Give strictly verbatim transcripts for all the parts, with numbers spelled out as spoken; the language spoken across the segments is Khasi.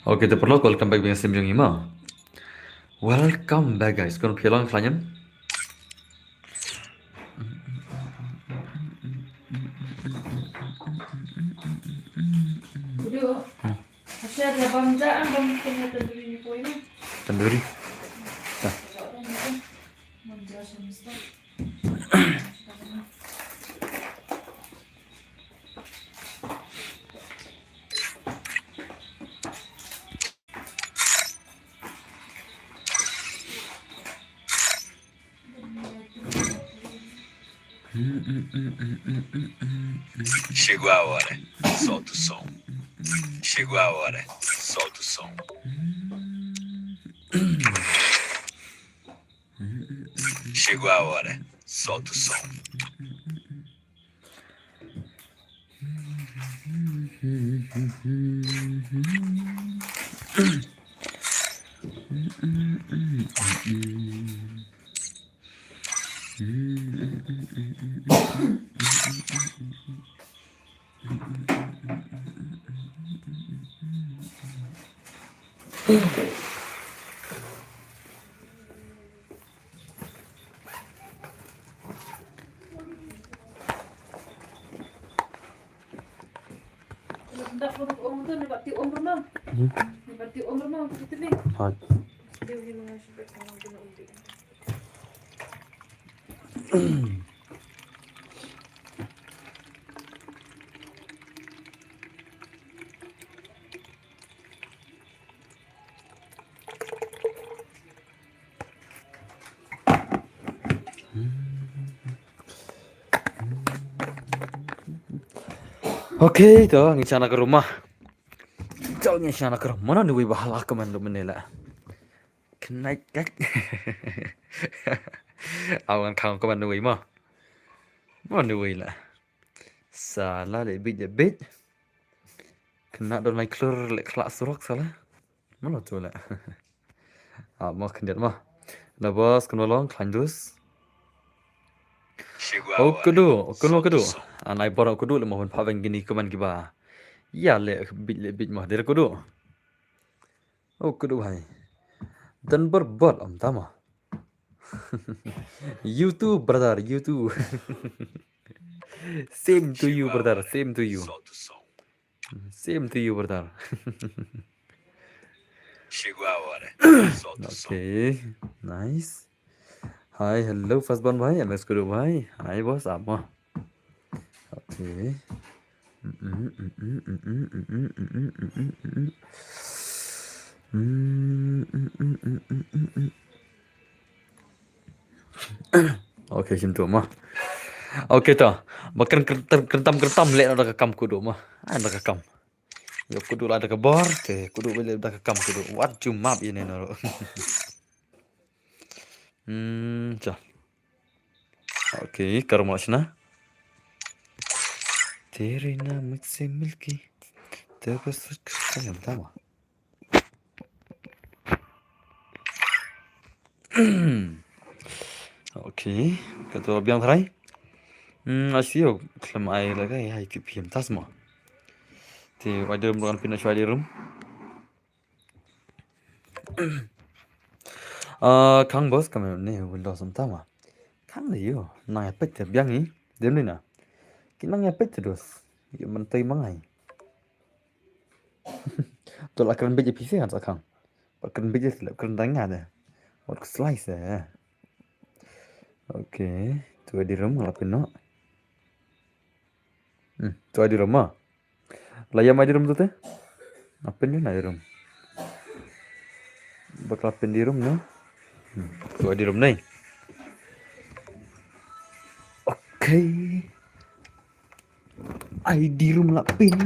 Okay, te paralok, welcome back biang sien jong ngi mo. Welcome back, guys. Khublei shibun ïa phi. Tandoori. Chegou a hora, solta o som. Chegou a hora, solta o som. Chegou a hora, solta o som. Hmm. Hooid. Okay, to, ngi shah na ka room mo. To, ngi shah na ka room mo. Mano uwei ba la comment mynne la. Knight kat. Aw ngan khang comment uwei mo. Mano uwei la. Sala le bit le bit. Kena don lai klur le khlak surok sala. Mano tu le. Ah, mo khyndiat mo. Na boss kynwa long khlaiñ dus. O kudu, o kudu, o kudu. An ai bor o kudu le mo hun pha veng kine comment kiba. Ïa le bit le bit mo der kudu. O kudu bhai. Don bor bor am tama. You too, brother, you too. Same to you, brother, same to you. Same to you, brother. Chegou a hora. Solta o som. Okay, nice. Hi, hello, first born bhai, M S Kudu bhai. Hi, boss, ap mo. Okay. Okay, shim tu mo. Okay to. Ba kren, kren, kren tam, kren tam le na da ka kam kudu mo. Ah, da ka kam. Yo kudu la da ka bor, te kudu bele da ka kam kudu. Wat ju map ïa ne na ro. Hmm, cha. Okay, karma shna. Tere na mujhse milke. Te bas kayam tama. Okay, ka tu biang trai. Hmm, asi yo, khlem ai la ka ai ki phim tas mo. Te wai dum kan pina shwai dum. Ah, khang boss kam ne Windows am tama. Khang de yo, nang ya pet te biang i, dem ni na. Ki nang ya pet te dos. Yo man tai mangai. To la kren bit P C kan sa khang. Ba kren bit le kren dang nga de. Wat slice de. Okay, tu di room la pin no. Hmm, tu di room ma. La ïa mai di room tu te. Apin di na di room. Bak la pin di room no. Hmm, tu di room nai. Okay. Ai di room la pin.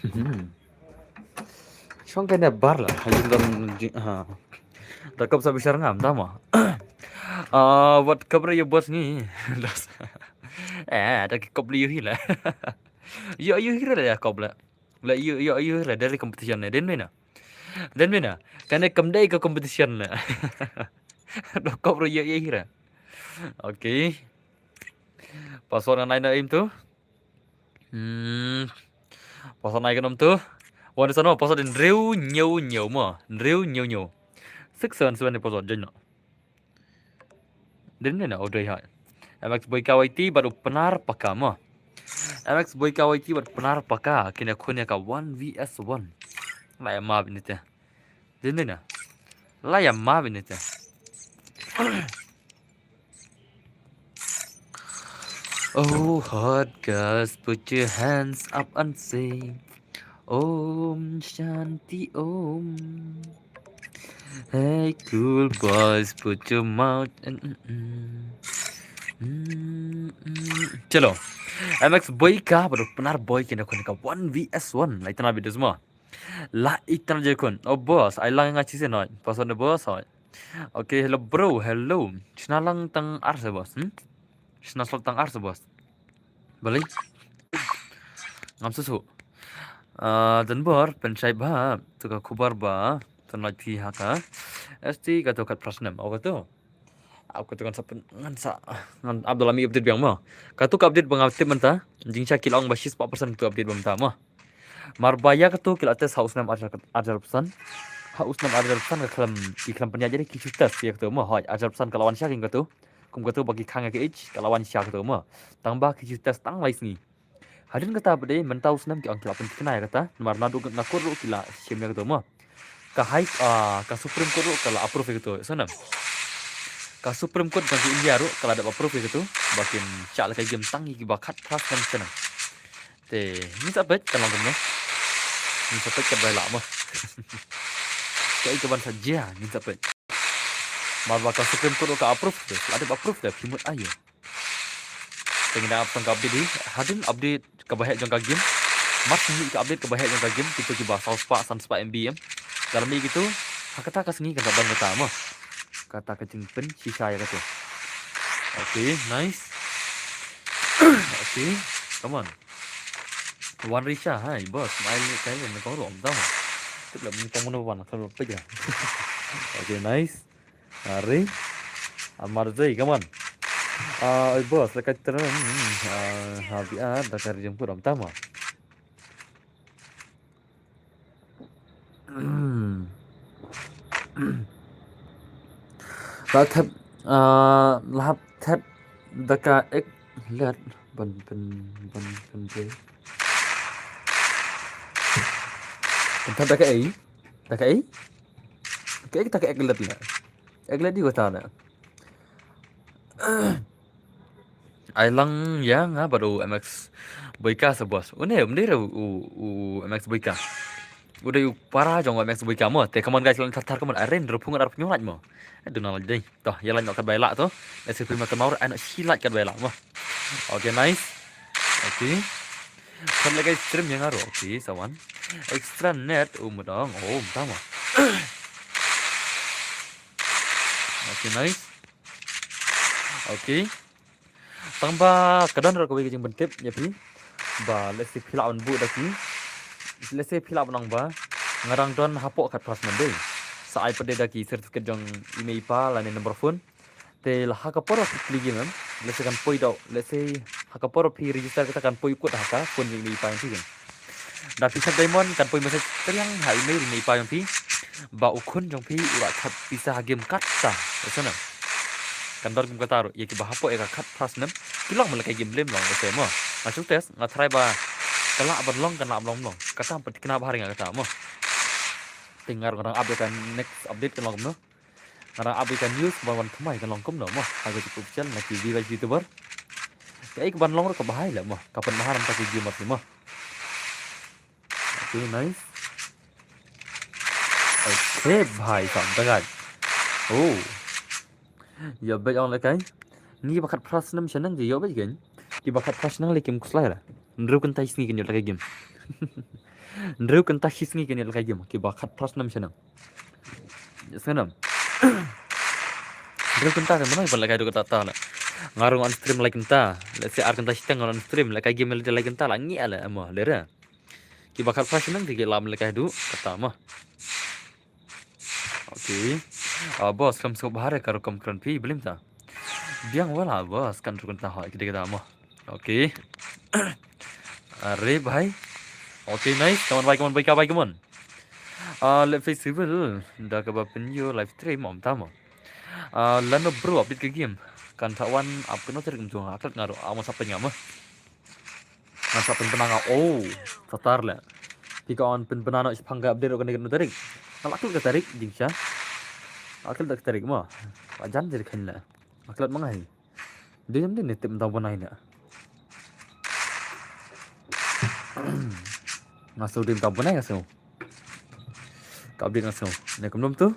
Hmm. Shong kane bar la. Ai di room ha. Da kop sa bishar ngam tama. Ah, wat kop re yo bos ni. Das. Eh, da ki kop li yo hi la. Yo yo hi la ya kop la. La yo yo yo hi la dari competition ne. Den mena. Den mena. Kane kam dai ka competition la. Da kop re yo yo hi la. Okay. Password ngan ai na im tu. Hmm. Password ngan ai ka nom tu. Wan san mo, password hynriew hynñiew hynñiew mo. Hynriew hynñiew hynñiew. Six seven seven ni password, join no. Dei ne na, o dei hai. M X Boyka Y T bad u Pnar Paka mo. M X Boyka Y T bad Pnar Paka, kine khun ïa ka one V S one. La ïa ma bini te. Dei ne na. La ïa ma bini te. Oh, hot girls, put your hands up and say, Om Shanti Om. Hey, cool boys, put your mouth and, mm, mm. Mm, mm. Chalo. M X Boyka bad u Pnar Boy kine khun ka one V S one. La itynnad beit mo. La itynnad je khun. Oh boss, ai lang nga chise noi. Password ne boss hoi. Okay, hello bro, hello. Shna lang tang ar se boss, hmm? Shna slot tang ar se boss. Balei? Ngam susu. Ah, dan bor, pynshai ba, tu ka khubar ba, tang lai phi ha ka. S T ka tu kat prasnam, oh ka tu. Au ka tu ngan sa pyn-, ngan sa, ngan Abdullah mi update biang mo. Ka tu ka update ba nga tip mynta, jingshah ki la ong ba shispah percent tu update ba mynta mo. Mar ba ïa ka tu ki la test ha u snem ar hajar, ar hajar percent. Ha u snem ar hajar percent ka khlem, ki khlem pynïaid ïa ki shu test ïa ka tu mo. Hoi, ar hajar percent ka la wan sha ki ka tu. Kum ka tu ba ki khang ïa ka age, ka la wan sha ka tu mo. Tang ba ki shu test tang lai sngi. Hadien kata pat de mynta u snem ki ong ki la pynthikna ïa kata. Namar naduh na court ruh ki la shim ïa ka tu mo. Ka high, ah, ka Supreme Court ruh ka la approve ïa ka tu. Sngewbha. Ka Supreme Court jong ka India ruh ka la dep approve ïa ka tu. Ba kin shah lehkai game tang ïa kiba khatphra snem shaneng. Te, ngin sa peit kan long kumno. Ngin sa peit katba lah mo. Kaei kaban sa jia, ngin sa peit. Mar ba ka Supreme Court ka approve te, la dep approve te, phi mut aiu. Te ngin ap tang ka update hi, hadien update kaba heh jong ka game. Mar shu mih ka update kaba heh jong ka game, kito kiba saw spah, san spah M B em. Dalam ïa kito, ha kata ka sngi kan sa don kata mo. Kata ka jingpynshisha ïa kato. Okay, nice. Okay, come on. Wan Risha, hai, boss. Mai ni kai ni kong rom tama. Tip la ni kong mo wan ka pejra. Okay, nice. Hari. Amar Zai, come on. Ah, oi boss, la ka tren. Ah, ha bi a da ka rim ko rom tama. La thep, ah, la hap thep da ka ek let ban, ban, ban, ban, ban. Ban thep da ka ei? Da ka ei? Ka ek, da ka ek let la. Ek let di ko ta na. Ai lang ïa nga bad u M X Boyka sa boss. Une um dei re u, u, u M X Boyka. U dei u para jong u M X Boyka mo. Te come on guys, lan thar thar come on. Aren ru phung ar phung lait mo. Eh, duna lait dei. To, ïa lait noh katba ïa lah to. Let's see phim katba ur, ai noh shi lait katba ïa lah mo. Okay, nice. Okay. Kan lehkai stream ïa nga ruh. Okay, sa wan. Extra net, um dong. Oh, um tama. Okay, nice. Okay. Tang ba ka don ruh kawei ka jingpyntip ïa phi. Ba let's say phi lah ban buh da ki. Let's say phi lah ban ong ba nga dang don hapoh khatphra snem dei. Sa ai pat de da ki certificate jong i mei i pa lane number phone. Te la ha ka por ba phi plie game em. Let's say kan poi da, let's say ha ka por ba phi register kata kan poi kut ha ka phone jong i mei i pa jong phi. Da phi sap diamond kan poi message triang ha email ïa i pa jong phi. Ba u khun jong phi u la thep pisa ha game kata. Ïa sngewbha. Kan don kum kata ruh ïa kiba hapoh ïa ka khatphra snem. Ki long ma lehkai game lem long ïa sngewbha mo. Nga shu test, nga try ba ka lah ban long, kan lah ban long, long. Kata pat kena ba ha ring ïa kata mo. Te nga ruh nga dang up ïa ka next update kan long kumno. Nga dang up ïa ka news ban wan thymmai kan long kumno mo. Ha ka YouTube channel na ki viewers YouTuber. Kaei kaban long ruh kaba hai leh mo. Ka pynbha na ka bynta ki gamer mo. Okay, nice. Okay, bhai, sam tangan. Oh. Ïa beit ong lehkai. Ngi ba khatphra snem shaneng ki ïa beit kan. Kiba khatphra snem leh kim khuslai la. Hynriew kynta shi sngi kin ïa lehkai game. Hynriew kynta shi sngi kin ïa lehkai game. Kiba khatphra snem shaneng. Sngewbha. Hynriew kynta kan mano ban lehkai dei kata ta la. Nga ruh ngan stream lai kynta. Let's say ar kynta shiteng ngan stream lehkai game leh lai kynta la ngi ala mo lera. Kiba khatphra snem ki lah ban lehkai dei kata mo. Okay. Ah, boss, kam sngewbha re ka rukom kren phi, blim ta. Biang wala, boss, kan rukom ta hoi, kida kida mo. Okay. Are bhai. Okay, nice. Come on, bhai, come on, bhai, ka bhai, come on. Ah, leh festival da kaba pynïoh live stream, ym tam mo. Ah, lano bro update ka game? Kan sa wan up kano tarik mynta, nga klet nga ruh, ah, ym sa pyn nga mo. Nga sa pynbna nga, oh, satar leh. Phi ka wan pynbna noh shaphang ka update ruh kane kano tarik. Nga la klet ka tarik, jingshisha. Nga la klet ka tarik mo. Ba jan jir khein leh. Nga klet ma nga hi. Dei jam dei ne tip mynta ban ai leh. Nga sngew dei mynta ban ai nga sngew. Ka update nga sngew. Ne kumno tu?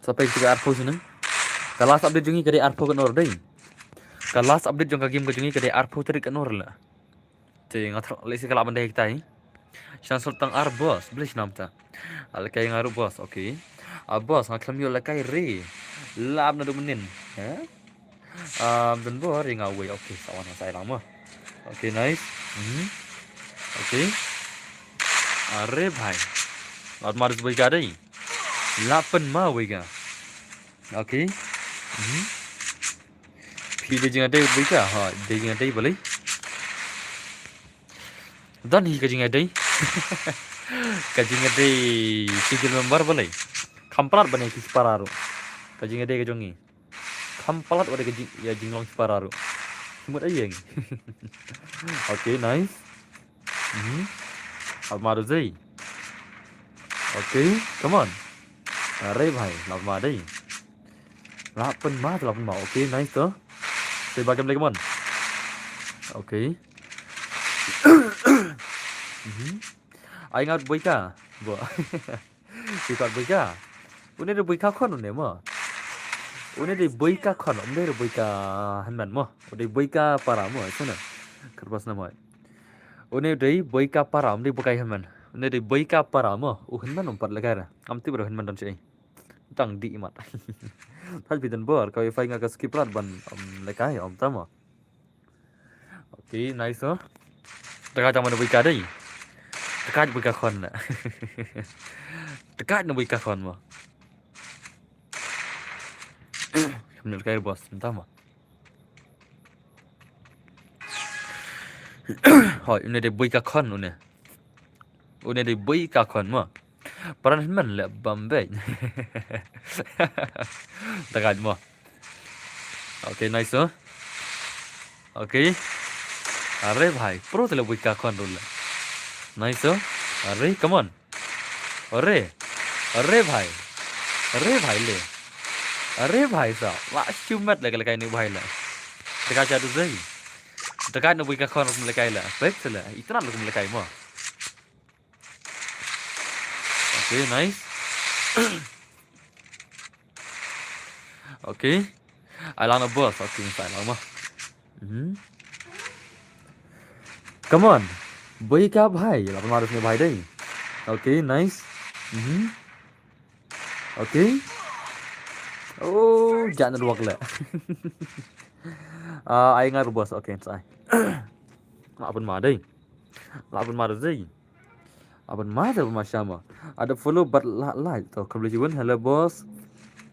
Sa peit ka arphew shuh ne. Ka last update jong ngi ka dei arphew ka nor dei. Ka last update jong ka game ka jong ngi ka dei arphew tarik ka nor leh. Te nga thrang lehse ka lah ban dei kita hi. Shan sot tang ar boss, beli shnam ta. Alkai nga ruh boss, okay. Ah, boss, nga khlem ïoh lehkai re. Lap na du mynnin. Ha? Ah, dun bor ri nga wei, okay, sa wan nga sa ai lang mo. Okay, nice. Mhm. Okay. Are bhai. Lap ma dus boi ka dei. Lap pyn ma boi ka. Okay. Mhm. Phi dei jingïadei boi ka, ha, dei jingïadei balei. Don hi ka jingïadei. Ka jingïadei single member balei. Kham palat ban ïa ki shipara ruh. Ka jingïadei ka jong ngi. Kham palat wat ïa ka jing, ïa jinglong shipara ruh. Mut ai ïeng. Okay, nice. Mhm. Lap ma dei. Okay, come on. Are bhai, lap ma dei. Lap pyn ma, lap pyn ma. Okay, nice to. Sei ba kam leh, come on. Okay. Mhm. Ai ngat boi ka. Bo. Ki pat boi ka. Une dei boi ka khon une mo. Une dei boi ka khon, um dei boi ka hynmen mo. U dei boi ka para mo, sene. Kyrpad sna mo. Une dei boi ka para, um dei boi ka hynmen. Une dei boi ka para mo. U hynmen um pat lehkai re. Am tip re hynmen don shi. Tang di mat. Thaj bidan bor, ka wifi nga ka skip rat ban, um, lehkai, um, tama. Okay, nice, oh. Teka tama na bika dei. Teka bika khon na. Teka na bika khon mo. Kamne lehkai boss, tama. Hoi, une dei boi ka khon une. Une dei boi ka khon mo. Paran hynmen leh bam bej. Teka mo. Okay, nice, oh. Okay. Are bhai, pro te leh boi ka khon ruh leh. Nice, oh. Are, come on. Are. Are bhai. Are bhai le. Are bhai sa. Wa shumat leh ka lehkai ni bhai leh. Teka cha du zai. Teka na boi ka khon ruh lehkai leh. Pek se leh. Itna ruh lehkai mo. Okay, nice. Okay. Ai lang na boss. Okay, sa ai lang mo. Mhm. Come on. Boi ka bhai. Lapan marus ni bhai dei. Okay, nice. Mhm. Okay. Oh, jangan ruak leh. Ah, ai ngar boss. Okay, sa ai. Lapan ma dei. Lapan marus dei. Aban ma da ma shama. Ada follow bat la like. To, khublei shibun. Hello boss.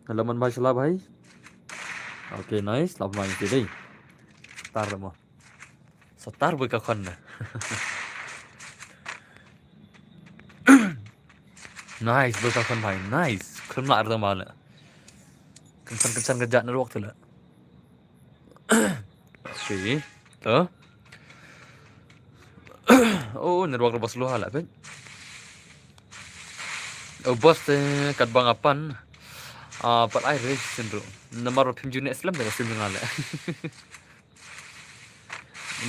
Hello man, mashallah bhai. Okay, nice. Lap ma ïa dei. Star mo. Star boi ka khon na. Nice, boi ka khon bhai. Nice. Khun la arda ma la. Kensan kensan ka jat na ruak tu la. Okay. To. Oh, network ruh ba slow ha la peit. Oh, boss te kat bang apan. Ah, pat ai re sien ruh. Namar ruh phim ju ne slem da slem nga leh.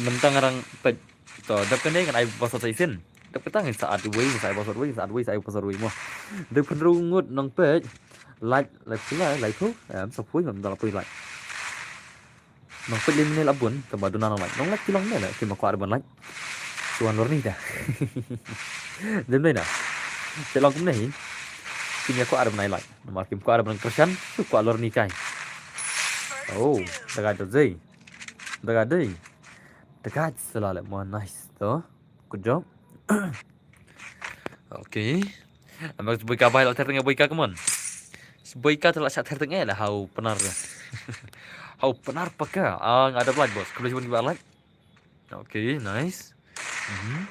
Mynta ngarang peit. To, dap kane ngan ai boss sa sien. Dap kata ngan sa at wei, sa ai boss wei, sa at wei, sa ai boss wei mo. Dap pynru ngut nong peit. Like, like pula, like phu. Em, sa phui ngam dal phui like. Nong peit lei minit la bun, tang ba duna nong like. Nong like ki long ne la, ki ma kwah ban like. Ki wan lor ni da. Dem dei na. Te long kumne hi. Ki ma kwah ban like. Namar ki ma kwah ban kyrshan, ki kwah lor ni kai. Oh, daga dei. Daga dei. Daga sala le mo, nice to. Good job. Okay. Amak boi ka bai la ter teng boi ka, come on. Boi ka te la sha ter teng la hau Pnar. Hau Pnar paka. Ah, nga da like boss. Khublei shibun ki ba like. Okay, nice. Mhm.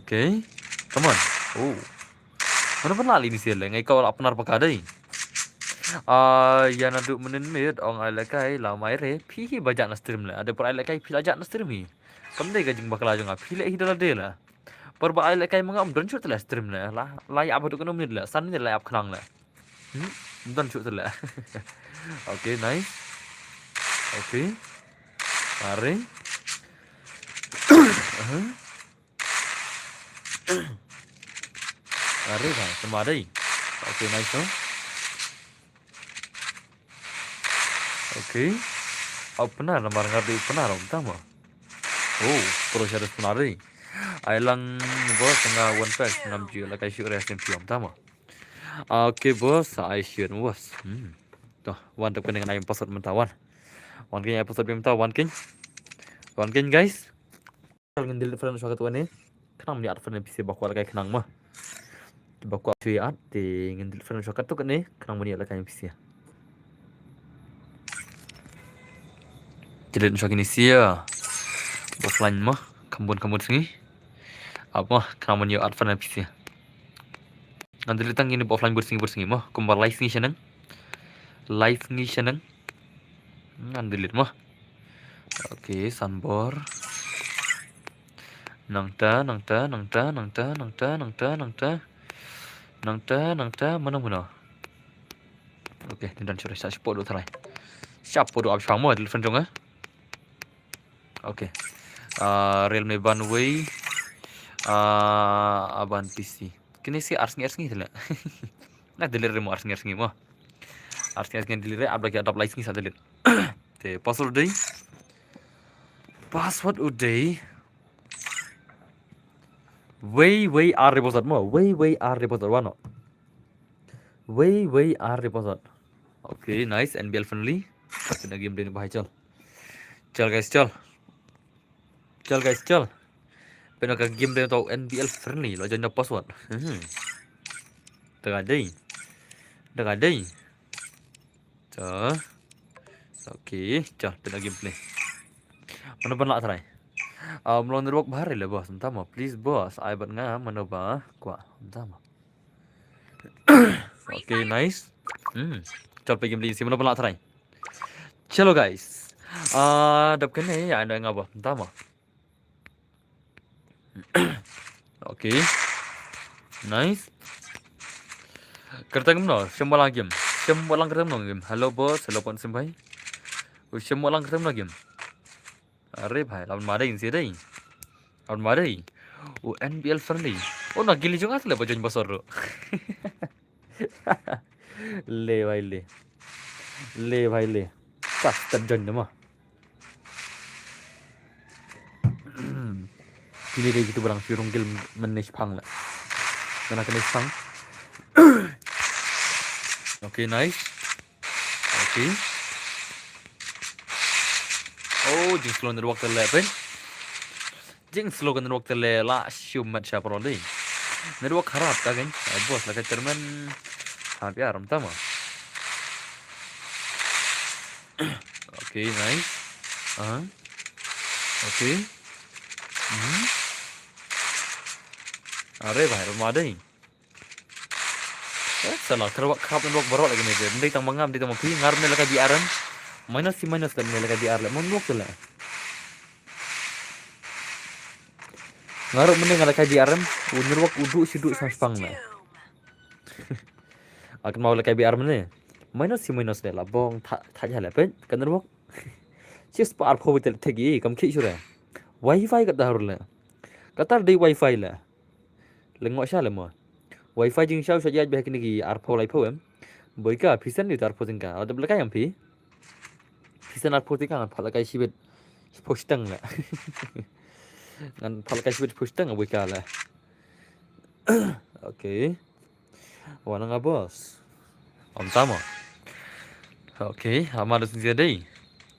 Okay. Come on. Oh. Mano ban lah lini sila ngai kau lah Pnar paka dei. Ah, ya nadu menin mit ong ai lekai la mai re phi hi ba jak na stream le. Ada per ai lekai phi la jak na stream hi. Kam dei ka jingbakla jong nga phi le hi dala dei la. Por ba ai lekai manga um don shut le stream le la la ya ba du kono minit le san minit le ap khnang le. Hmm? Don shut le. Okay, nice. Okay. Are. Aha. Are ba sama dei. Okay, nice no. Okay. Au Pnar namar ngar dei Pnar um tama. Oh, pro shares Pnar dei. Ai lang bos nga one pack ngam ju la kai shu re sim piom tama. Okay bos, ai shu bos. Hmm. To, wan tak pening ai password menta wan. Wan king ai password menta wan king. Wan king guys. Ngin delete friend shortcut wane. Khnang mani add friend N P C ba kwah la kai khnang ma. Ba kwah shu add te ngin delete friend shortcut tu kane khnang mani la kai N P C. Delete shortcut ni sia. Offline ma. Kambun kambun sngi. Apa khnang mani add friend N P C. Ngan delete tang ini offline bur sngi bur sngi ma. Kumba live sngi shanang. Live sngi shanang. Ngan delete ma. Okay, sanbor. Nangta, nangta, nangta, nangta, nangta, nangta, nangta. Nangta, nangta, mana mana. Okay, ni dan sure sa support do try. Siap podo ab shang mo telefon jong eh. Okay. Ah, Realme ban wei. Ah, aban P C. Kini si arsngi arsngi tele. Na delete remo arsngi arsngi mo. Arsngi arsngi delete abla ki adap lai sngi sa delete. Te password dei. Password u dei. Wei wei ar reposat mo. Wei wei ar reposat wano. Wei wei ar reposat. Okay, nice N B L friendly. Kena game dei bahai chal. Chal guys, chal. Chal guys, chal. Pena ka game dei tau N B L friendly lo join password. Hmm. Tengah dei. Tengah dei. Chal. Okay, chal pena gameplay. Mano ban lah try. Um, long network bahar le boss. Entah ma, please boss. Ai bat nga mano ba kwah. Entah ma. Okay, nice. Hmm. Chal pe game din si mano ban lah try. Chalo guys. Ah, dap kene ya anda nga ba. Entah ma. Okay. Nice. Kereta ngam no, shem walang game. Shem walang kereta ngam no game. Hello boss, hello pon sim bhai. U shem walang kereta ngam no game. Are bhai, lawan madai insi dai. Lawan madai. U N B L friendly. Oh na gili jong asle ba join basor ro. Le bhai le. Le bhai le. Pas tad join nama. Pili dei gitu barang pirung gil menis pang la. Mana kena pang. Okay, nice. Okay. Oh, jing slow network tele pen. Jing slow network tele la shumat sha paroli. Network kharap ta kan. Ai bos la ka chairman. Ha biar ram tama. Okay, nice. Aha. Okay. Mhm. Are bhai, ram adai. Eh, salah, kharap kharap network barot lagi ni. Ndai tang mangam, ndai tang mangpi, ngar ne laka B R M. Minus si minus kan ne laka B R le, mon network le. Ngarok mene ngalai kai B R M, u network u duk shi duk sang spang na. Akan mau lekai B R M ne. Minus si minus de la bong tha tha jale pe kan network. Sis pa arpho betel tegi kam khi shure. Wifi kat dahur le. Katar dei wifi le. Lengok sha le mo. Wifi jing shau sha jaj beh kini ki arpho lai pho em. Boika pisen di arpho jingka. Ada belakai yang pi. Pisen arpho tika ngan phalak kai shibit. Posting la. Ngan phalak kai shibit posting abu ka la. Okay. Wana nga boss. Om tama. Okay, ama da sin dei.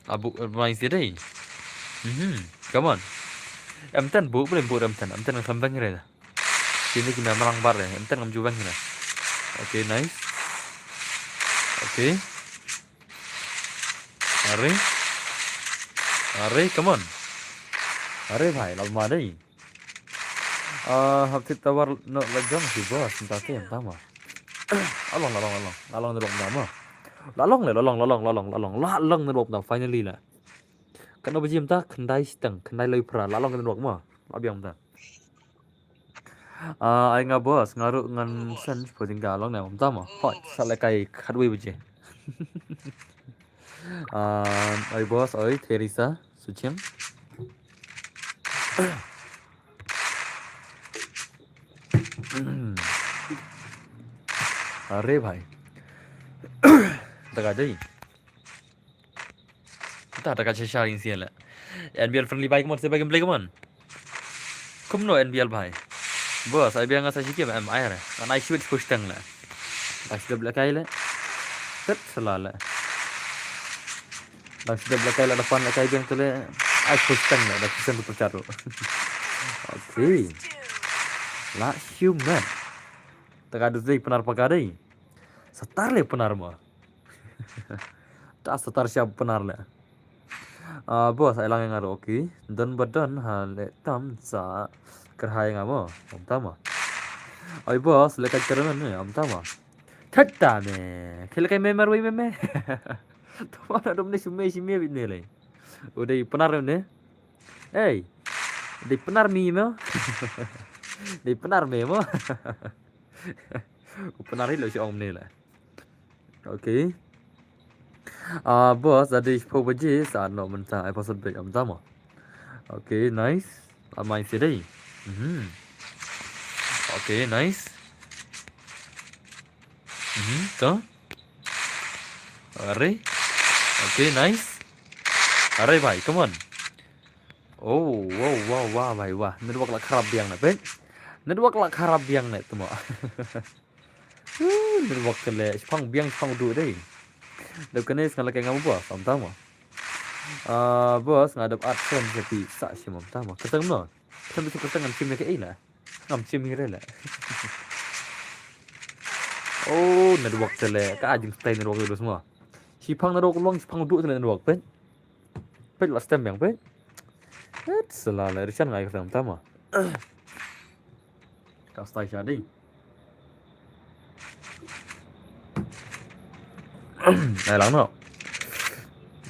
Abu main dei. Mhm. Come on. M ten bu boleh bu M ten. M ten ngan bang re. Sini kita merang bar re. M ten ngam jubang re. Okay, nice. Okay. Are. Are, come on. Are bhai, la ma dei. Ah, hap thied tower noh la jong shi boss, mynta te mynta ma. La long, la long, la long. La long network mynta ma. La long le, la long, la long, la long, la long. La long network mynta, finally la. Katno baje mynta, khyndai shiteng, khyndai lai phra, la long network ma. La biang mynta. Ah, ai nga boss, nga ruh ngan send shiphew jingkha, la long ne mynta ma. Hooid, sa lehkai khatwei baje. Ah, ai boss, oi Theresa Suchiang. Are bhai. Taka dei. Ta taka shisha ring sia le. N B L friendly bhai, come on, se bhai gameplay, come on. Kumno N B L bhai? Boss, ai biang nga sa shi game em ai re. Ngan ai shibit shiphew shiteng le. Ai shibit lehkai le. Tet sala le. Ai shibit lehkai le, da pan lehkai biang te le. Ai shiphew shiteng le, da pisen tu perchat tu. Okay. La human. Taka dus dei Pnar paka dei. Satar le Pnar ma. Ta satar sha Pnar le. Ah, boss, ai lang ïa nga ruh, okay. Don ba don ha le tam sa kyrhai nga mo. Ym tama. Oi boss, lehkai tournament ne, ym tama. Thata me. Khel kai me marwei me me. Tama na dom ne shume shume bit ne le. U dei Pnar ne. Ei. Dei Pnar mi mo. Dei Pnar me mo. U Pnar hi lo shi ong ne le. Okay. Ah, boss, da dei shiphew baje sa noh mynta, ai password bad ym tama. Okay, nice. Amai si dei. Mhm. Okay, nice. Mhm, to. Are. Okay, nice. Are bhai, come on. Oh, wow, wow, wow, bhai, wow. Network la kharap biang ne, peit. Network la kharap biang ne, tama. Network te le, shipang biang shipang duh dei. Dep kane sa nga lehkai ngam boss, ym tama. Ah, boss, nga dep add friend sa phi sa shim, ym tama. Kyrteng no. Kyrteng bitu kyrteng ngam shim ïa kaei la. Ngam shim hi re la. Oh, network te le, ka jingstay network te le semua. Shipang network long, shipang duh te le network, peit. Peit la stem biang, peit. Peit sala le, Rishan ngai ka stem tama. Ka stay sha dei. Ai lang no.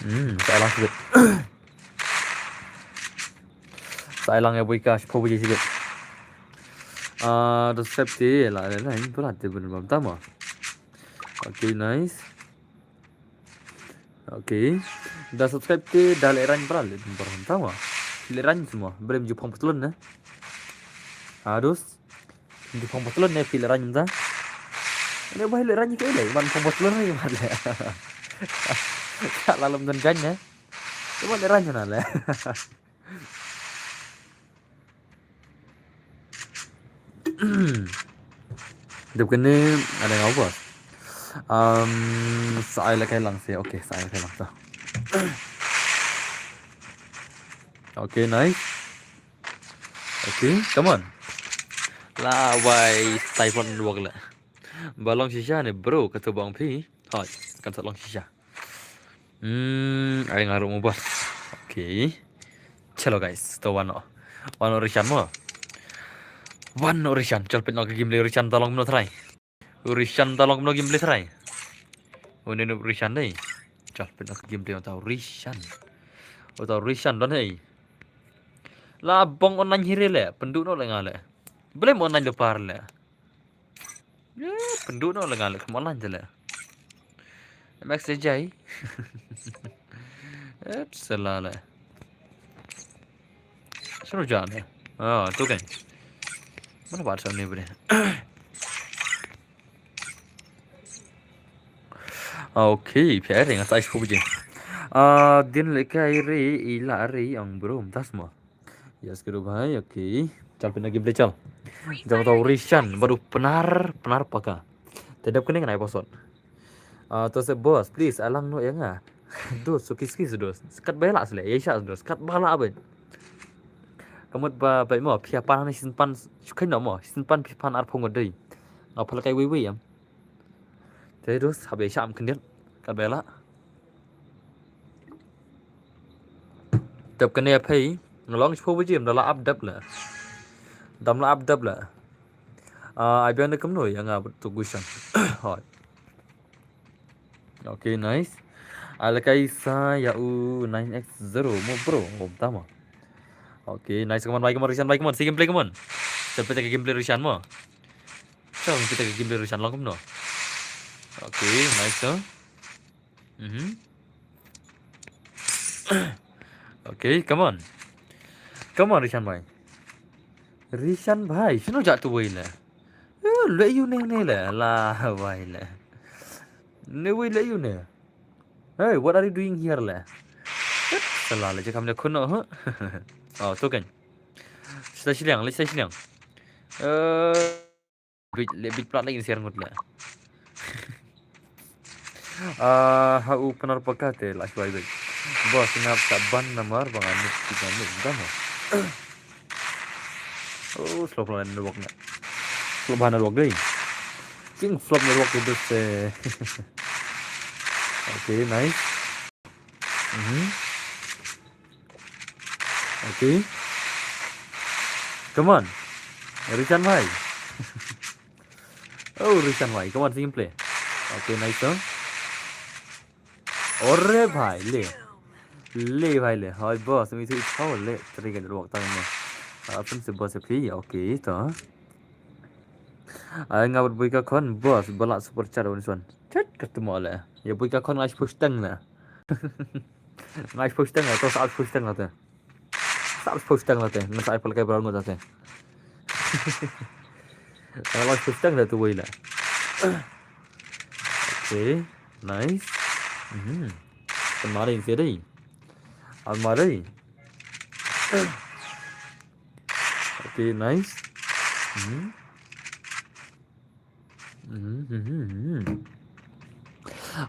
Hmm, sa ai lang sibit. Sa ai lang ïa bui ka shiphew baje sibit. Ah, the safety la le la in pula te bun bam tama. Okay, nice. Okay. Da subscribe te da lehraiñ bra le bra tama. Lehraiñ semua. Brem ju phong patlun ne. Harus. Ju phong patlun ne phi lehraiñ mynta. Ne bah lehraiñ ke le ban phong patlun ne ban le. Ka la lum don jañ ne. Cuba lehraiñ na le. Dep kane ada ngau bos. Um, sa ai lehkai lang si. Okay, sa ai lehkai lang ta. Okay, nice. Okay, come on. La wai stay pon dua kali. Ba long shisha ne bro, kata bang phi. Hai, kan sa long shisha. Hmm, ai ngaru mo bos. Okay. Chalo guys, to wan noh. Wan noh Rishan mo. Wan noh Rishan, chal peit noh ka game le Rishan ta long kumno trai. Rishan ta long kumno game le trai. Une nu Rishan dei. Chal peit noh ka game le ta Rishan. O ta Rishan don hei. La bong online hi re le, pynduh noh le nga le. Blem online le par le. Pynduh noh le nga le, kham online te le. Max jai. Ep sala le. Sunu jan he. Ah, tu kan. Mana bat sa ni bre. Okay, phi ai re nga sa ai shu buje. Ah, din le kai re ila re ang bro, tas mo. Yes, kero bhai, okay. Chal pynagi ble chal. Jang tau Rishan, baru Pnar, Pnar paka. Te dep kane ngan ai password. Ah, to se boss, please, ai lang noh ïa nga. Dos, so kis kis dos. Skat bela sle, ya sha dos. Skat bela ben. Kamut ba ba mo, phi pan ni sin pan, shukai no mo, sin pan phi pan arphew ngut dei. Nga pha lehkai wei wei em. Te dos, hap ya sha am khyndiat. Skat bela. Dep kane phi. Nga long shiphew baje, ym da la ap dep le. Dam la ap dep le. Ah, ai biang da kumno ïa nga bad tu question. Hoi. Okay, nice. Ai lehkai sa ïa u nine x zero mo bro, mo tama. Okay, nice, come on, bhai, come on, Rishan, bhai, come on. Si gameplay, come on. Sa peit ka gameplay Rishan mo. Sa peit ka gameplay Rishan lang kumno. Okay, nice, sir. Mhm. Okay, come on. Come on, Rishan bhai. Rishan bhai, shano jat tu wei le? Eh, le yu ne ne le, la wei le. Ne wei le yu ne. Hey, what are you doing here le? Sala le, je kam le khun no, huh? Oh, tu kan. Sila shiliang, le sila shiliang. Eh, bit, le bit plat lagi share ngut le. Ah, ha u Pnar Paka te la shwai bit. Bos ngap sa ban namar bang anut kita ni, entah mo. Oh, slow plan network na. Slow ban network dei. King flop network tu bes eh. Okay, nice. Mhm. Okay. Come on. Rishan bhai. Oh, Rishan bhai. Come on, team play. Okay, nice, sir. Ore bhai, le. Le bhai le. Hoi boss, mi tu chao le. Three kan ruak tang mo. Ah, pun si boss phi. Okay, to. Ai nga bad Boika Khon, boss, bala super chat on son. Chat ka tu mo le. Ya Boika Khon ngai push tang na. Ngai push tang na, to sa push tang na te. Sa push tang na te. Ngai sa ai pal kai bral ngut te. Ngai push tang na tu wei la. Okay, nice. Mhm. Kemari sini. Almari. Okay, nice. Mhm. Mhm, mhm, mhm.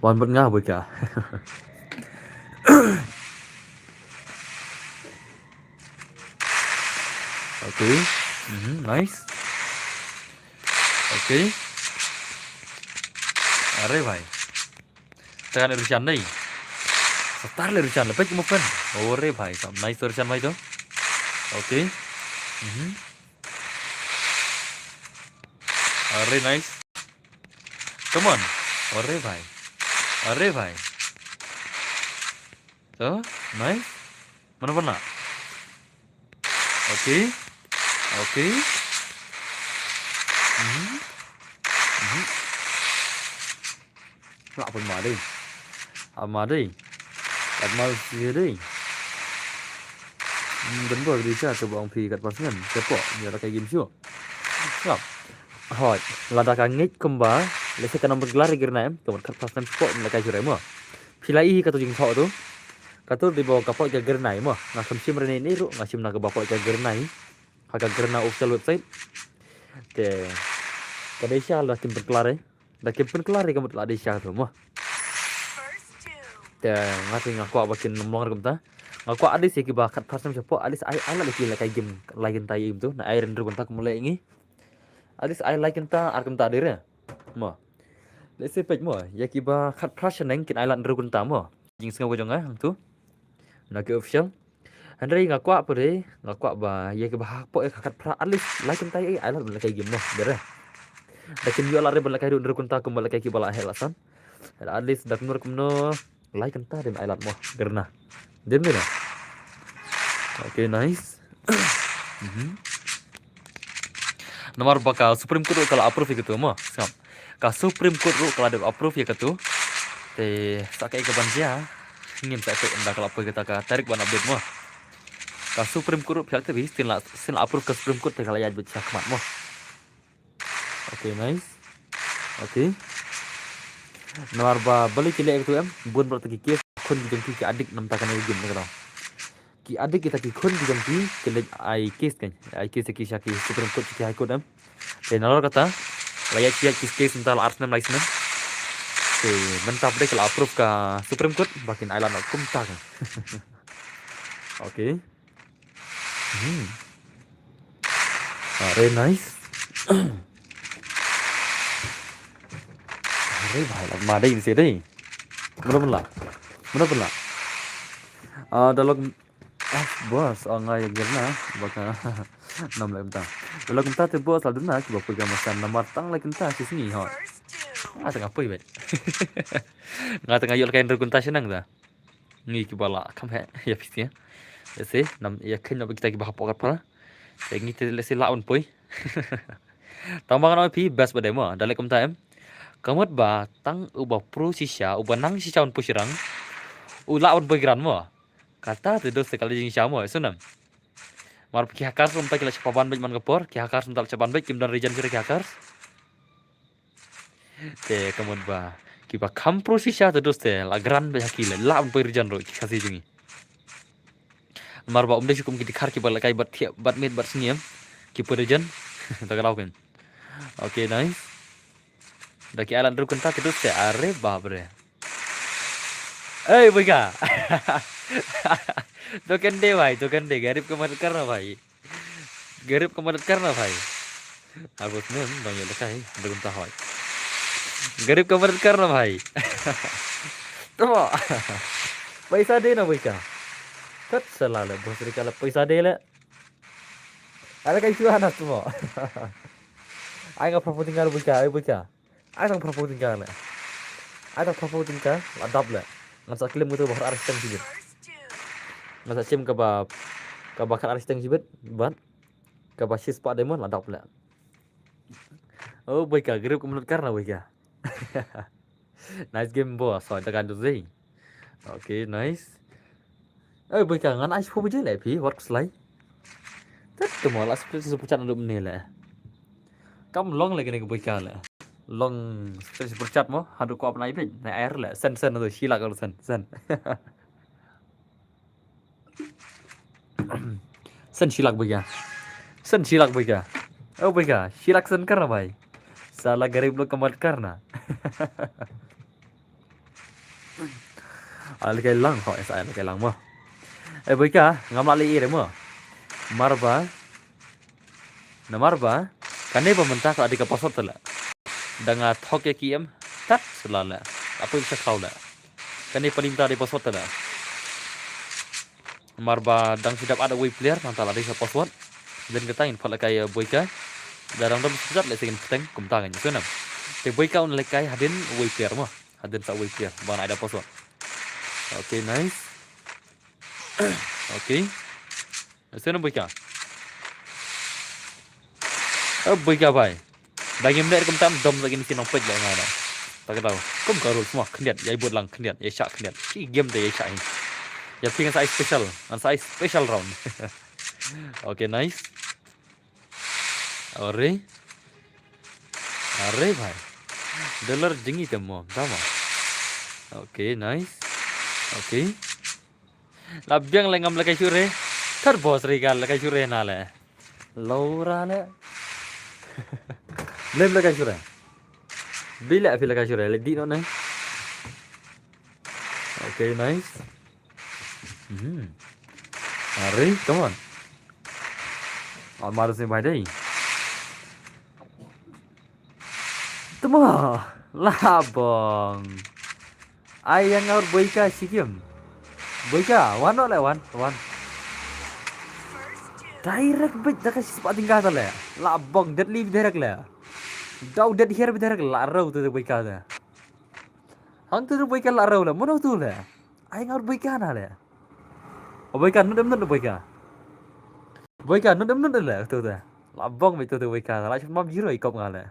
Wan bad nga Boika. Okay. Mhm, nice. Okay. Are bhai. Tekan Rishan nei. Star le Rishan le pek mo pen. Ore bhai, sam nice to Rishan bhai to. Okay. Mhm. Are nice. Come on. Are bhai. Are bhai. To, nice. Mana mana. Okay. Okay. Mhm. Mhm. Lah pun ma dei. Ama dei. Kat mal si dei. Hmm, dan bor di sa tu bang pi kat pas ngan. Kepo, ni ada kayak gini sio. Sap. Hoi, lada ka ngeit kumba, lehse ka number glari girna em, ka mut khat phra snem spot ni la kai jure mo. Phi la i ka tu jingthoh tu. Ka tu di ba ka poi ka girna mo. Nga kam shim rene ni ru, nga shim na ka ba poi ka girna. Ha ka girna official website. Te, ka dei sha la kim pynklare. Da kim pynklare ka mut la dei sha tu mo. Te, nga te nga kwah ba kin nym long ruh kumta. Nga kwah at least ïa kiba khat phra snem spot, at least ai, ai la ki la kai game lai kynta ïa im tu. Na ai ren ru kynta kum leh ngi. At least ai lai kynta ar kynta de re. Mo. Lehse peit mo, ïa kiba khat phra snem kin ai lad hynriew kynta mo. Jingsngew ka jong nga hangtu. Na ki official. Hynrei nga kwah pure, nga kwah ba ïa kiba hapoh ïa ka khat phra at least lai kynta ïa ai lad ban lehkai game mo. Dere. Da kin ïoh lad re ban lehkai hynriew kynta kumba lehkai kiba la heh la san. At least da kumno kumno lai kynta dei ban ai lad mo. Dere na. Dei ban dei na. Okay, nice. Mhm. Namar ba ka Supreme Court ruh ka la approve ïa katu mo. Sngap. Ka Supreme Court ruh ka la dep approve ïa katu. Te sa kaei kaban jia. Ngim sa peit ynda ka la poi kata ka tarik ban update mo. Ka Supreme Court ruh phi ïa te bi stin la, stin la approve ka Supreme Court te ka la ïaid beit sha khmat mo. Okay, nice. Okay. Namar ba balei ki leh ïa katu em, bun bun ki case, khun ki jong ki ki addict namar kane ka game ne ka dang. Ki addict kita ki khun ki jong ki, ki leit ai case kan. Ai case ki sha ki Supreme Court, ki High Court em. Te nalor kata, la ïaid ki ïaid ki case mynta la ar snem lai snem. Te mynta pdeng ka la approve ka Supreme Court, ba kin ai lad noh kumta kan. Okay. Hmm. Are nice. Are bhai, la ma dei ni se dei. Mano pynlah? Mano pynlah? Ah, da lok Ah, boss, oh, nga ïa gir na ba ka nam la kumta. La kumta te boss, la duna kiba poi ka masa namar tang la kumta shi sngi hot. Nga tang poi bet. Nga tang ïoh la ka Andrew kumta shi nang da. Ngi kiba la kam he ïa phi ya. Ïa se nam ïa khin ba kita kiba hapoh kat pala. Te ngi te lehse la un poi. Tang ba ngan ong phi best ba dei mo da leh kumta em. Ka mut ba tang uba pro shisha, uba nang shisha un poi shirang, u la un poi gran mo. Kata te dos te ka la jingshisha mo, e sngewthuh. Mar ki hackers um ta ki la shah ban beit man ka por, ki hackers um ta la shah ban beit, kim don region ki hackers. Te ka mut ba kiba kham pro shisha te dos te la gran beit ha ki, la un poi region ruh ki Khasi jong ngi. Mar ba um dei shu kum ki dkhar kiba la kai bad thiah bad miet bad sngi em. Ki poi region. Ta ka daw ken. Okay, nice. Da ki alan ruh kynta te dos te, are bap re. Ei, Boika. To kan de bhai, to kan de, garib ka madad karna bhai. Garib ka madad karna bhai. Abot nem dang ïa lehkai, dang ta hoi. Garib ka madad karna bhai. Tamo. Paisa de na Boika. Tat sala le, bos rika le paisa de le. Ala kai shuwa na tamo. Ai nga phapo tinggal Boika, ai Boika. Ai tang phapo tingka le. Ai tang phapo tingka, la dap le. Ngan sa klim gitu ba khat ar shiteng shibit. Ngan sa shim kaba, kaba khat ar shiteng shibit, bad kaba shispah diamond la dap le. Oh, Boika, garib ka madad karna Boika. Nice game, boss. So, ita kan tu sih. Okay, nice. Eh, Boika, ngan ai shiphew baje le phi, wat khuslai. Tat tu mo la split super chat naduh mynne le. Kam long le kane ka Boika le. Long split super chat mo, haduh ko apna ibit, na air le. Sen, sen tu, shilak tu, sen, sen. Sen shilak Boika. Sen shilak Boika. Oh Boika, shilak sen karna bhai. Sala garib log ka madad karna. Ala kai lang, ho, esa ala kai lang mo. Eh Boika, ngam lah leh ire mo. Marba. Namar ba kane ba mynta ka dei ka password te la. Da nga thok ïa ki em, tat sla la. Apa ym sa khaw la. Kane pa mynta dei password te la. Namar ba dang shu dap add away player, mynta la dei sa password. Dang kata ngin pat lehkai Boika. Da dang dam sejat leh sengin peteng kumta kan. Te Boika un lehkai hadien away player mo. Hadien sa away player. Ba nga ai da password. Okay, nice. Okay. Sngewthuh Boika. Oh Boika bhai. Da ngim leh kumta dom sa kine ki nongpeit leh nga da. Ta ka daw. Kum ka rules mo khyndiat, ïa bud lang khyndiat, ïa shah khyndiat. Ki game te ïa shah hi. Ïa phi ngan sa ai special, ngan sa ai special round. Okay, nice. Are. Are bhai. Dollar jingïeit mo, tama. Okay, nice. Okay. La biang le ngam lehkai shuh re. Thar boss re ka lehkai shuh re na le. Lora le. Blem lehkai shuh re. Bila phi lehkai shuh re, le di no ne. Okay, nice. Hmm. Are, come on. Amar sing bhai dei. Tama, la bong. Ai ïa nga Boika shikim. Boika, wan noh le wan, wan. Direct beit da ka shispah tingka ta le. La bong, deadly direct le. Dau dead here direct la rau tu Boika ta. Hang tu Boika la rau le, mono tu le. Ai nga Boika na le. O Boika, nut em nut Boika. Boika, nut em nut le tu tu. La bong beit tu tu Boika, la shim mam zero i kop nga le.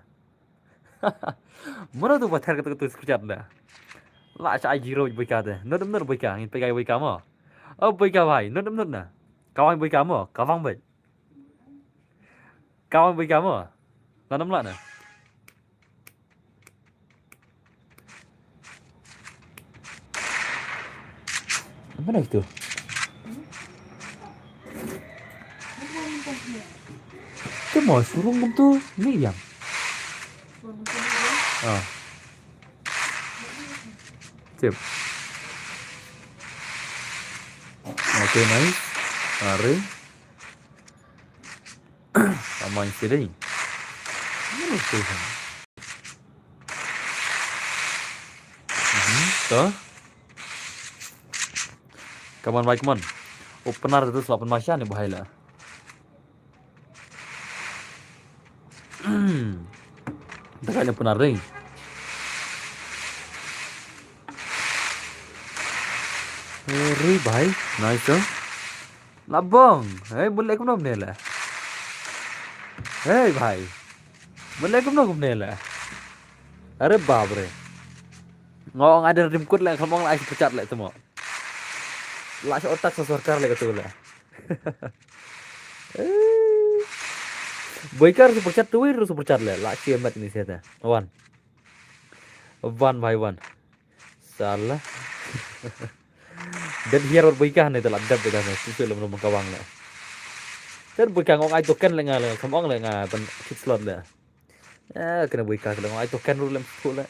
Mono tu ba ther ka tu tu screenshot le. La sha ai zero Boika te. Nut em nut Boika, ngin peit kai Boika mo. O Boika bhai, nut em nut na. Kawang Boika mo, kawang beit. Kawang Boika mo. Nanam lah na. Apa dah itu? Itu mau surung kan tu, ni yang. Ah. Sip. Okay, nice. Are. Amain sih dei. Mana tu kan? Mhm, to. Come on, bhai, come on. Opener tu selapan masya ni bahai la. Dekat ni opener ni. Ri bhai, nice tu. Labong. Hey, boleh kumno kumne la. Hey bhai. Boleh kumno kumne la. Are bap re. Ngong ada rim kut la, khlem ong la ai pechat la tu mo. La sha otak sa sorkar la katu la. Boikar super chat tu, super chat la. La shi mat ni seta. Wan. Wan bhai wan. Salah. Dead here wat Boika ne, te la dep beda ne, tu film rumah kawang ne. Ter Boika ngong ai token le nga le, kam ong le nga ban hit slot le. Eh, kena Boika kena ngong ai token ru lem sepuluh le.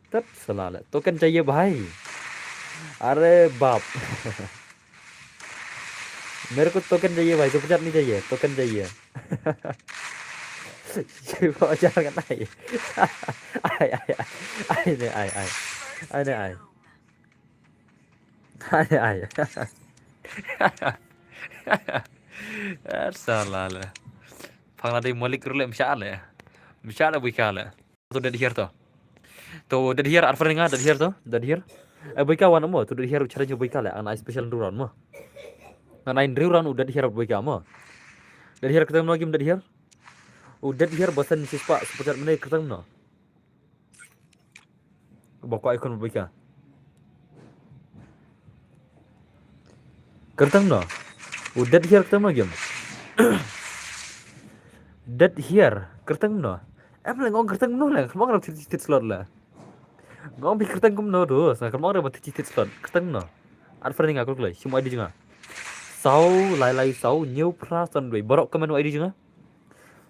Tet salah le. Token चाहिए भाई. अरे बाप. मेरे को टोकन चाहिए भाई, सुपर चैट नहीं चाहिए, टोकन चाहिए. Jai ba jar kan ai. Ai, ai, ai. Ai ne ai, ai. Ai ne ai. Ai ne ai. Salah le. Phang la dei Malik rule msha le. Msha le Boika le. To dead here to. To dead here, ar friend nga dead here to, dead here. Eh, Boika wan mo, to dead here challenge Boika le, an ai special dua round mo. An ai dua round u dead here Boika mo. Dead here kyrteng no game dead here. U dead here basan sispa super chat mene kyrteng no. Bako icon Boika. Kyrteng no. U dead here kyrteng no game. Dead here kyrteng no. Em le ngong kyrteng no le. Ngong rap tit tit slot le. Ngong bi kyrteng kum no tu. Sa ngong rap tit tit slot. Kyrteng no. Ar friend nga kul kul. Sim ID jnga. Sau lai lai sau new pra san dui. Borok comment ID jnga.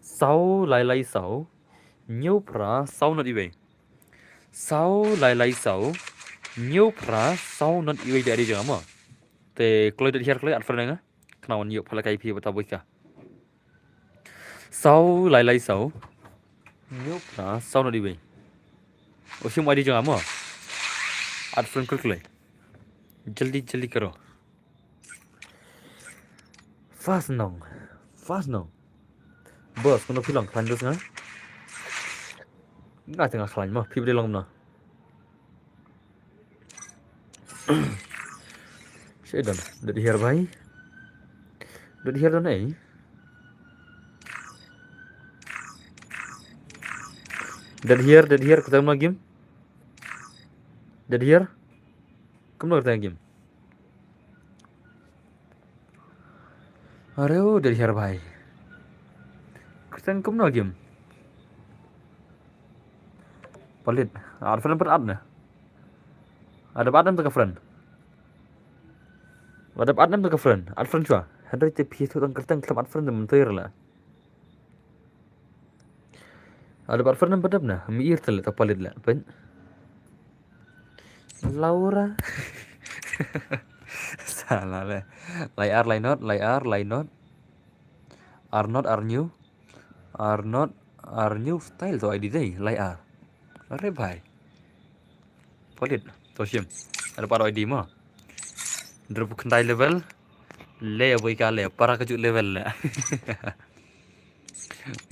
Sau lai lai sau. New pra sau not iwei. Sau lai lai sau. New pra sau not iwei de ID jnga mo. Te kloi dead here kloi ar friend nga. Kena wan yuk pala kai phi bata Boika. Sau lai lai sau. New pra sau not iwei. O sim ID jnga mo. Ar friend kul kul. Jaldi jaldi karo. Fast nong. Fast nong. Boss, kono phi long khlaiñ boss nga? Nga te nga khlaiñ mo, phi bri long no. She don, dead here bhai. Dead here don ei. Dead here, dead here, kyrteng no game. Dead here. Kumno kyrteng game. Are u dead here bhai. Kyrteng kumno game. Palit. Ar friend pat ad na. Ada pat ad nam ta ka friend. Ada pat ad nam ta ka friend. Ad friend chwa. Hadai te phi tu tang kyrteng khlem ad friend mynta la. Ada pat friend nam pat ad na. Mi ir telet ta palit la. Pen. Laura. Salah le. Lai ar, lai not, lai ar, lai not. Ar not, ar new. Ar not, ar new style to ID dei, lai ar. Are bhai. Palit, to sim. Ada para ID mo. Drop khyndai level. Le Boika le, para kaju level le.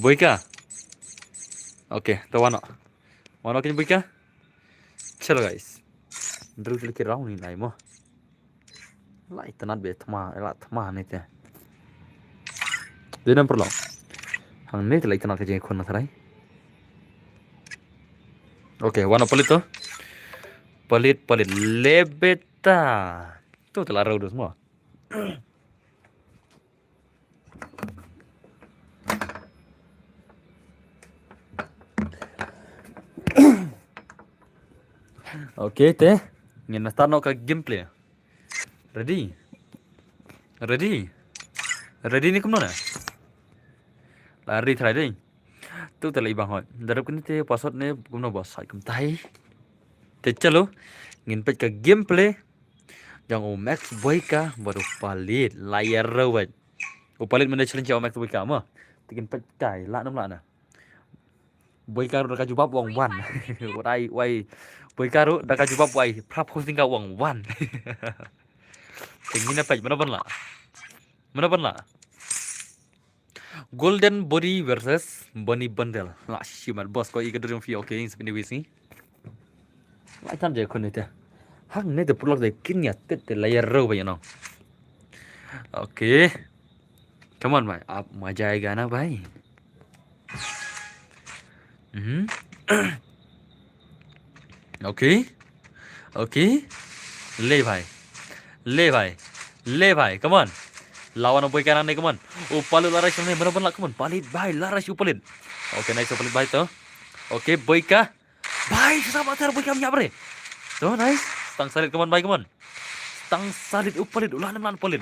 Boika. Okay, to wano. Wano kin Boika. Chalo guys. Drill drill ki round ni nai mo. Lai tanat be thma, la thma ni te. Dei nam perlo. Hang ni te lai tanat ka jeng khun na tharai. Okay, wana palit to. Palit, palit lebeta. Tu te la rau dus mo. Okay te. Ngin na start noh ka gameplay. Ready? Ready? Ready ni kumno na? La ready try dei. Tu te la i bang hot. Darap kini te password ne kumno bos sai kumtai. Te chalo. Ngin peit ka gameplay. Jong u Max Boyka bad u Palit la ïa rwet. U Palit mynta challenge ïa u Max Boyka mo. Te kin peit kai la nam la na. Boyka ruh da ka jubab wang wan. Wat ai wai. Boyka ruh da ka jubab wai. Prap hosting ka wang wan. Te ngin ïa peit mano ban lah. Mano ban lah. Golden Body versus Bonnie Bundle. Lah shi mat boss, ko i ka drum fi, okay, in sepini wisi. Lah itan je khun ite. Hang ne te pulak de kin ya tet te la ya ro ba ya no. Okay. Come on bhai, aap main jayega na bhai. Mhm. Okay. Okay. Le bhai. Le bhai. Le bhai. Come on. Lawan u Boika nangne, come on. U Palit la rush nangne, mano ban lah, come on. Palit bhai, la rush u Palit. Okay, nice u Palit bhai to. Okay, Boika. Bhai, sa ba thar Boika ym ïap re. To, nice. Stang salit, come on bhai, come on. Stang salit u Palit, u lah ne ym lah u Palit.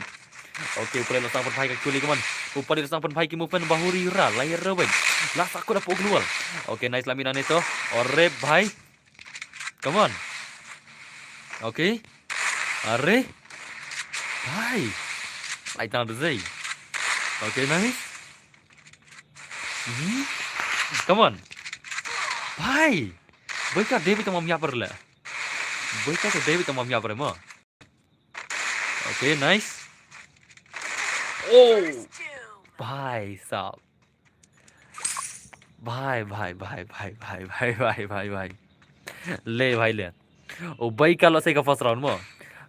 Okay, u Palit la stang pynphai ka kuli, come on. U Palit la stang pynphai ki movement ba huri ra, la ya ro bhai. La sa kut hapoh global. Okay, nice, la mih nangne to. Ore bhai. Come on. Okay. Are. Bhai. Lai tang de zei. Okay, nice. Mhm. Come on. Bhai. Boika David tang mam ïap re le. Boika David tang mam ïap re mo. Okay, nice. Oh. Bhai sahab. Bhai, bhai, bhai. Le, bhai, le. U Boika la sei ka first round mo.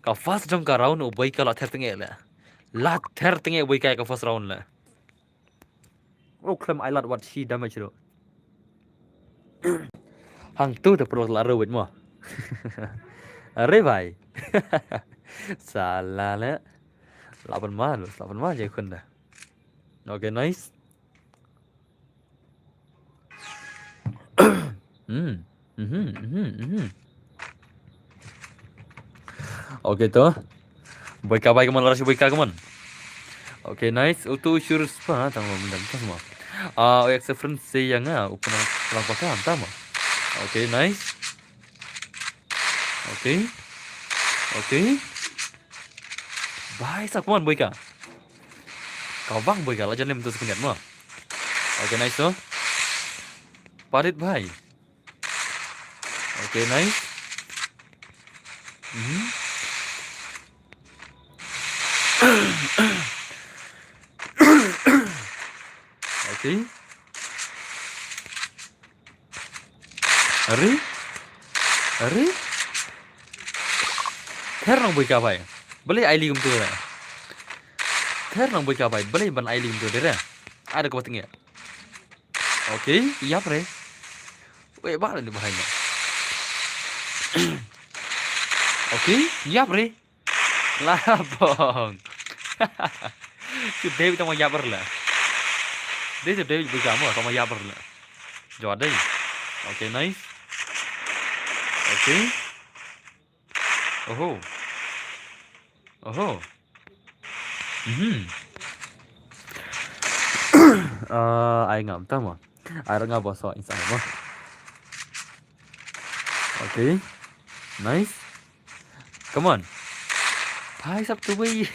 Ka first jong ka round, u Boika la ther tynge le. La ther tynge u Boika ka first round le. U khlem ai lad wat shi damage ruh. Hangtu te pulak la ruh wit mo. Are bhai. Salah le. Lapan ma, lapan ma je khun da. Okay, nice. Hmm. Mhm, mhm, mhm. Okay to. Boika bhai, come on, la rush Boika, come on. Okay, nice. Utu sure spa tang lo mendam tang mo. Ah, oyak sefren se yang ah, upna lang pakam tang mo. Okay, nice. Okay. Okay. Bhai sahab, come on Boika. Ka wang Boika, la jan lem tu sekejap mo. Okay, nice to. Parit bhai. Okay, nice. Mhm. Okay. Are? Are? Ther nang Boika bhai. Balei ai lei kumtu re. Ther nang Boika bhai. Balei ban ai lei kumtu re. Ada ko tynge. Okay, ïap re. Weh, ba le ni bahai na. Okay, ïap re. Labong. Tu David tang ma ïap re la. Dei tu David Boika mo tang ma ïap re la. Jawab dei. Okay, nice. Okay. Oho. Oho. Mhm. Ah, ai ngam tang mo. Ai ngam boss in sa mo. Okay. Nice. Come on. Bhai sahab tu bhai.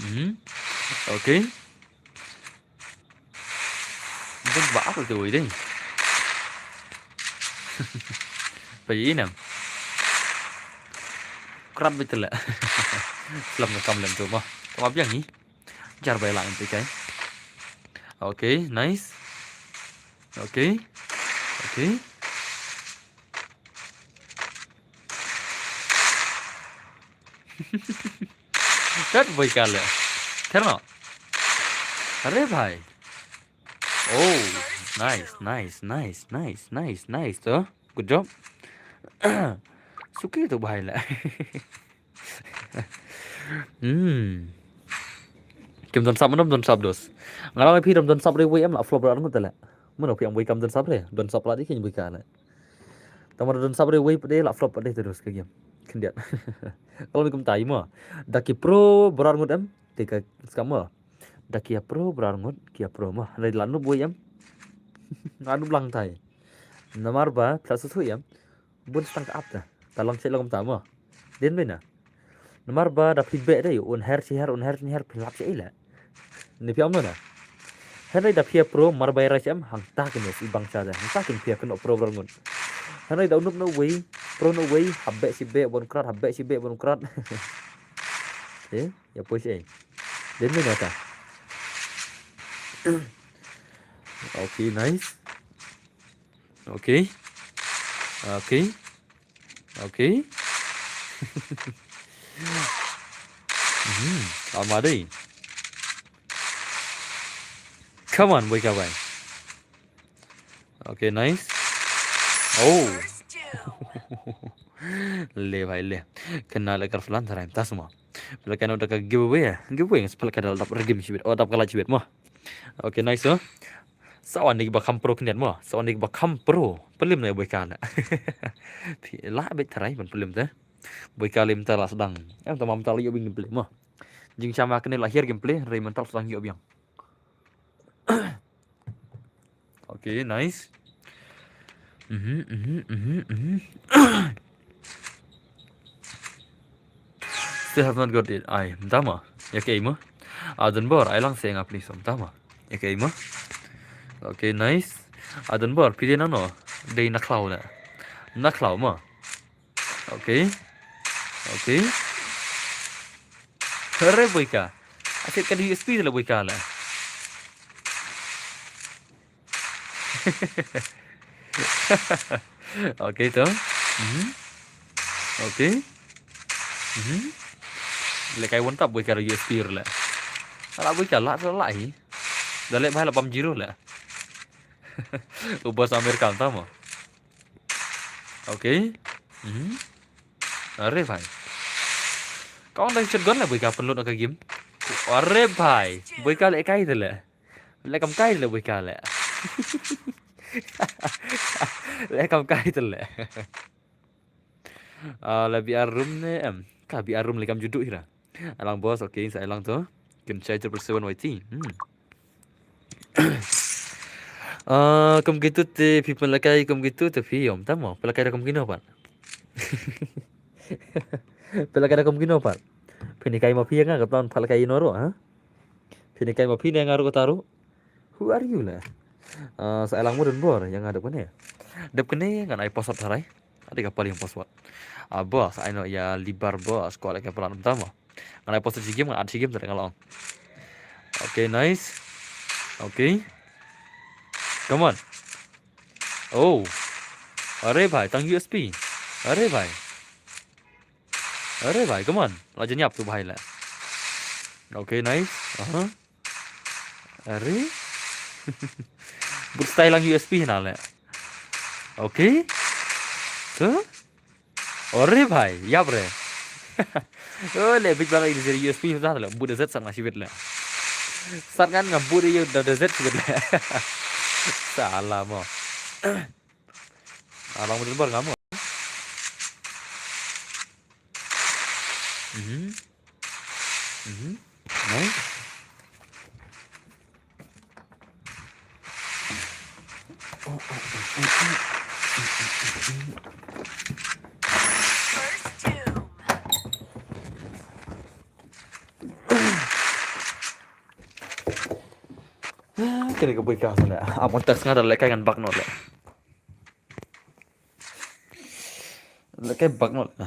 Mhm. Okay. Bun ba ka te wei ding. Pai inam. Krap betul lah. Selam ka kam lem tu mah. Kam biang ni. Jar bai lang tu kai. Okay, nice. Okay. Okay. That boy kale. Ther no. Are bhai. Oh, nice, nice, nice, nice, nice, nice, to. Good job. Suki tu bhai la. Hmm. Kim don sap, mano don sap dos. Nga la phi don sap re wei em la flop ran ngut la. Mano phi am wei kam don sap re, don sap la di kin wei ka la. Tama don sap re wei pde la flop pde terus ka game. Khyndiat. Kalau ni kum tai mo. Da ki pro brar ngut em, te ka skam mo. Da ki pro brar ngut, ki pro mo. Hynrei la nup wei em. Nga nup lang tai. Namar ba pla su su em. Bun stang ka ap ta. Ta long che long ta mo. Den bena. Namar ba da feedback dei, un her chi her, un her chi her, phi lap chi ila. Ni phi am no na. Hynrei da phi pro, mar bai ra chem, hang ta kin i bang cha da. Hang ta kin phi kin pro brar ngut. Hynrei da unup no wei, pro no way, habek si bek bon krat, habek si bek bon krat. Eh, ya poi si eh. Dende ngata. Okay, nice. Okay. Okay. Okay. Hmm, ama dei. Come on, Boika bhai. Okay, nice. Oh. Le bhai le. Kena le kar flan tharai tasma. Pela kena da ka giveaway ya. Giveaway ngas pela kena dap regim shibit. Oh, dap kala shibit mo. Okay, nice, oh. Sawan ni ba kham pro kniat mo. Sawan ni ba kham pro. Pelim na Boika na. Phi la bit tharai ban pelim te. Boika lim ta la sedang. Em ta mam ta la yo bing pelim mo. Jing sama kene lahir gameplay, ray mental sedang yo biang. Okay, nice. Mhm, mhm, mhm, mhm. Still have not got it. Ai, mtama. Ya ke ima. Adan bor, ai lang se nga please, mtama. Ya ke ima. Okay, nice. Adan bor, pide nano. Dei naklaw na. Naklaw ma. Okay. Okay. Hore Boika. Asyik ka di U S P la Boika la. Okay to. Mhm. Okay. Mhm. Le kai won tap Boika U S P la. Ala Boika la la hi. Dale bhai la pam zero la. Ubas Amerika tamo. Okay. Mhm. Are bhai. Kau dah shotgun la Boika penlut ka game. Are bhai. Boika le kai tele. Le kam kai le Boika le. Le kam kai tele. Ah, la B R room ne em. Ka B R room le kam judu hira. Alang boss, okay, sa alang to. Kin chai triple seven Y T. Hmm. Ah, kum gitu te phi pelakai kum gitu te phi om tamo. Pelakai da kum kino pat. Pelakai da kum kino pat. Pini kai ma phi nga ka ton pelakai ino ro ha. Pini kai ma phi ne nga ro taru. Who are you la? Ah, sa alang mo don bor yang ada kene. Dep kene ngan ai password harai. Ada ka paling password. Ah, boss, I know ya libar boss ko la ka plan tamo. Ngan ai post shi game, ngan ai shi game tadi ngalong. Okay, nice. Okay. Come on. Oh. Are bhai, tang U S P. Are bhai. Are bhai, come on. La janyap tu bhai la. Okay, nice. Aha. Are. But style lang U S P na la. Okay. Tu. Ore bhai, yap re. Oh, le big bang ini dari U S P dah le. But Z sang masih bit le. Sat ngan ngam but dia dah Z bit le. Salah mo. Abang betul bor ngam mo. Mhm. Mhm. Nice. Kene ka bui ka sana. Amon tas nga da lekai ngan bak no le. Lekai bak no le.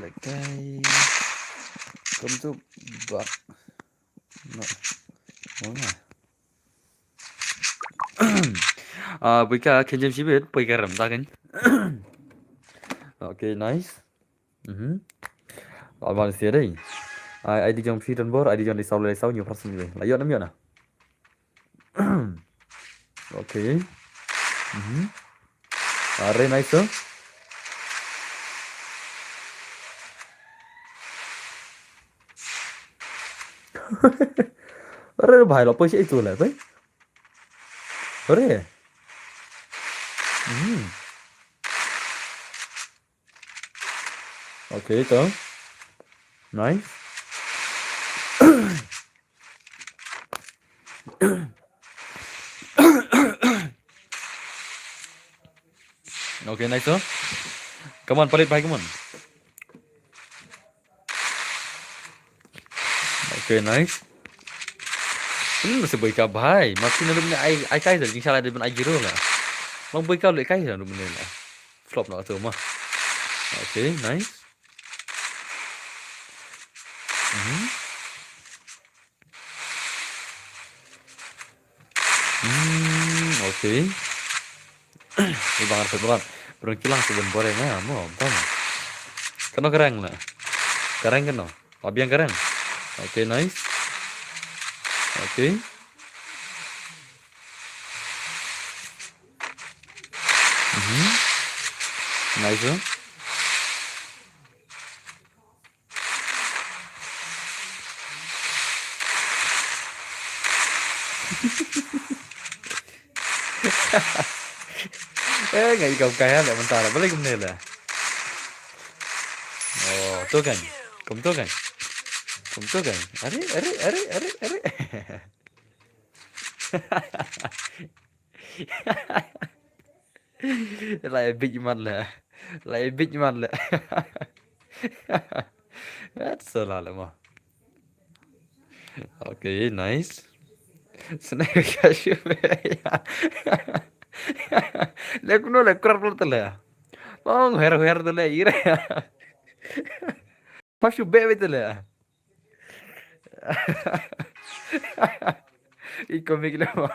Lekai. Kom tu bak. No. Mana? Ah, bui ka khenjem shibit, bui ka ram ta kan. Okay, nice. Mhm. Alman sia dei. Ai, ai di jong phi don bor, ai di jong di saw le saw new person ni. La yo nam yo na. Okay. Mhm. Are nice. Are bhai lo poi itu le bhai. Are. Mhm. Okay, to. Nice. Okay, nice, to. Come on, palit bhai, come on. Okay, nice. Hmm, masih bui ka bhai. Masih na dum ne ai ai kai da jing shala de ben ai giro la. Long bui ka le kai da dum ne la. Flop noh tu mo. Okay, nice. Mhm. Hmm, okay. Ibang arpet berat. Berung kilang sebelum goreng ah, mo, tama. Kano kereng na? Kereng kano? Abiang kereng. Okay, nice. Okay. Mhm. Nice, huh? Eh, ngai kam kaya le mentara. Balik kumne le. Oh, tu kan. Kum tu kan. Kum tu kan. Are, are, are, are, are. Lai big man le. Lai big man le. That's a lot mo. Okay, nice. Snack ka shu. Le kuno le krap le tele. Long her her tele ire. Pas shu be be tele. I komik le mo.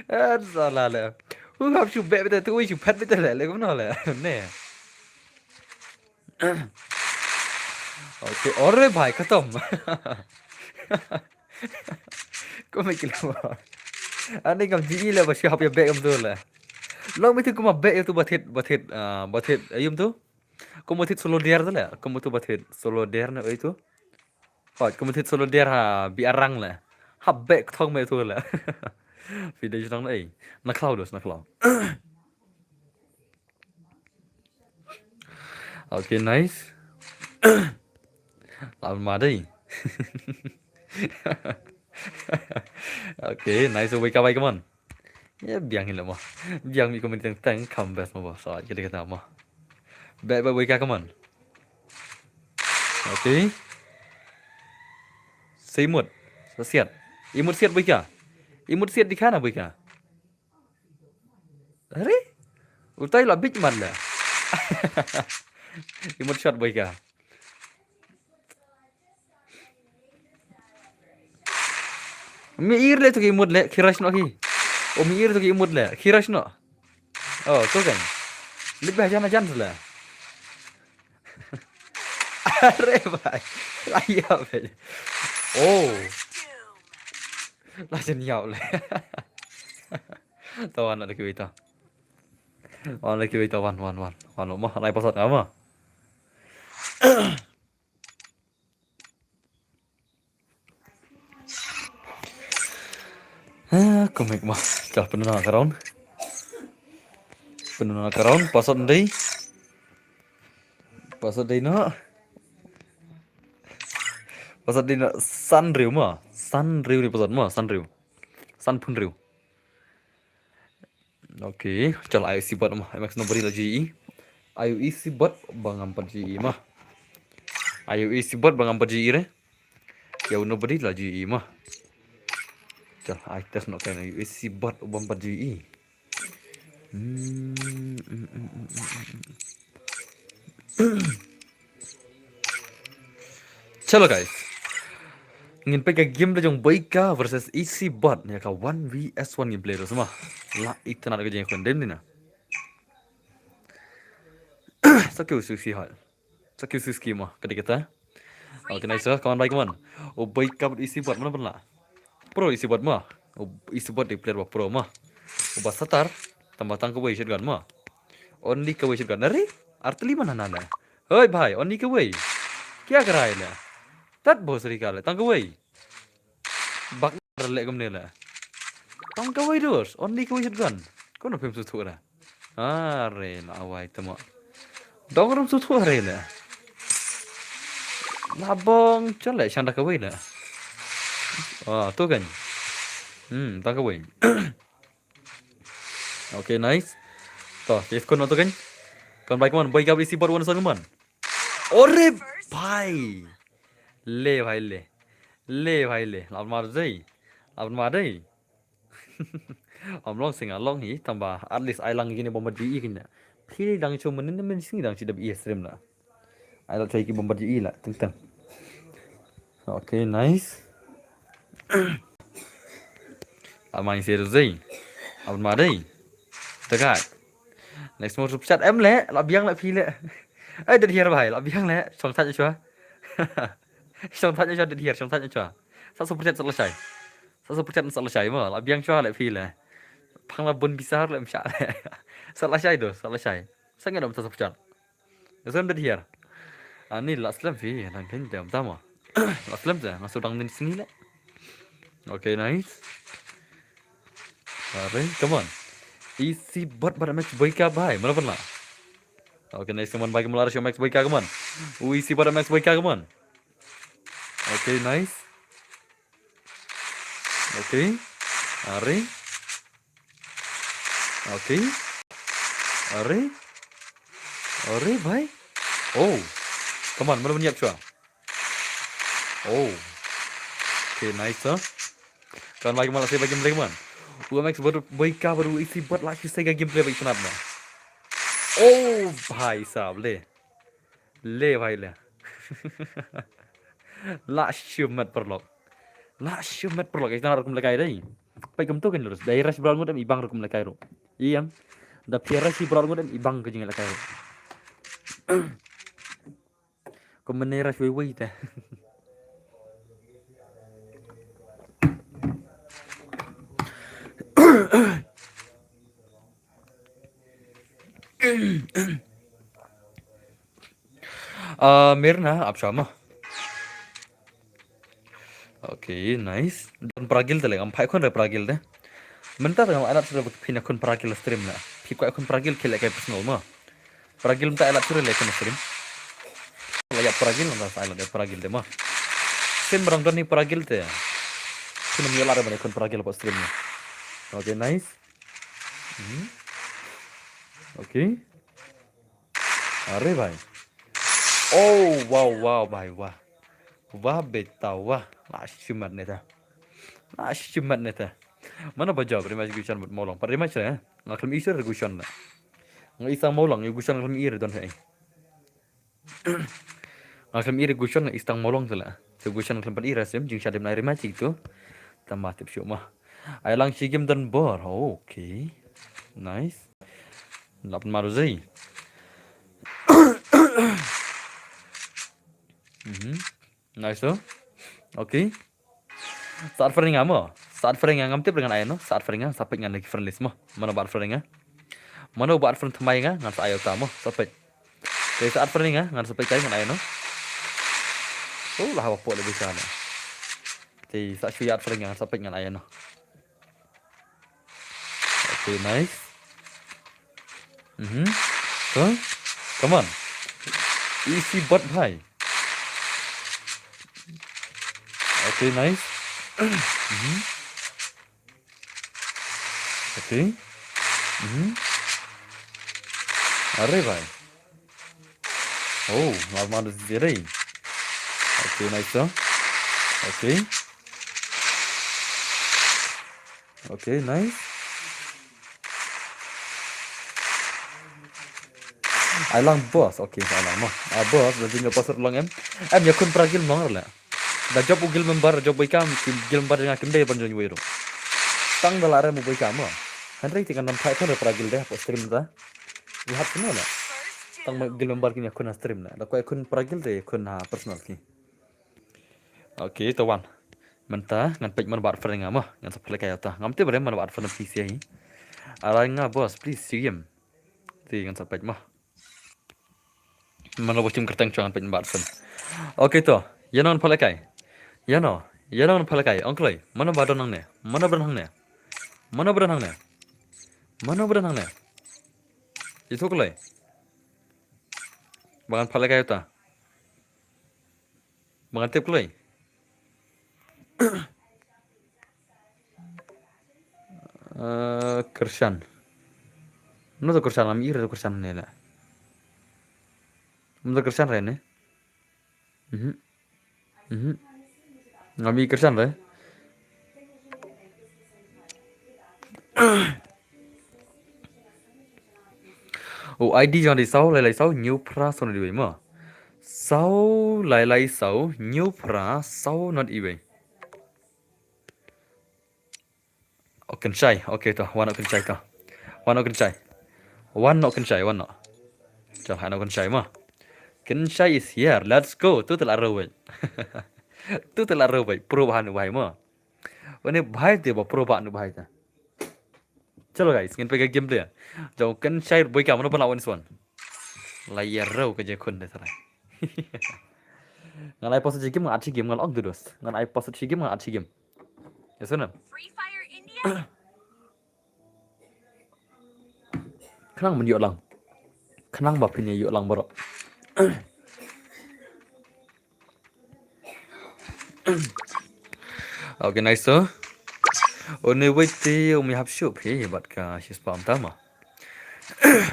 An sala le. Hu hap shu be bete tu shu phat bete le le kumno le. Ne. Okay, अरे भाई खत्म. Komik le mo. Ani kam ji le ba shu hap ya be kam tu le. Long mi tu kuma be tu bathit bathit ah, bathit ayum tu. Kum u thit solo der da le, kum u tu ba thit solo der na oi tu. Hot, kum u thit solo der ha bi arang le. Ha bek thong me tu le. Video jnong ei. Na khlaw dos, na khlaw. Okay, nice. Lam ma dei. Okay, nice. Wake up, come on. Ya, biang hi le mo. Biang mi ko min teng teng kam bes mo bo. So, kiti kata mo. Be be wika kaman. Okay. Sa imut. Sa siat. Imut siat wika. Imut siat di kana wika. Are? Utai la big man la. Imut shot wika. Mi ir le tu ki imut le, khirash no ki. O mi ir tu ki imut le, khirash no. Oh, tu kan. Lip ba jan jan tu le. Are bhai. La yap bhai. Oh. La jan yap le. Tawan la ki wita. Wan la ki wita wan wan wan. Wan lo mo, lai pasat ngama. Ha, komik ma. Chal pynna ka round. Pynna ka round, pasot ndei. Pasot dei no. Pasot dei no san riu ma. San riu ni pasot ma, san riu. San pun riu. Okay, chal I O C bot ma, M X nobody la G E. I O C bot ba ngam pat G E ma. I O C bot ba ngam pat G E re. Yow nobody la G E ma. Chal, I test no kan I O C bot ba ngam pat G E. Hmm, hmm, hmm, hmm, hmm, hmm. Chalo guys. Ngin peit ka game da jong Boika versus E C Bot ïa ka one V S one gameplay ruh sma. La itynnad ka jingïakondem dina. Sa kiew shu si hal. Sa kiew shu ski ma ka dei kata. Okay, nice, come on, bye, come on. O Boika bad E C Bot, mano ban lah? Pro E C Bot ma. O E C Bot dei player ba pro ma. O ba satar, tang ba tang kawei shotgun ma. Only kawei shotgun. Nari? Artylli mana nana. Hoi bhai, only kawei. Kya karai le? Tat bo sri ka le, tang kawei. Bak le kumne le. Tang kawei dos, only kawei shotgun. Kono phim suthu ra. Are la awai tama. Dong ram suthu are le. Labong chale shanda kawei le. Ah, tu kan. Hmm, tang kawei. Okay, nice. To, yes, kono tu kan. Kon bai kaman, bai kabri si bot wan sang man. Ore bhai. Le bhai le. Le bhai le. Laban mar dei. Laban mar dei. Am long singa long hi tamba at least ai lang gini bomba G E kine. Phi dang shu mynnin mynnin sngi dang shu dep ïa stream la. Ai la try ki bym pat ïa i la teng teng. Okay, nice. Amai se ru zei. Abon ma dei. Tegai. Next mo super chat em le, la biang la phi le. Ai dei hiar bai, la biang le. Song thaj chwa. Song thaj chwa dei hiar, song thaj chwa. Sa super chat sa la shai. Sa super chat sa la shai mo, la biang chwa le phi le. Phang la bun bisar le msha le. Sa la shai do, sa la shai. Sa ngam sa super chat. Zan dei hiar. Ani la slem phi, nang ken jam tama. La slem sa, nga sudang nin sngi le. Okay, nice. Are, come on. Easy bot bot Max Boyka bai, mana pun la. Okay, nice, come on, bai, come on, Max Boyka, come on. U easy bot Max Boyka, come on. Okay, nice. Okay. Are. Okay. Are. Are, bai. Oh. Come on, mana pun ïap chwa. Oh. Okay, nice, huh? Kan lagi malah saya bagi mereka man. U Max baru boy ka baru isi buat lagi saya gameplay bagi penat na. Oh, bhai sahab le. Le bhai le. La shumat perlok. La shumat perlok. Ita rukum lekai dai. Pai kum tu kan lurus. Dai rush bral ngut em ibang rukum lekai ru. Iyam. Da pia rush bral ngut em ibang ke jinglekai ru. Ko menera shuwei wei te. Ah, Mirna, ap shama. Okay, nice. Don paragil te le, ngam phai khun re paragil te. Mynta te ngam anat sure phi na khun paragil stream na. Phi kwai khun paragil khel kai personal ma. Paragil mynta anat sure le khun stream. La ya paragil mynta sa anat paragil te ma. Sin barang don ni paragil te. Khun mi la re ma khun paragil pa stream na. Okay, nice. Hmm. Okay. Are bhai. Oh, wow, wow, bhai, wah. Wah, beta, wah. La shimat ne ta. La shimat ne ta. Mana ba jawab, rematch Gushan bad Mawlong. Pat rematch, eh? Nga khlem i shuh Gushan la. Nga i sang Mawlong, i Gushan khlem i re don hai. Nga khlem i re Gushan, nga i sang Mawlong te la. Te Gushan khlem pat i re sim, jing shadim na rematch itu. Tama tip shuh ma. Ai lang shi game don bor. Okay. Nice. Lap maru zei. Mhm. Nice, oh. Okay. Saat friend nga mo. Saat friend nga ngam tip dengan ai no. Saat friend nga, sa peit ngan lagi friend list mo. Mano ba friend nga? Mano ba friend tmai nga, ngan sa ai ta mo. Sa peit. Te saat friend nga, ngan sa peit kai ngan ai no. Oh, lah apa pok lagi sana. Te sa shu yat friend nga, ngan sa peit ngan ai no. Okay, nice. Mhm. Huh? Come on. Easy bot bhai. Okay, nice. Mhm. Okay. Mhm. Are bhai. Oh, normal diri. Okay, nice, sir. Okay. Okay, nice. Ai lang boss. Okay, ai lang mo. Ah, boss, nanti nyo pasar long em. Em, ya kun paragil mong la. Da job u guild member, job boy kam, kim guild member nga kim dei ban join wei ru. Tang da la re mu boy kam mo. Hynrei ti kan dam thai thon paragil dei, hapo stream da. Ïa hap sino la. Tang ma guild member kin ïa kun ha stream la. Da ko ïa kun paragil dei, ïa kun ha personal ki. Okay, to wan. Mynta ngan peit man bat friend nga mo. Ngan sa phlek ïa ta. Ngam tip re man bat friend P C hi. Ala nga boss, please, sigim. Ti ngan sa peit mo. Mano ba shim kyrteng chong peit bat friend. Okay to. Ïa non phalkai. Ïa no. Ïa non phalkai. Ong kloi. Mano ba don hangne. Mano ba don hangne. Mano ba don hangne. Mano ba don hangne. Itu kloi. Ba ngan phalkai ta. Ba ngan tip kloi. Eh, Kyrshan. Mano to Kyrshan, ngam i re to Kyrshan ne la. Mano to Kyrshan re ne? Mhm. Mhm. Ngam i Kyrshan re. U I D jong di saw lai lai saw hynñiew phra saw nod iwei mo. Saw lai lai saw hynñiew phra saw nod iwei. O Kynshai, okay to, wan o Kynshai to. Wan o Kynshai. Wan o Kynshai, wan o. Chal han o Kynshai mo. Kynshai is here. Let's go. Tu te la roi. Tu te la roi. Pro bha nu bhai mo. Wane bhai te ba pro bha nu bhai te. Chalo guys, ngin peit ka gameplay. Jong Kynshai boi ka mano pala wan swan. La ïa rau ka je khun de sarai. Ngan ai post shi game ngan at shi game ngan ong tu dos. Ngan ai post shi game ngan at shi game. Ya sana. Free Fire India. Khnang men ïoh lang. Khnang ba phin ïoh lang baroh. Okay, nice to. Une wei te umi hap shuh phi bad ka shispah mynta ma.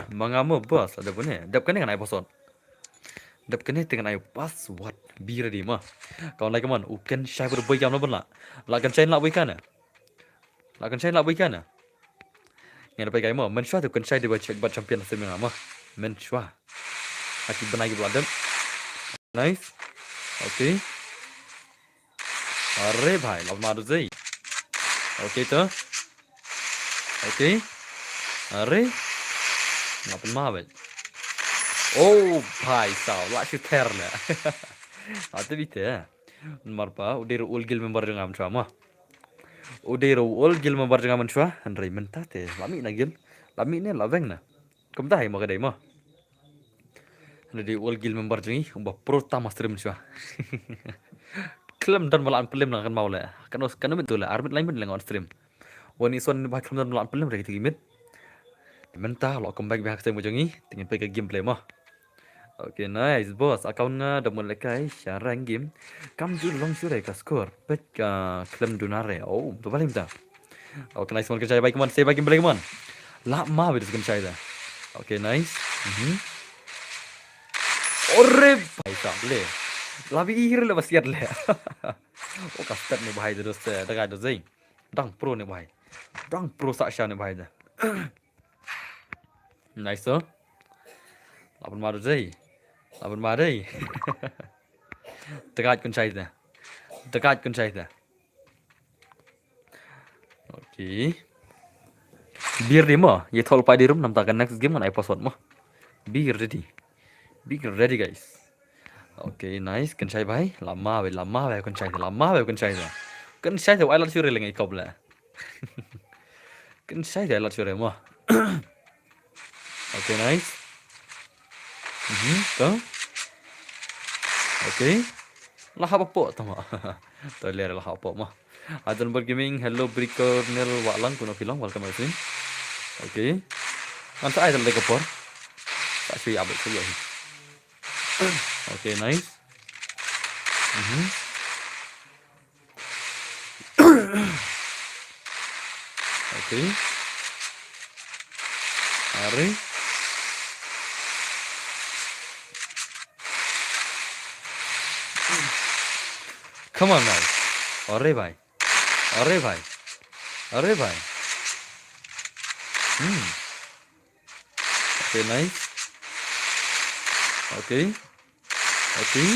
Ma nga mo boss, la dep kane, dep kane ngan ai password. Dep kane te ngan ai password. Be ready ma. Ka wan lai ka mon, u Kynshai bad boi ka mano ban la. La Kynshai la boi ka ne. La Kynshai la boi ka ne. Ngan peit ka mo, mynshuwa te u Kynshai dei ba check bad champion ha semi nga mo. Mynshuwa. Aki bnai ki ba la dep. Nice. Okay. Are bhai, la pynma dei. Okay to. Okay. Are. La pynma bhai. Oh bhai saw, la shu ther le. Ate bite. Namar ba u dei ruh u old guild member jong nga mynshuwa mo. U dei ruh u old guild member jong nga mynshuwa, hynrei mynta te la mih na guild, la mih ne la weng na. Kumta hi mo ka dei mo. Hynrei dei u old guild member jong ngi, u ba pro tam ha stream mynshuwa. Khlem don ba la an plim na kan mau le. Kan os kan mit tu le, ar mit lai mit le ngan stream. Wan i son ba khlem don ba la an plim re ki mit. Mynta lo comeback ba ha ka stream jong ngi, te ngin peit ka gameplay mo. Okay, nice boss. Account nga da mut lehkai sha rank game. Kam ju long shuh re ka score. Peit ka khlem duna re. Oh, to balim ta. Okay, nice one, Kynshai bai, come on, stay back in play, come on. La ma bit Kynshai da. Okay, nice. Mhm. Ore bai ta le. La bi ihir le basiat le. Oh, ka step ne bai da dos da ga da zai. Dang pro ne bai. Dang pro sa sha ne bai da. Nice to. La pynma dei. La pynma dei. Tegat Kynshai te. Tegat Kynshai te. Okay. Be ready mo. Ye thol pai di room namta ka next game ngan ai password mo. Be ready. Be ready guys. Okay, nice. Kynshai bai. La ma bai, la ma bai Kynshai te. La ma bai Kynshai te. Kynshai te ai lat shuh re leng i kop le. Kynshai te ai lat shuh re mo. Okay, nice. Mhm, to. Okay. La hap apo tama. To le la hap apo mo. Adon Bar Gaming, hello Brickor Nel Walang, kuno kilong, welcome everything. Okay. Ngan sa ai dal dei ka por. Sa shui abot shui. Okay, nice. Mhm. Okay. Are. Come on, bhai. Are, bhai. Are, bhai. Are, bhai. Hmm. Okay, nice. Okay. Okay.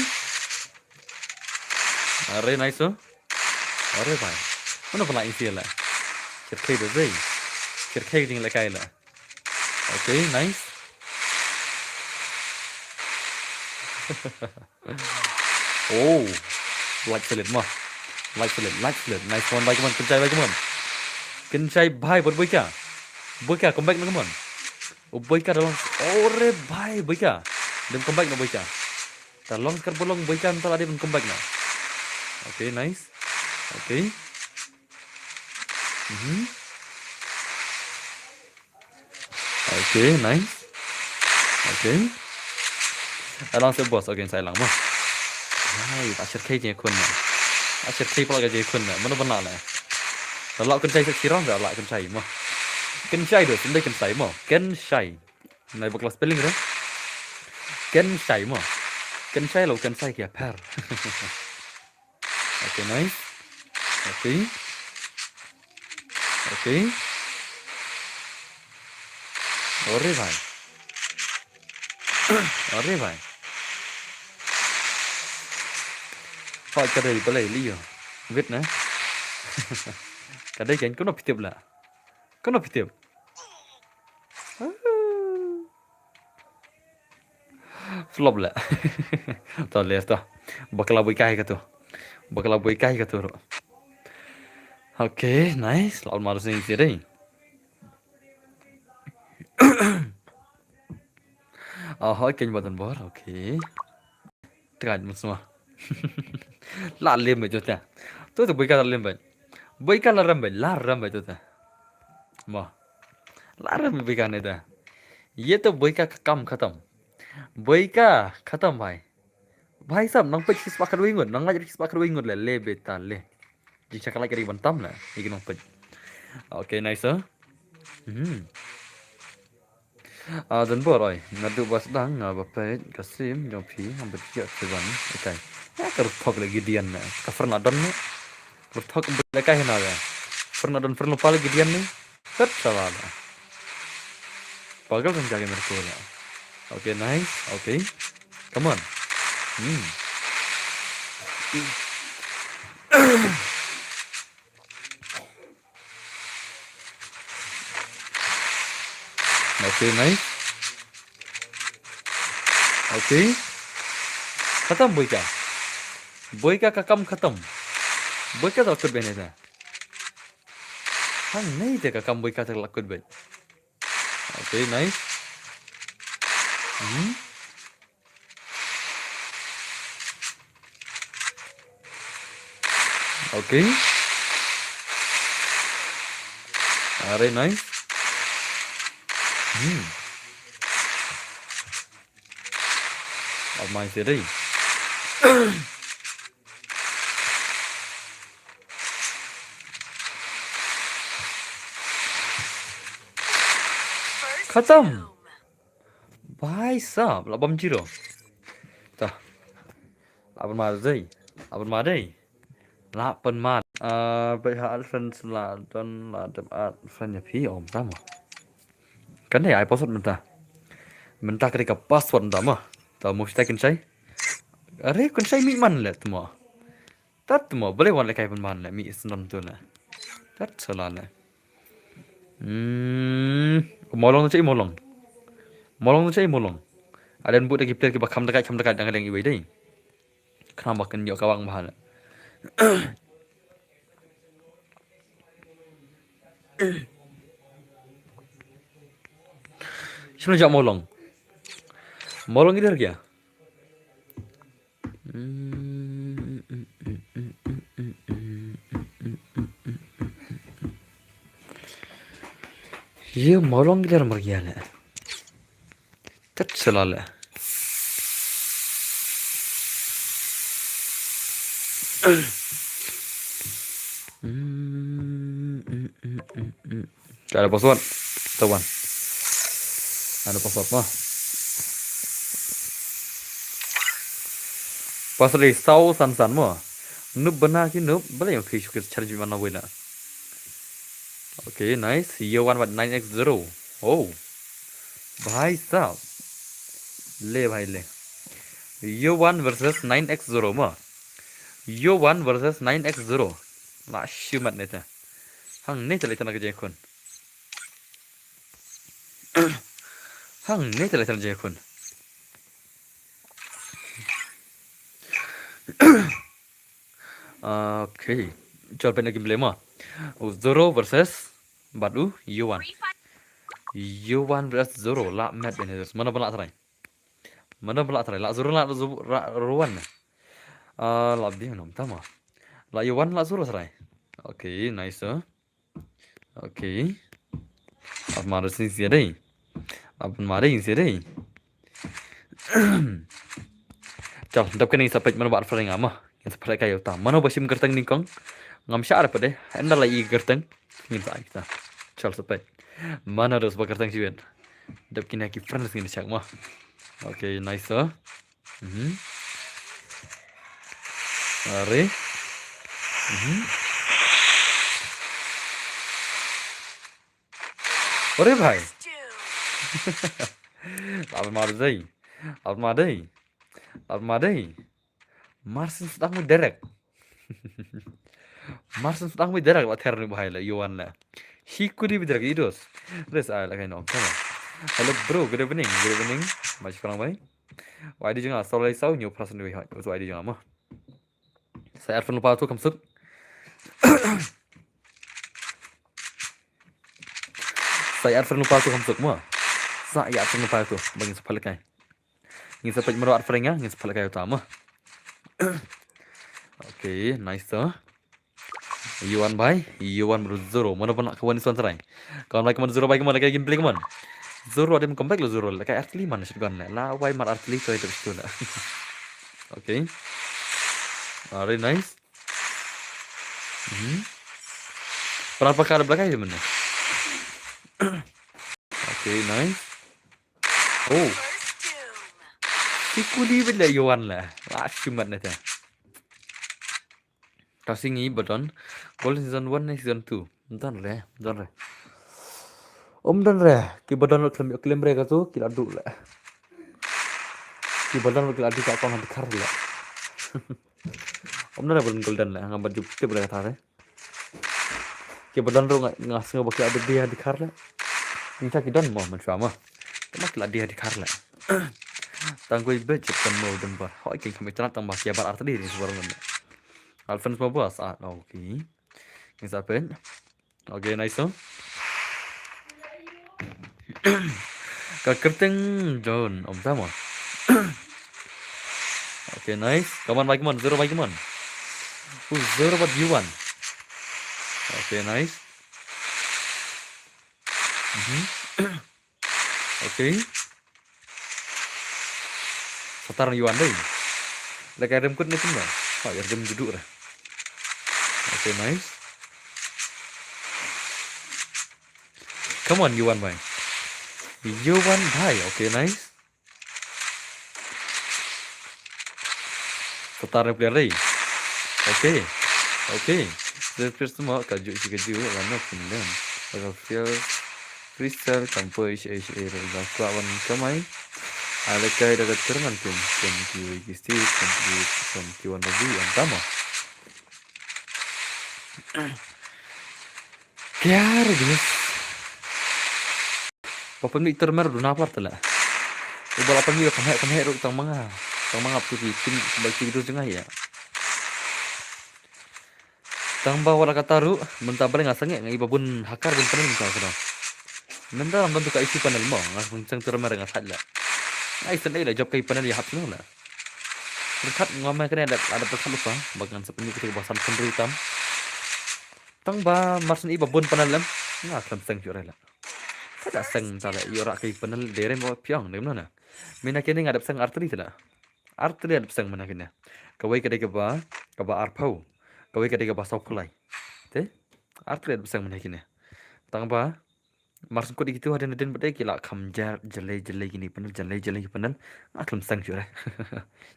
Are, nice, oh. Are, bhai. Mano pala isi la. Chirkhei do zai. Chirkhei ding la kai la. Okay, nice. Oh. Like select mo. Like select, like select. Nice one, bhai, come on. Kynshai, bhai, come on. Kynshai, bhai, bad Boika. Boika, come back na, come on. Oh, Boika da long. Ore, bhai, Boika. Dem come back na, Boika. Da long sekar bolong, Boika, nta la dem come back na. Okay, nice. Okay. Mhm. Okay, nice. Okay. Alang se boss, okay, sai lang mo. Ai, ta shirkhei je khun na. Ta shirkhei pala ka je khun na. Mano ban la la. Ta la Kynshai sa chirang da la Kynshai mo. Kynshai do, sindai Kynshai mo. Kynshai. Nai bakla spelling re. Kynshai mo. Kynshai lo Kynshai kia per. Okay, nice. Okay. Okay. Ore bhai. Are bhai. Hoi ka dei balei lei ïa. Wit na. Ka dei kan kano phi tip la. Kano phi tip. Flop la. To le to. Bakla bui kai ka to. Bakla bui kai ka to. Okay, nice. Lawan maru sini sini. Aha, keng button bor, okay. Trai mus ma. La lem beit jota. Tu tu bui ka la lem beit. Bui ka la rem beit, la rem beit jota. Ma. La rem beit bui ka ne ta. Ye to bui ka kam khatam. Bui ka khatam bhai. Bhai sab nang peit ki spah khatwei ngut, nang lait ki spah khatwei ngut le, le beta le. Jing sha ka lait ka ri ban tam le, ïa ki nang peit. Okay, nice. Hmm. Ah, don bor oi, naduh ba sdang, ah, ba peit ka sim jong phi, ngam peit ïa phi ban. Okay. Ya ka ruthok le Gideon ne. Ka fern adon ne. Ruthok le kai hina le. Fern adon fern lupa le Gideon ne. Tet salah le. Pagal kan jage merko le. Okay, nice. Okay. Come on. Hmm. Okay, nice. Okay. Khatam bui ka. Bui ka ka kam khatam. Bui ka ta kut bene ta. Hangne te ka kam bui ka ta la kut bene. Okay, nice. Hmm. Okay. Are nice. Hmm. Amai siri. Khatam. Bhai sab, la bam zero. Ta. La ban ma dei. La ban ma dei. La ban ma. Ah, bad ha adsense la don la dep adsense ïa phi om tama. Kan dei ai password mynta. Mynta ka dei ka password mynta ma. Ta mo kita kin shai. Are kun shai mi man le tama. Tat mo, bale wan le kai pun ban le mi is non tu le. Tat sala le. Hmm, molong tu cei molong. Molong tu cei molong. Aden but lagi player ki ba kham dekat, kham dekat dang dang iwei dei. Khnang ba kan ïoh ka wang ba le. Shim le jak molong. Molong idir kya? Ye molong gilar mar gya le. Tet sela le. Ka ada password. Tawan. Ada password mah. Password le saw san san mah. Noob bana ki noob, bale yang kri shukir challenge mana wei la. Okay, nice. Year one wat nine x zero. Oh. Bhai sahab. Le bhai le. Year one versus nine x zero mah. Year one versus nine x zero. La shimat ne ta. Hangne ta le ta na ka jeng khun. Hangne ta le ta na jeng khun. Okay. Chol pynna game le mah. U zero versus bad u year one. Year one versus zero la met bene. Mano ba la try. Mano ba la try. La zero la zero la ruan. Ah, la bi nom tama. La year one la zero try. Okay, nice. Okay. Ap mare sin sia dei. Ap mare sin sia dei. Chal, dap kane sa pek mano ba fring ama. Ngin sa pek kayo ta. Mano ba shim gerteng ni kong. Ngam sha arep de. Enda la i gerteng. Ngin sa ai ta. Chal sa pek. Mano dos ba gerteng siwen. Dap kine ki friends ngin sa ma. Okay, nice. Mhm. Are. Mhm. Ore bhai. Lap mar zai. Ap ma dei. Ap ma dei. Marsin sdang mi derek. Marsin sdang mi derek la ther ni bahai la Yuan la. Hi kudi bi derek idos. Res ai la kai no. Hello bro, good evening. Good evening. Mach kurang bai. Wai di jong nga, saw lai saw, new person wi hoi. Wai di jong nga mo. Sa ar fan lupa tu kamsuk. Sa ar fan lupa tu kamsuk mo. Sa ar fan lupa tu. Bangin sa palik ai. Ngin sa peit mero ar phreng ïa, ngin sa peit lehkai uta mo. Okay, nice to. Yuan bai, Yuan bro zero. Mano pun nak kawan ni suan serai. Kawan bai kawan zero bai kawan lehkai gameplay kawan. Zero ada comeback lo zero. Lehkai artillery man shotgun le. La wai mar artillery to itu situ le. Okay. Very nice. Hmm. Pernah pakai ada belakang je mana? Okay, nice. Oh. Ki kuli bit la Yuan la. La shimat na ta. Ka singi badon. Golden season one ne season two. Don re, don re. Om don re. Ki badon lo klem klem re ka tu ki la du le. Ki badon lo ki la di ka kong ha dkhar le. Om don re badon golden le. Nga bad jup tip le ka ta re. Ki badon ruh nga, nga sngew ba ki la dei ha dkhar le. Ngi cha ki don mo man shwa mo. Tama ki la dei ha dkhar le. Tang koi bet chep kan mo don ba. Hoi king kami tana tang ba ki bar artillery ni subar ngan. Alphonse mo bas ah, okay. Ngi sa pen. Okay, nice song. Ka kyrteng John, om tama. Okay, nice. Come on, bye, come on. Zero, bye, come on. Ooh, zero, but you won. Okay, nice. Mhm. Okay. Satar Yuan dei. Lehkai rem kut ni kumba. Ha, ya rem juduk dah. Okay, nice. Come on, Yuan bai. Yuan bai. Okay, nice. Satar player dei. Okay. Okay. Zero first mo ka ju si ka ju la no pun dem. Ka feel freestyle kampoi shi shi re la kwa wan kamai. Ala kai da ka terman kum kum ki wi ki sti kum ki kum ki wan da ju an tama. Kiar gini. Papan mi termer duna par tala. Ubal apan mi pahek pahek ruk tang manga. Tang manga tu ki tim bal ki video jengai ya. Tang ba wala kata ruh, mynta ba nga sangeh nga iba bun hakar bun panel mynta ka dong. Mynta ram tu ka isi panel mo, nga seng termer nga sat la. Nga isen dei la job kai panel ya hap sino la. Rekat nga mai kena ada ada pesan lupa, bak ngan sepeni kita basan pendri tam. Tang ba marsen iba bun panel lem, nga klem seng syure la. Kada seng tala yora kai panel dere mo piang dem na. Mina kini nga dep seng arteri tala. Arteri dep seng mana kini. Kawai kadai kaba, kaba arpau. Kawai kadai kaba sopulai. Te? Arteri dep seng mana kini. Tang ba marsen kut ikitu hadin hadin bade kila kham jar jale jale kini panel jale jale panel. Nga klem seng syure.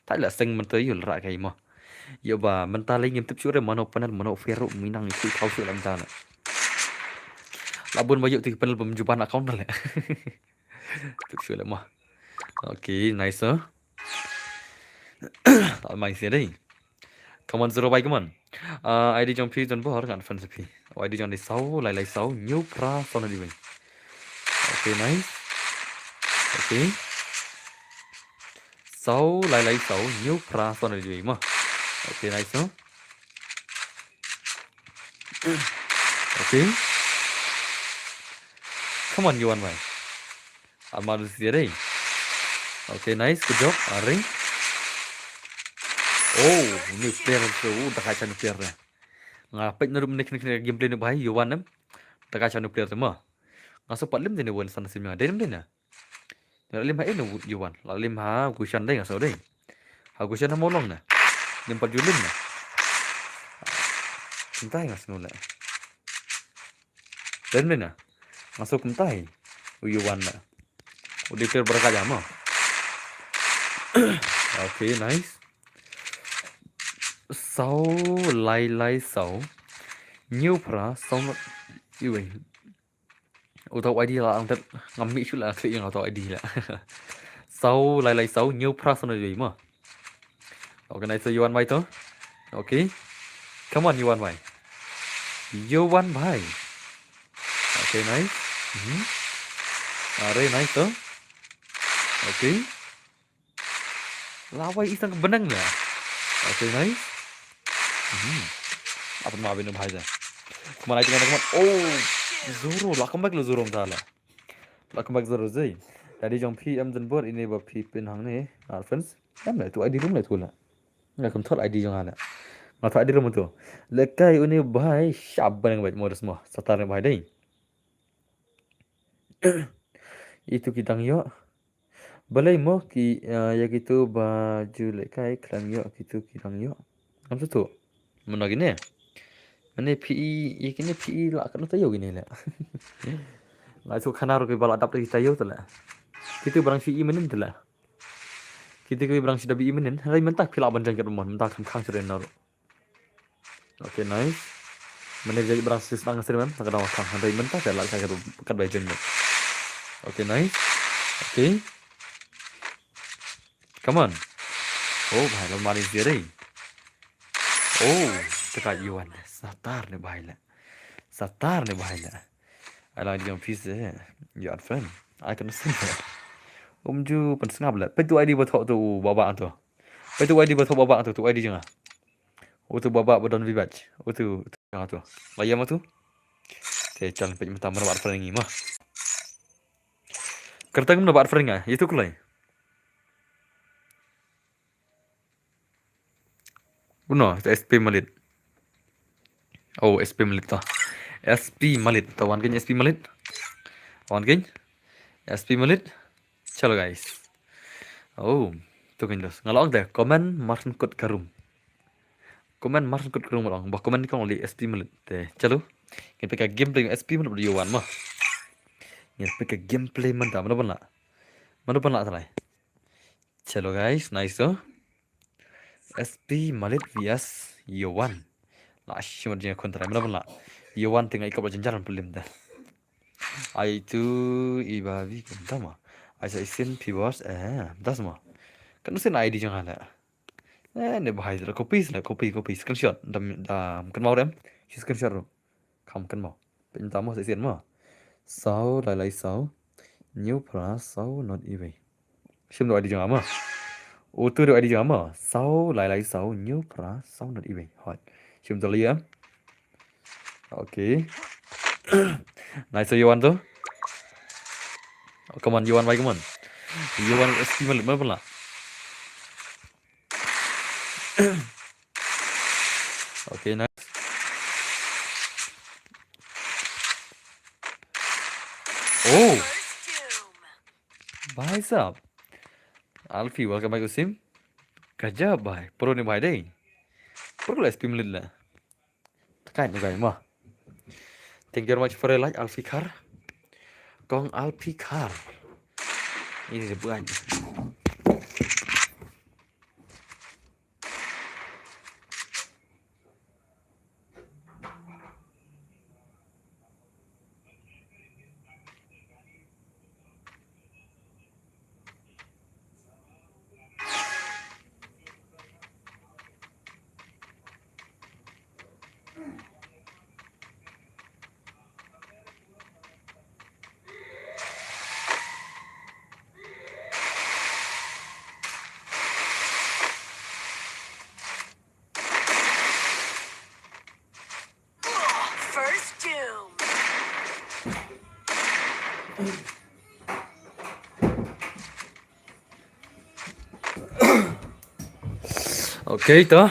Tala seng menta yul ra kai mo. Yo ba menta lai ngim tip syure mano panel mano feru minang itu kau syure menta la. Labun bayu tu panel pemjuban account la. Tip syure mo. Okay, nice. Tak main sini dei. Come on, zero bai, come on. Uh, I D jong phi don bor ngan fan sa phi. Oh, I D jong ni saw lai lai saw new pra saw na di bai. Okay, nice. Okay. Saw lai lai saw new pra saw na di bai ma. Okay, nice no. Okay. Come on, Yuan bai. Alma du sia dei. Okay, nice, good job. Aring. Oh, new player tu, dah kacau new player dah. Nga pek na rup nek nek gameplay ni bahai Yuan em. Dah kacau new player tu mah. Nga sempat lim dini wan sana sini. Dei lim dini. Lim ha inu Yuan. La lim ha Gushan dei nga so dei. Ha Gushan ha molong na. Lim pat julim na. Cintai nga senu le. Lim dini. Nga so kumtai. U Yuan na. U dikir berkat jama. Okay, nice. Saw lai lai saw. New pra saw not iwei. Utau I D la ang tet ngam mi shu la klik yang utau I D la. Saw lai lai saw, hynñiew phra saw nod wei mo. Okay, nice to, Yohan bhai to. Okay. Come on, Yohan bhai. Yohan bhai. Okay, nice. Mhm. Are, nice to. Okay. Lawai isang benang la. Okay, nice. Mhm. Apa ma bino bhai ja. Come on, I think, come on. Oh, Zoro, la come back lo Zoro mta la. La come back Zoro zai. Daddy jong phi em jan bor ini ba phi pin hangne. Ar friends. Em la tu I D room la tu la. Nga kam thot I D jong nga la. Nga thot I D room tu. Lekai uni bhai shab benang bhai modus mo. Satar ne bhai dei. Itu ki dang ïoh. Balei mo ki, eh, ïa kitu ba ju lehkai khlem ïoh kitu ki dang ïoh. Ngam sngewthuh. Mano kine? Mane phi i, ïa kine phi i la katno taïew kine le. Nga shu khana ruh ki ba la dap da ki taïew te le. Kitu ba dang shu i mynnin te le. Kitu ki ba dang shu da bi i mynnin. Hynrei mynta phi lah ban jan kat ba mon, mynta kham khang shu ren na ruh. Okay, nice. Mane jai brang sis dang sir mem, tak dang khang handai mynta ka la ka kat bai jen. Okay, nice. Okay. Come on. Oh, bhai, lo mari sir dei. Oh, teka Yohan. Satar ne bhai la. Satar ne bhai la. Ai lang jong phi se. Yohan friend. Ai kan sen. Um ju pan sngap la. Pe tu I D ba thok tu baba tu. Pe tu I D ba thok baba tu, tu I D jong nga. Utu baba ba don vibach. Utu, utu, utu. Layam utu. Te chal pej mata mana bat friend ngi ma. Kertang mana bat friend nga. Itu kulai. Uno, itu S P Malit. Oh, S P Malit to. S P Malit. To wan kin S P Malit. Wan kin S P Malit. Chalo guys. Oh, tu kin dos. Ngalong de comment martin kut karum. Comment martin kut karum ngalong. Bah comment kong li S P Malit. Te, chalo. Ngin peka gameplay S P Malit video one mo. Ngin peka gameplay manta. Mana bana? Mana bana talai? Chalo guys, nice to. S P Malit V S Yohan. La shimar jing khun trai mana bana? Yohan tinga ikop la jenjar pelim da. Ai tu iba vi kan tama. Ai sa isin pibos eh das mo. Kan usin I D jong hala. Eh ne bahai la copy la copy copy screenshot dam dam kan mau dem. Shi screenshot ru. Kham kan mau. Pynta mo sa sien mo. Saw lai lai saw. Hynñiew phra saw nod iwei. Shim do I D jong nga mo. Utu do I D jong nga mo. Saw lai lai saw hynñiew phra saw nod iwei. Hot. Shim do liam. Okay. Nice, so Yohan tu. Oh, come on, Yohan, why, come on. Yohan, S P Malit, mana pula. Okay, nice. Oh. Bhai sahab. Alfie, welcome back to stream. Gajab bhai. Pro ne bhai dei. Pro la S P Malit la. Tekan tu guys mo. Thank you very much for the like, Alfie Kar. Kong Alfie Kar. Ini dia buat. First doom. Okay, to.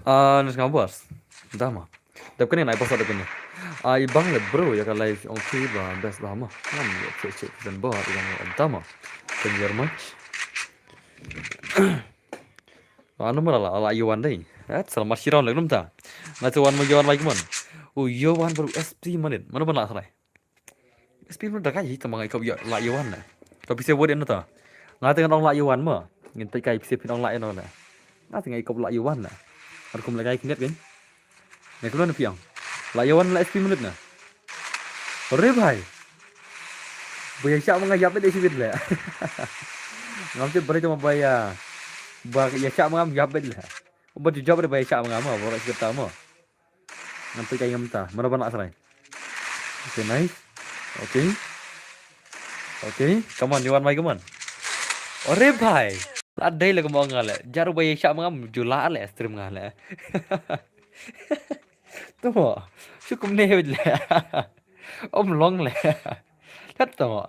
Ah, nus ngabas. Dama. Dap kene nai pasal dap kene. Ah, ibang le bro ya ka live ong ti ba best ba ma. Ngam ya check check dan ba ibang dama. Thank you very much. Anu mana la la Yohan dei. Eh, selamat siram lagi belum ta. Na tu wan ma Yohan lagi man. Oh, Yohan baru S P Malit. Mana pun la salai. S P Malit dah kai tama ngai kau ya la Yohan na. Tapi saya buat anu ta. Ngata ngan ong la Yohan ma. Ngin tai kai pise pin ong la Yohan na. Ngata ngai kau la Yohan na. Har kum la kai kinet kan. Ngai kau na piang. La Yohan la S P Malit na. Re bhai. Buya syak manga yap de sibit le. Ngam tip balei te mo ba ïa, ba ïa shah ma nga ïa bit la. Ba ju jop re ba ïa shah ma nga mo, ba ïa shah ma nga mo. Ngam tip ka ïa ngam ta. Mano ban la srai. Okay, nice. Okay. Okay, come on, you want my, come on. Ore bhai. La dei le, ka mo nga le. Jaru ba ïa shah ma nga ju la le stream nga le. To mo. Shu kumne le. Om long le. Tat to mo.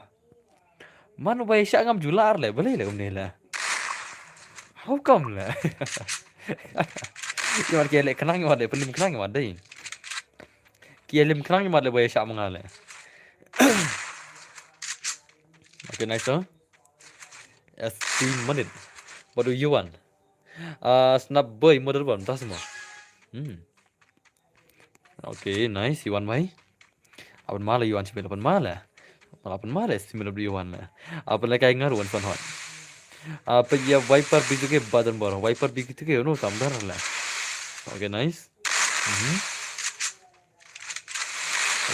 Man ba ïa shah ngam ju la le. Balei le kumne le. How come le? Ïa mar ki le khnang ïa mar de, pynlem khnang ïa mar de. Ki ïa lem khnang ïa mar le ba ïa shah ma nga le. Okay, nice, huh? Esteem Manit. What do you want? Uh, Snap Boy, Mother Bomb, das mo. Hmm. Okay, nice, you want mai? Apan mala you want, sibel apan mala. Mala apan mala, similar do you want la. Apan la kai ngar wan san hot. Apa ya Viper B two K button bar. Viper B two K no samdar la. Okay, nice. Mhm.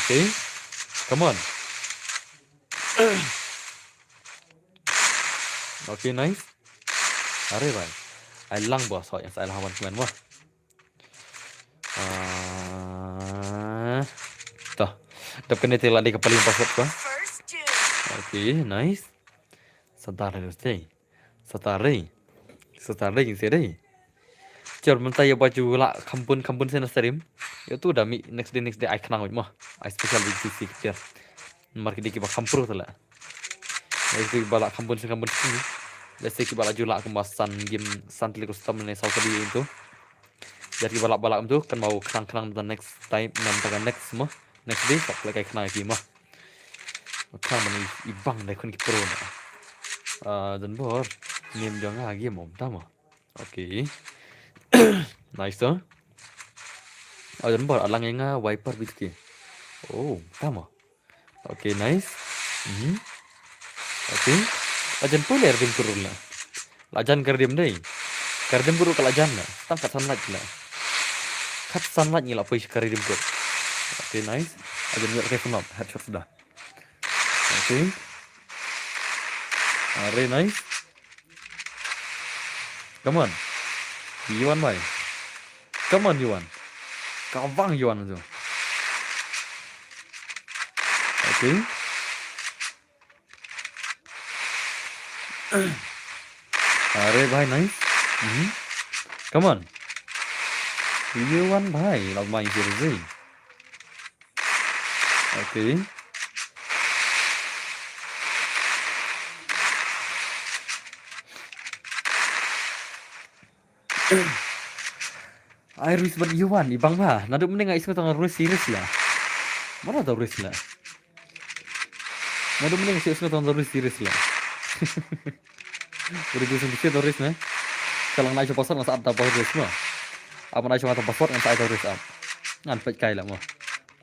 Okay. Come on. Okay, nice. Are bhai. Ai lang boss, hoi, yang sa ai lang wan kmen wah. Ah, to. Dap kane te la dei ka paling password ko. Okay, nice. Sadar le stay. Sadar re. Sadar re, se re. Chor mynta ïa ba ju la khambun khambun sena stream. Ïa tu da mi next day, next day ai khnang mo. Ai special week tu si kiar. Mar ki dei ki ba kham pro tala. Ïa ki ba la khambun sena khambun sena. Let's say ki ba la ju la kumba san game, san tli custom ne saw tli into. Ïa ki ba la ba la kumtu kan mau khnang khnang the next time, nam ta next mo. Next day tak le kai khnang ki mo. Khnang ban i bang dei khun ki pro na. Ah, dan bor. Nim jong ha game om ta mo. Okay. Nice to. Oh, dan bor alang ïa nga Viper B two K. Oh, ta mo. Okay, nice. Mhm. Okay. Ajan pule rim kurul la. La jan ka rim dei. Ka rim kurul ka la jan la. Tang kat sunlight la. Kat sunlight ngi la pui ka rim kurul. Okay, nice. Ajan ngi la kai sunlight. Headshot sudah. Okay. Are nice. Come on. Yuan mai. Come on, Yuan. Ka bang Yuan tu. Okay. Are bhai, nice. Mhm. Come on. Yuan bhai, la mai jersey. Okay. Ai Ruiz bad Yuan, i bang ba. Naduh mynne nga isngew tang Ruiz serious la. Mana tang Ruiz la. Naduh mynne nga isngew tang Ruiz serious la. Udah gue sendiri tang Ruiz ne. Kalau ngai password nga sa ada password mo. Apa ngai tang password nga sa ada Ruiz ap. Ngan pek kai la mo.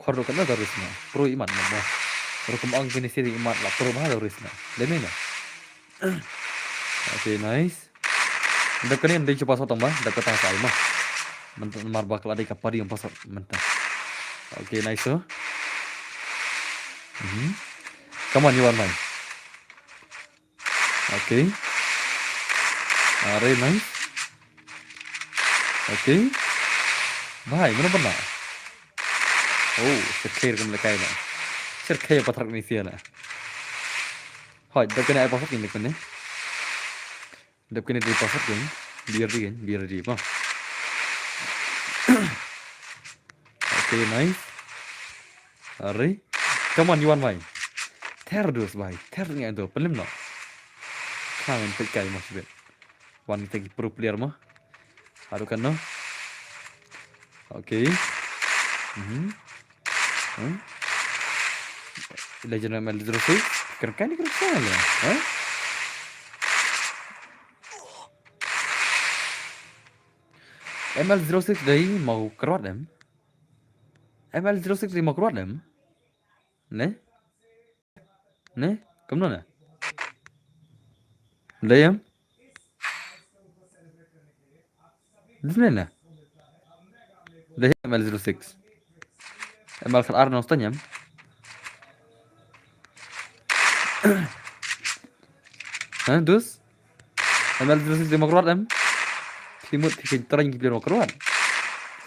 Khor do kan tang Ruiz mo. Pro imat mo. Rukum ang kini siri imat la pro ba Ruiz mo. Demi na. Okay, nice. Dep kane dei shu password tang ba, dep kata sa ai ma. Mynta mar ba ka la dei ka pari ïa password mynta. Okay, nice to. Mhm. Come on, Yuan mai. Okay. Are nice. Okay. Bhai, mana bana? Oh, sirkhe kum lekai na. Sirkhe patrak ni sia na. Hoi, dep kane ai password ni kane. Dep kane dei password kan. Biar di kan, biar di pa. Okay, nice. Are. Come on, Yuan mai. Ter dus bai. Ter ngai do, pelim no. Kang pek kai mo sibet. Wan kita ki pro player mo. Haduh kan no. Okay. Mhm. Hmm? Legend M L zero six. Keren kan ni keren kan ya. Hah? M L zero six dei mau kerot em. M L zero six dei mau kerot em. Ne? Ne? Kumno ne? Dei em? Dei ne? Dei M L zero six. M L khat ar nong stanyam. Hah, dus? M L zero six dei Mawkyrwat em. Phi mut phi kyntreng ki player Mawkyrwat.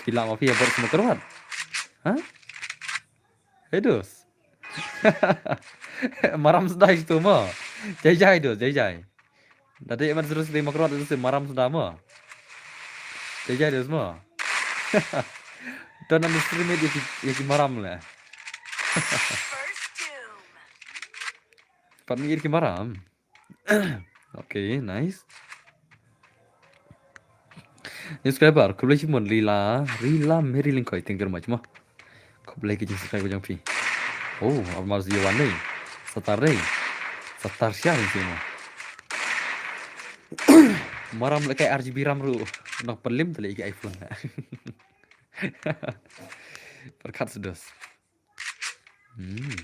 Phi lah ma phi ïa bor Mawkyrwat. Ha? Hei dos. Maram sdai tu mo. Jai jai dos, jai jai. Dei M L zero six dei Mawkyrwat, dos maram sdai mo. Jai jai dos mo. Don't underestimate ïa ki, ïa ki maram le. Pat mi ïa ki maram. Okay, nice. New subscriber, khublei shibun Rila, Rila Mary Lyngkhoi, thank you very much mo. Khublei ki jing subscribe jong phi. Oh, almost you one day. Saturday. Satar sia ni mo. Maram lehkai R G B RAM ruh. Nok pelim tali ki iPhone. Perkat sedos. Hmm.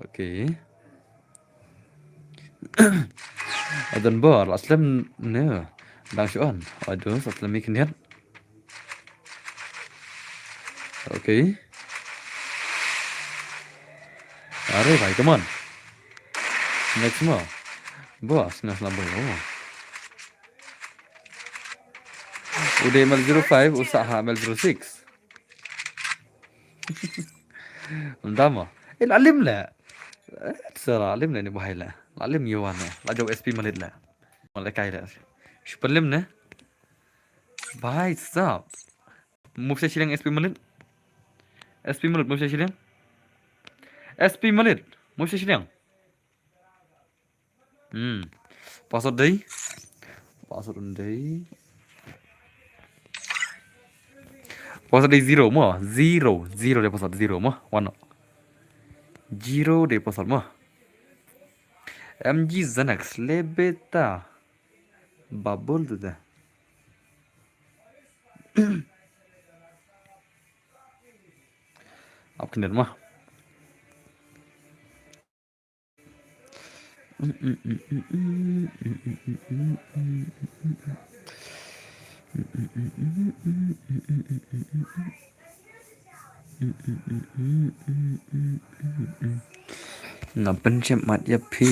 Okay. Adon bor, la slem ne. Dang shuan. Aduh, sa slem ikniat. Okay. Are bhai, come on. Next mo. Bos, ngas lambai. Oh. U dei M L zero five, u sah ha M L zero six. Ynda mo. Eh, la lim le. Eh, sa la lim le ni bhai le. La lim yuan le. La jong S P Malit le. Mo lehkai le. Shu pynlim ne. Bhai sab. Move sha shiliang S P Malit. S P Malit, move sha shiliang. S P Malit, move sha shiliang. Hmm. Password dei. Password dei. Password dei zero mo. Zero. Zero dei password zero mo. One. Zero dei password mo. M G Xanax lebeta. Bubble tu de. Ap khnit mo. Nga pynshim mat ïa phi.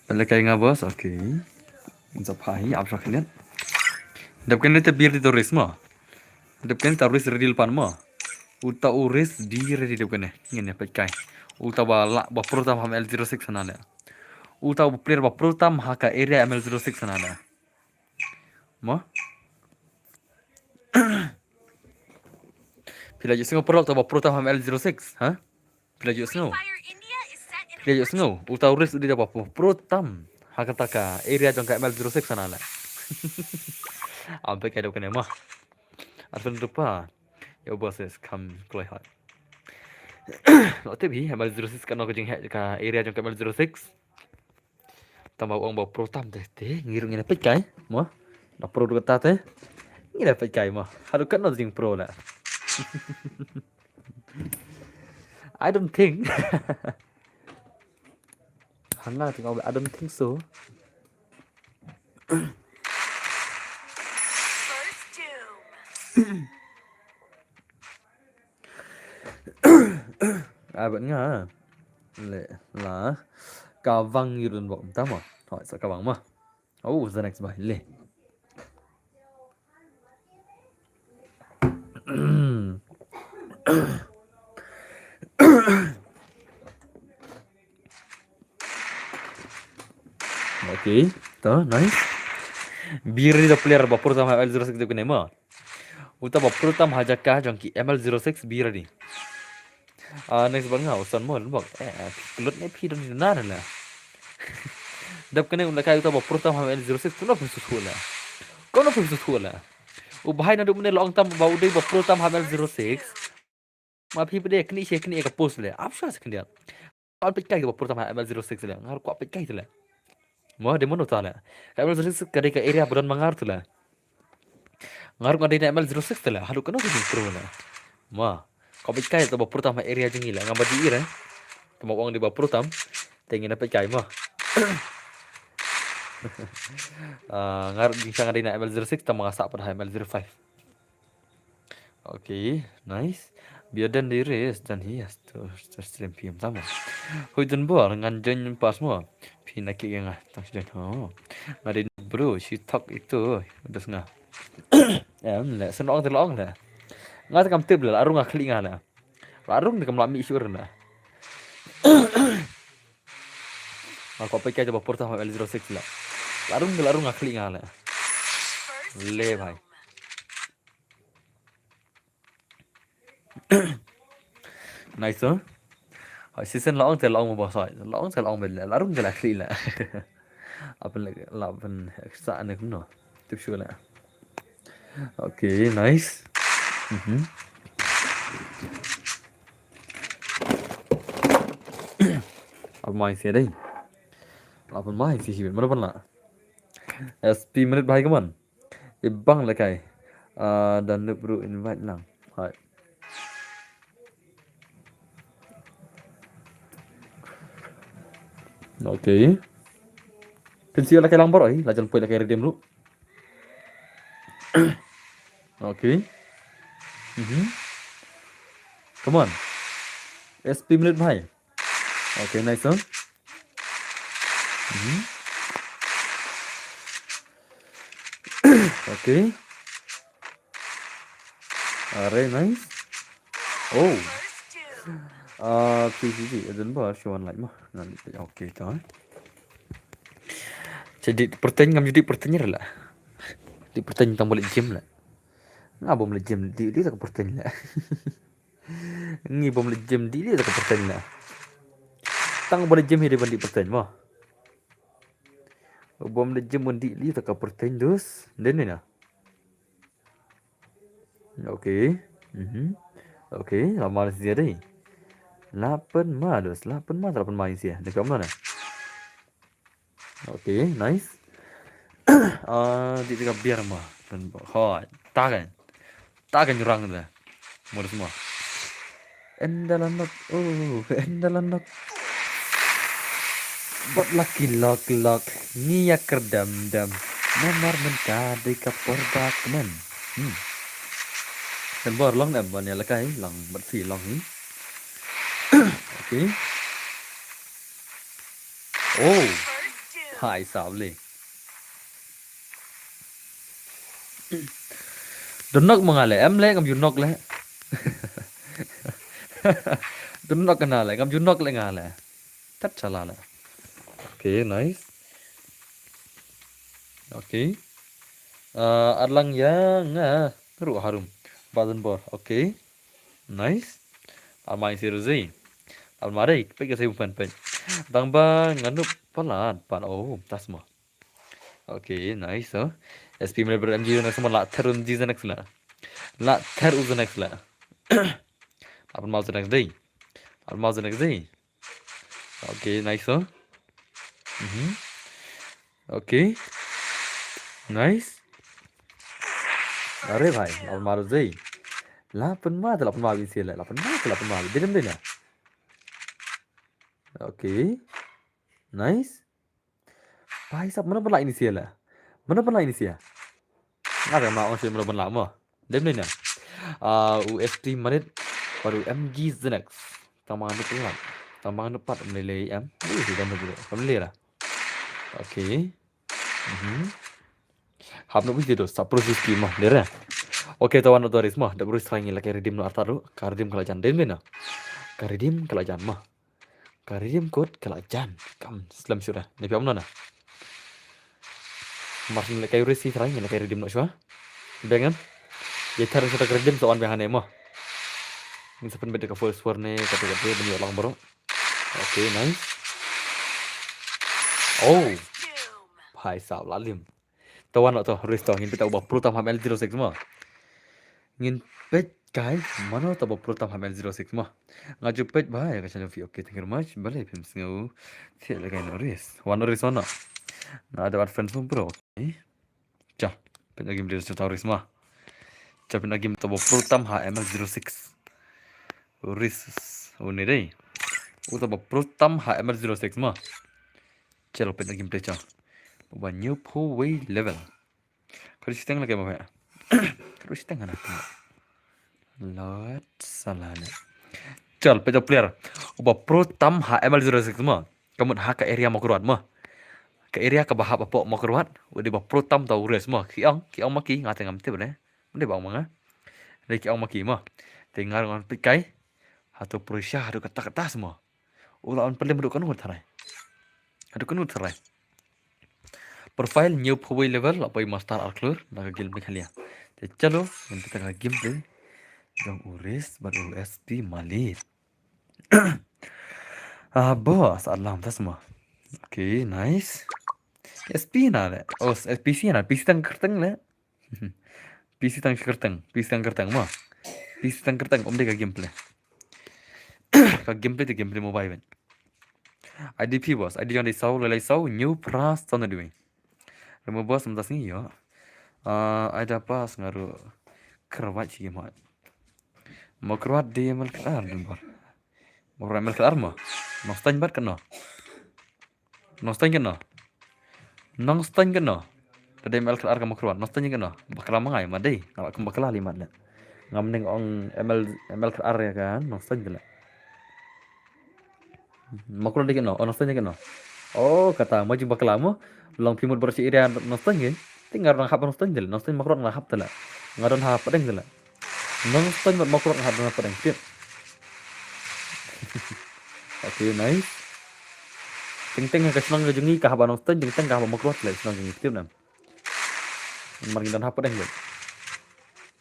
Pynlehkai nga bos, okay. Sa pha hi, ap sa khliat. Dep kane te bir di tourist mo. Dep kane tourist ready pan mo. Uta u ris di ready dep kane. Ngin ïa peit kai. Uta ba la ba pro tam ha M L zero six na ne. Uta u player ba pro tam ha ka area M L zero six na ne. Mo? Phi la ju sngew paralok ta ba pro tam ha M L zero six, ha? Phi la ju sngew. Phi la ju sngew. Uta u ris u dei ba pro tam ha kata ka area jong ka M L zero six na la. Am peit kai dep kane mo. Arfan rupa. Yo bosses, kam kloi hot. Lo tip hi, M L zero six kano ka jingheh ka area jong ka M L zero six. Tang ba ong ba pro tam te, te ngi ruh ngin ïa peit kai mo. Na pro ruh kata te. Ngin ïa peit kai mo. Haduh katno jing pro la. I don't think. Hana tengok, I don't think so. First doom. Ah, bad nga. Le la. Ka wang yurun bok tama. Hoi, sa ka wang ma. Oh, the next bhai le. Okay, to nice. Biri da player ba pro tam ha M L zero six de kune ma. Uta ba pro tam ha jaka jong ki M L zero six biri. Ah, next bad nga u San Mo bok. Eh, eh, klut ne phi don na la. Dap kane u la kai uta ba pro tam ha M L zero six kuno phi sut la. Kuno phi sut la. U bhai na du mene long tam ba u dei ba pro tam ha M L zero six. Ma phi pde kni she kni ka post le. Ap sha se kni. Kwah peit kai ba pro tam ha M L zero six le. Ngar kwah peit kai le. Mo de mono ta le. Ka M L zero six ka dei ka area ba don ma ngar tu le. Ngar nga dei na M L zero six le. Haduh kano ka jing pro le. Ma. Kwah peit kai ta ba pro tam ha area jong ngi le. Nga ba di ira. Tama wang di ba pro tam. Te ngi na peit kai ma. Ah, ngar jing sha nga dei na M L zero six tama nga sah pat ha M L zero five. Okay, nice. Bia dan diri dan hi to stream phim tamo. Hui dun bor ngan join pas mo. Phi na ki nga tang join ho. Nga dei bro shi thok itu. Das nga. Em le sen ong te long le. Nga te kam tip le la rung nga klik nga le. La rung te kam la mi sure na. Nga ko pe ka jaba porta ma L zero six le. La rung te la rung nga klik nga le. Le bhai. Nice, huh? Hai season la ong te la ong ba sai. La ong te la ong ba la rung te la kli la. Apan la apan sa ne kumno. Tip shu la. Okay, nice. Mhm. Apan mai se dai. Apan mai se hi mana pan la. S P minute bhai kaman. Ibang lekai. Ah, dan nup ru invite lang. Hai. Okay. Pynsi lekai lang bor ai, la jan poi lekai redeem ru. Okay. Mhm. Come on. S P minute bhai. Okay, nice one. Mhm. Okay. Are nice. Oh. Ah, P C G, eden ba shuan like mah. Nanti, okay, to. Jadi pertanyaan ngam jadi pertanyaan lah. Di pertanyaan tambah lagi jam lah. Ngabom lagi jam di di tak pertanyaan lah. Ngi bom le jem di li da ka perteng na. Tang bom le jem hi de ban di perteng mo. Bom le jem ban di li da ka perteng dus. Den ni na. Okay. Mhm. Okay, la mar sia dei. Lapan ma dus, lapan ma, lapan ma sia. Ni kam na. Okay, nice. Ah, di tiga biar ma. Dan ho, tagan. Tagan jurang da. Modus ma. Endalanok, oh, endalanok. Bot laki lok lok, ngi ya kerdam dam. Namar men ka de ka pordak men. Hmm. Dan bor long em ban ya lekai, long bat si long hi. Okay. Oh. Hai sab le. Donok ma nga le, em le ngam ju nok le. Donok na le, ngam ju nok le nga le. Tat chala le. Okay, nice. Okay. Uh, arlang ya nga ru harum. Badan bor. Okay. Nice. Almai si ruzi. Almari, pek kasi bukan pek. Tang ba nganu palat pan. Oh, tas mo. Okay, nice, oh. S P Miller M G next mo la ther M G the next la. La ther the next la. Apan mau the next day. Apan mau the next day. Okay, nice, oh. Mhm. Okay. Nice. Are bhai, apan mau the. La pen ma, la pen ma bi sila, la pen ma, la pen ma bi. Didem dina. Okay. Nice. Bhai sab, mana pala ini sia la? Mana pala ini sia? Nga ma ong sia mana pala mo. Dem ni na. Ah, U S T Marit, baru M G Zenex. Tamang anu pelat. Tamang anu pat melele em. Ui, sudah anu dulu. Kamu lera. Okay. Mhm. Hap nak bisi tu, sap proses ki mah, dera. Okay, tawan tu ris mah, dah proses lagi lagi redeem no arta tu, ka redeem kala jan dem ni na. Ka redeem kala jan mah. Ka redeem code ka la jan. Kam slem shuh da. Ni phi ong na. Mar shin le kai risi trai ni le kai redeem noh shuh. Bengam. Ye thar shuh da ka redeem so on behind mo. Ni sa pynbeit da ka first war ne ka tu ka tu ben yo lang bro. Okay, nice. Oh. Bhai sahab la lim. Tawan noh to, restore. Ngin peit uba pro tam ha M L zero six mo. Ngin peit kai, mano to ba pro tam ha M L zero six mo. Nga ju peit ba, ya ka channel fi, okay, thank you very much. Balei phim sngew. Thiah lehkai no ris. Wan no ris wan no. Nga da friends mo bro. Okay. Cha, peit lagi beli satu ris mo. Cha, peit lagi to ba pro tam ha M L zero six. Ris, oh ni dei. Uta ba pro tam ha M L zero six mo. Chalo peit lagi beli cha. Ba new po way level. Kadu shiteng lagi mo ya. Kadu shiteng ana. Lot salah ne. Chal, peit u player. Uba pro tam ha M L zero six mo. Ka mut ha ka area Mawkyrwat mo. Ka area kaba hap hapoh Mawkyrwat. U dei ba pro tam ta u Res mo. Ki ong, ki ong ma ki, nga te ngam tip ne. Ym dei ba ong ma nga. Dei ki ong ma ki mo. Te nga ruh ngan peit kai. Hato pro sha, hato kata kata mo. U la wan pynlem haduh kano tharai. Haduh kano tharai. Profile new pawai level, la poi master ar klur, na ka guild Meghalaya. Te chalo, ngan peit ka gameplay jong u Res bad u S P Malit. Ah, boss, alam tas mo. Okay, nice. S P na le. Oh, S P C na, P C tang kyrteng le. P C tang kyrteng, P C tang kyrteng mo. P C tang kyrteng, ym dei ka gameplay. Ka gameplay te gameplay mobile ban. I D P boss, I D jong dei saw, lai lai saw, new pras, saw na dui. Remo boss, mynta sngi ïoh. Ah, ai da pass nga ruh kyrwat shi mo. Mawkyrwat dei M L K R dun bor. Mawkyrwat M L K R mo. Nongstoiñ bad kano. Nongstoiñ kano. Nongstoiñ kano. Te dei M L K R ka Mawkyrwat. Nongstoiñ kano. Bakla ma nga ïa ma dei. Nga lah kum bakla li mat le. Ngam ning ong M L, M L K R ïa ka Nongstoiñ te le. Mawkyrwat dei kano. Oh, Nongstoiñ dei kano. Oh, kata ma jing bakla mo. Long phi mut baroh shi area Nongstoiñ ke. Te nga ruh nang hap Nongstoiñ te le. Nongstoiñ Mawkyrwat nga hap te le. Nga don ha pdeng te le. Nongstoiñ bad Mawkyrwat nga hap don ha pdeng. Tip. Okay, nice. Teng teng ka shnong ka jong ngi ka hap Nongstoiñ, teng teng ka hap Mawkyrwat le shnong jong ngi, tip nam. Mar ngi don ha pdeng le.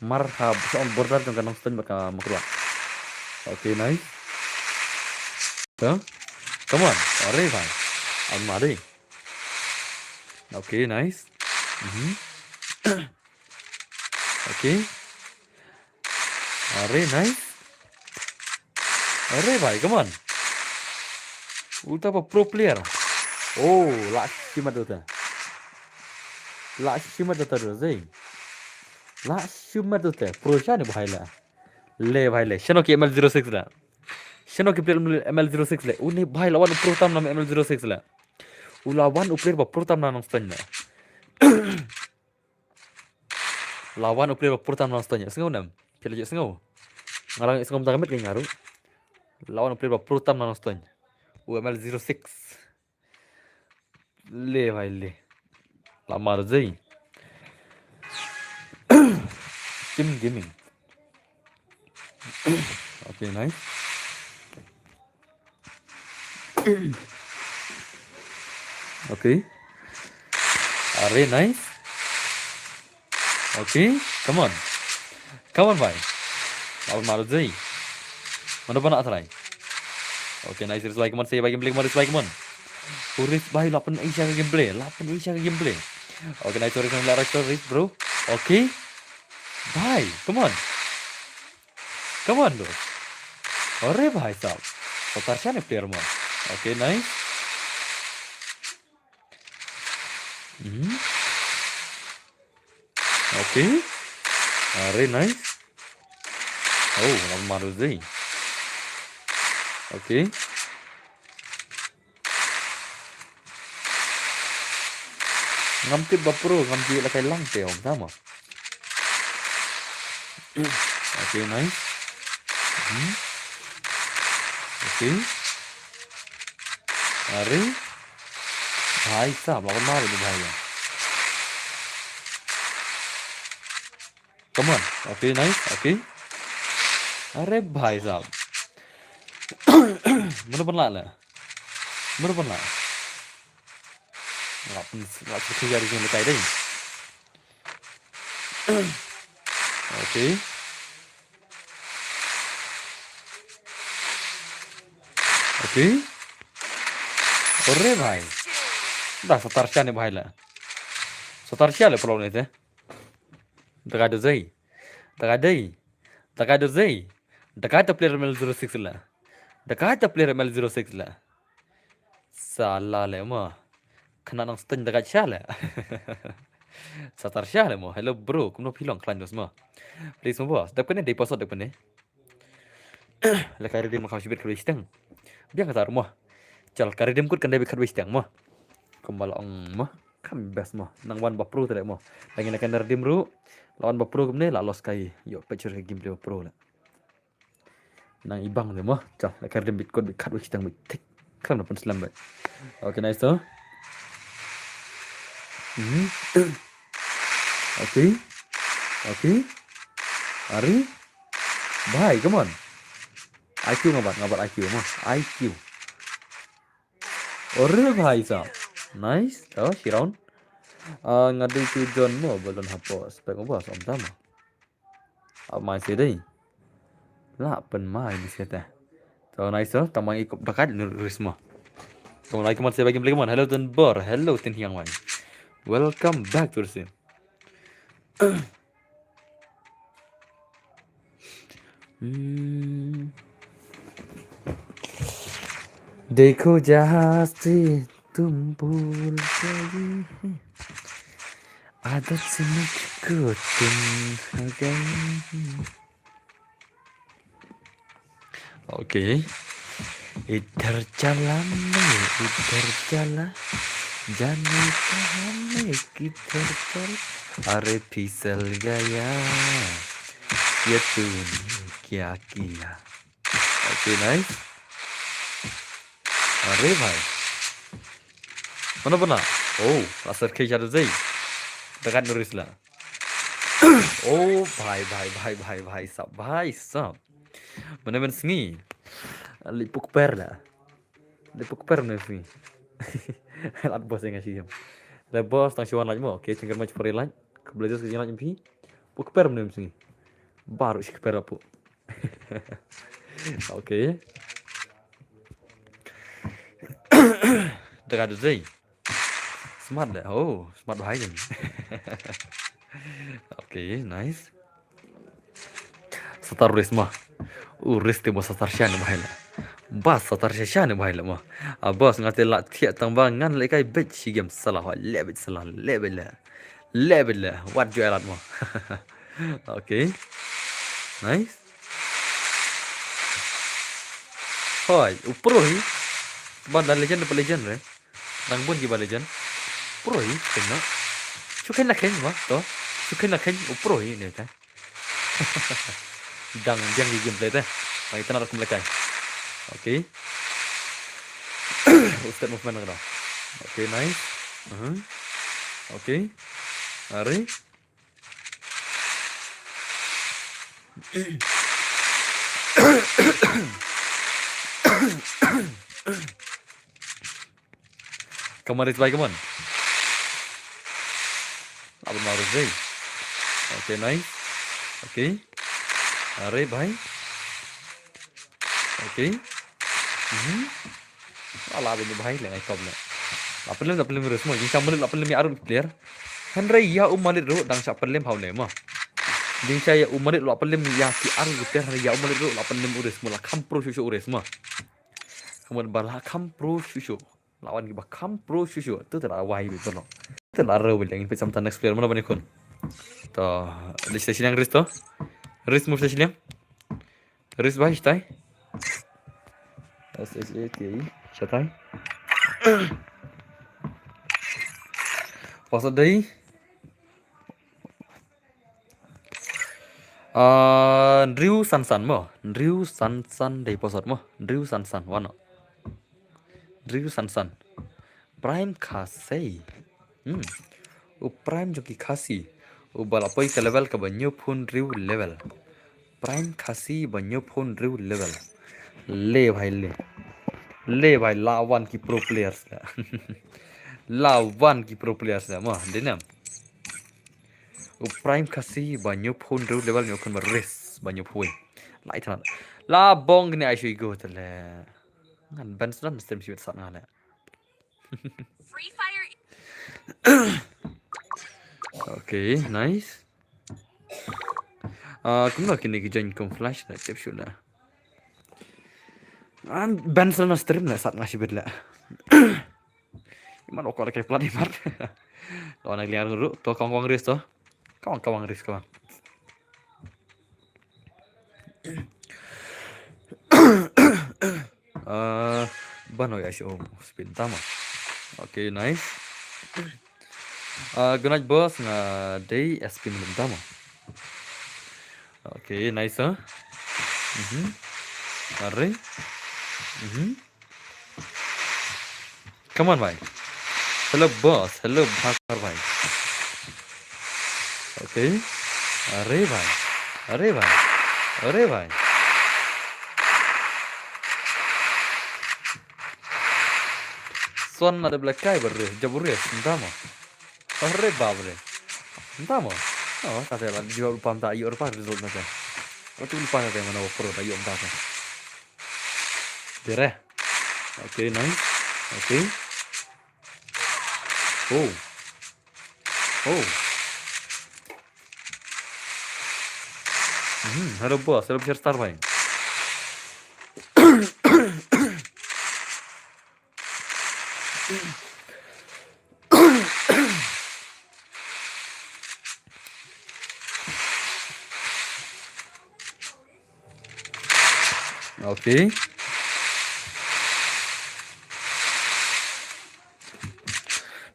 Mar ha shnong border jong ka Nongstoiñ bad ka Mawkyrwat. Okay, nice. Huh? Come on. Are bhai. Am mari. Okay, nice. Mhm. Okay. Are, nice. Are bhai, come on. Uta ba pro player. Oh, la shimet uta. La shimet uta do zai. La shimet uta. Pro sha ne bhai la. Le bhai le. Shano ki M L zero six la. Shano ki player M L zero six le. Une bhai la wan u pro tam na M L zero six la. U la wan u player ba pro tam na Nongstoiñ la. La wan u player ba pro tam na Nongstoiñ. Sngew nam. Phi la ju sngew. Nga la sngew mynta ka miet ka nga ruh. La wan u player ba pro tam na Nongstoiñ. U M L zero six. Le bhai le. La mar zai. Team Gaming. Okay, nice. Okay. Are, nice. Okay, come on. Come on, bhai. Lawan maru zai. Mana bana atrai. Okay, nice, Ris bhai, come on, say bhai gameplay, come on, Ris bhai, come on. Oh, Ris bhai, la pyn-i sha ka gameplay, la pyn-i sha ka gameplay. Okay, nice, Ris, nice, Ris, bro. Okay. Bhai, come on. Come on, bro. Are bhai sahab. Satar sha ne player mo. Okay, nice. Mhm. Okay. Are nice. Oh, la mar zai. Okay. Ngam tip ba pro, ngam tip la kai lang te ong sama. Okay, nice. Hmm. Okay. Are. Bhai sahab, la mar ni bhai. Come on. Okay, nice. Okay. Are bhai sahab. Mano ban lah la? Mano ban lah? Ngap, ngap sekali hari ni lekai dai. Okay. Okay. Ore bhai. Da satar sha ne bhai la. Satar sha le pulou ne te. Daga do zai. Daga dai. Daga do zai. Daga ta player M L zero six la. Daga ta player M L zero six la. Sala le ma. Kena nang sten daga sha le. Satar sha le ma. Hello bro, kumno phi long klan dos ma. Please ma boss. Dep kene dei pasot dep kene. Lehkai redeem kham shibit kali shiteng. Biang kata rumoh. Chal ka redeem kut kan dei bi khat bi shiteng mo. Kumba la ong mo. Kham best mo. Nang wan ba pro te le mo. Lagi lehkai redeem ru. La wan ba pro kumne la loss kai. Yo picture ka gameplay ba pro le. Nang i bang de mo. Chal, la kar dem bit kot bit khat wei kitang bit tik. Kram na pun slam bit. Okay, nice to. Mhm. Okay. Okay. Ari. Bhai, come on. I Q nga bat, nga bat I Q mo. I Q. Ore bhai sahab. Nice. To, shi round. Ah, nga dei tu John mo, balon hapo spek mo bos, om tama. Ap mai se dei. La pen mai ni se te. To, nice to, tamang ikop dakat ni risma. To, like man se bagi beli man. Hello, Tun Bor. Hello, Tin Hiang Wai. Welcome back to the stream. Hmm. देखो जहाज से तुम भूल गई है, आदत से मुझको तुम हो गई। Okay. इधर चला मैं, उधर चला, जाने कहाँ मैं, किधर चला, अरे फिसल गया, ये तूने क्या किया। Okay, nice. Are bhai. Mana bana? Oh, asar ke jadu zai. Dakat nuris la. Oh, bhai, bhai, bhai, bhai, bhai, sahab, bhai, sahab. Mana men sngi. Lipuk per la. Lipuk per men sngi. Lat bos yang asyik. La bos tang shuan laj mo. Okay, chingkar mach pare laj. Kebelajar sekejap laj mpi. Puk per men sngi. Baru si per apu. Okay. Dakat zai. Smart deh. Oh, smart bahai kan. Okay, nice. Satar res ma. U res te ba satar shan bahai la. Ba satar shan bahai la ma. A bos ngate la thiak tang ba ngan le kai bet shi game salah wa le bet salah le bet le. Le bet le. Wat jo elat ma. Okay. Nice. Hoi, u pro hi. Ban da legend pa legend re. Dang bun ki ba legend. Pro hi, kena. Shu kena khen ma, to. Shu kena khen, u pro hi ne ta. Dang, dang ki gameplay ta. Mai tana rakum lekai. Okay. U step movement kena. Okay, nice. Uh-huh. Okay. Are. Come on, Rich bhai, come on. Abang Maruf bhai. Okay, nice. Okay. Are bhai. Okay. Mhm. Ala bini bhai le ngai kop le. La pynlem, la pynlem res mo. Jingshah Malit la pynlem ïa arun player. Hynrei ïa u Malit ruh dang shah pynlem haw le mo. Jingshah ïa u Malit la pynlem ïa ki arun player, hynrei ïa u Malit ruh la pynlem u res mo, la kham pro shuh shuh u res mo. Kham ba la kham pro shuh shuh. La wan ki ba kham pro shuh shuh. Tu te la wai bit to no. Tu la rew bit leng, peit sam ta next player mano ban ïakhun. To, list station yang res to. Res move station yang. Res bai shatai. S H A T A I, shatai. Pause dei. Ah, Ndriu Sansan mo. Ndriu Sansan dei pause mo. Ndriu Sansan, wano. Ndriu Sansan. Prime Khasi. Hmm. U Prime jong ki Khasi. U ba la poi ka level kaba hynñiewphew hynriew level. Prime Khasi ba hynñiewphew hynriew level. Le bhai le. Le bhai, la wan ki pro players la. La wan ki pro players la. Ma, dei ne em. U Prime Khasi ba hynñiewphew hynriew level, hynñiew khun ba res ba hynñiewphew. Lai than. La bong kine ai shu i go te le. Ngan ban sdang stem shi wet sat nga le. Free Fire. Okay, nice. Ah, kumno kine ki join kum flash na chep shu na. An ban sana stream na sat nga shibit la. Iman okor ke plat iman. Lo na liar ru to kong kong ris to. Kong kong ris kong. Ah, ban oi ashi om spin tama. Okay, nice. Ah, good night boss, nga dei S P minum tama. Okay, nice, huh? Mhm. Are. Mhm. Come on, bhai. Hello, boss. Hello, Bhaskar bhai. Okay. Are bhai. Are bhai. Are bhai. Son na de blekai ber re, jabu re, sentama. Are bap re. Sentama. Oh, ta te la jawab pam ta yu pa result na te. Atu pa te mana pro ta yu ta te. Dire. Okay, nice. Okay. Oh. Oh. Hmm, hello boss, hello share star bhai. Okay.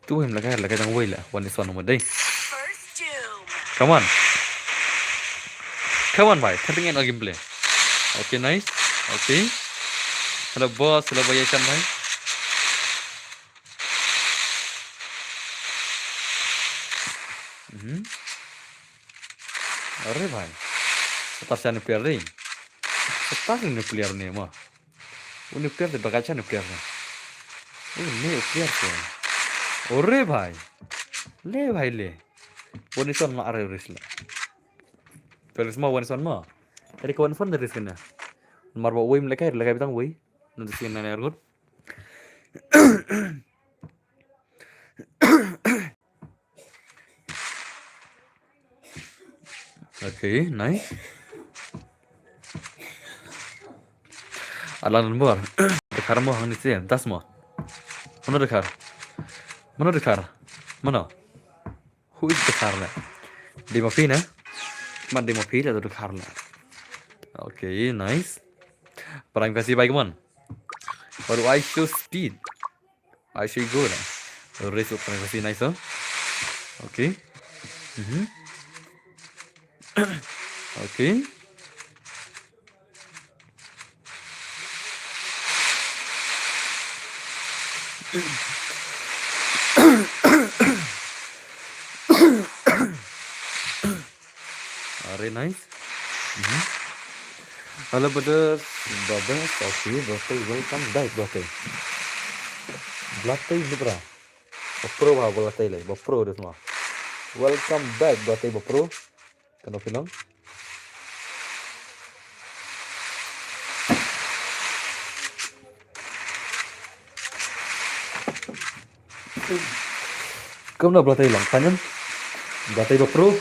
Tu him lakai lakai tang wei la. Wan ni son mo dei. Come on. Come on bhai. Cutting edge gameplay. Okay, nice. Okay. Hello boss, hello bhai Ishan bhai. Mhm. Are bhai. Star sha ni player dei. Star ni player ni mo. Uni player te baka chan player ne. Uni player te. Ore bhai. Le bhai le. Boni son ma are ris la. Player ma boni son ma. Eri ka boni son de ris kena. Mar ba wei mlekai lekai bitang wei. Nanti sini nanya rut. Okay, nice. Alan Bor. Dekhar mo hang ni se, das mo. Mano dekhar? Mano dekhar? Mano? Who is dekhar le? Dima phi na? Man dima phi le dekhar le. Okay, nice. Prime kasi bhai, come on. Baru I show speed. I show go na. Race up kasi nice, oh. Okay. Mhm. Okay. Are nice. Mhm. Hello brother, brother, okay, brother, welcome back, brother. Brother, brother. Ba pro ba, ba pro de semua. Welcome back, brother, ba pro. Kano kinong? Kumno Blatai long, tanyam? Blatai ba pro.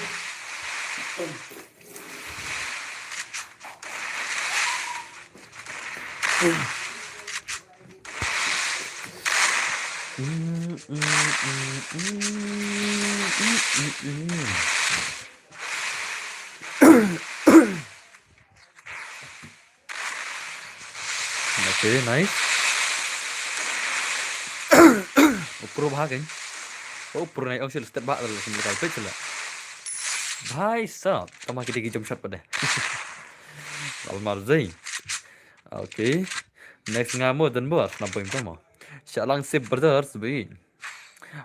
Okay, nice. Upro bha kein. Upro nai ong sil step bha dal sim lekai pech la. Bhai sahab, tama kiti ki jump shot pade. Almar zai. Okay. Next nga mo dan bo, na boim tama. Shalang sip brothers bi.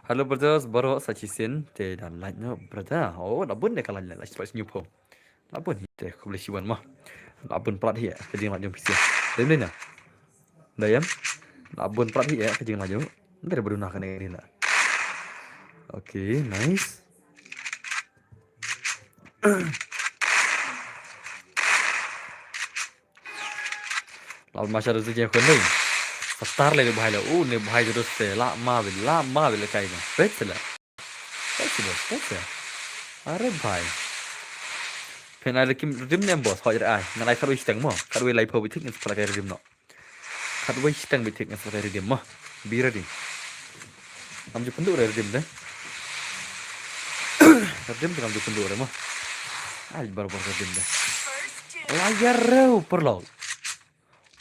Hello brothers, baro sa chisin te dan like no brother. Oh, la bun de ka like, like, like new po. La bun hi te khublei shibun mo. La bun prat hi ka jingla jong phi. Dei ne na. Dei em. La bun prat hi ka jingla jong. Dei badu na ka ne ni na. Okay, nice. Lal masha da zikya ko nei. Star le bhai le. U ne bhai da se la ma bi la ma bi le kai ne. Pet la. Pet la, pet la. Are bhai. Phen ai le kim rim ne boss hoi ai. Ngan ai kharoi steng mo. Kharoi lai pho bi thik ngan pala kai rim no. Kharoi steng bi thik ngan pala kai rim mo. Be ready. Am ju pendu re rim de. Rim de am ju pendu re mo. Ai bar bar rim de. Layar reu perlo.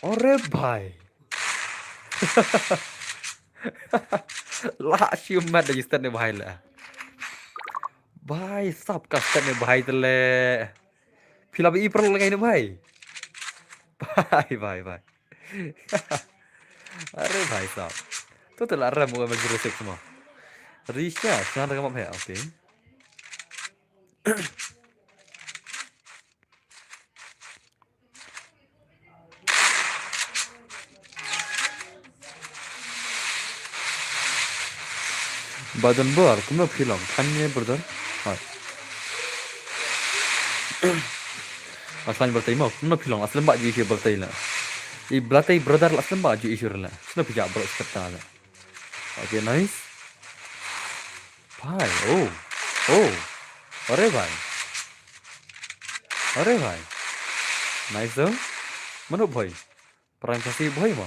Ore bhai. La shiu mat da start ne bhai la. Bhai sahab ka start ne bhai te le. Phi la bi i perlo le kai ne bhai. Bhai, bhai, bhai. Are bhai sahab. To te la rem u M L zero six mo. Risha, sna da ka map hai, okay. Ba don bor, kumno phi long, kane brother. Hai. Aslan birthday mo, kumno phi long, aslan ba ju issue birthday la. I birthday brother la aslan ba ju issue la. Sna phi ja bro skepta la. Okay, nice. Bhai, oh, oh. Are bhai. Are bhai. Nice though. Mano bhoi. Prime Khasi bhoi mo.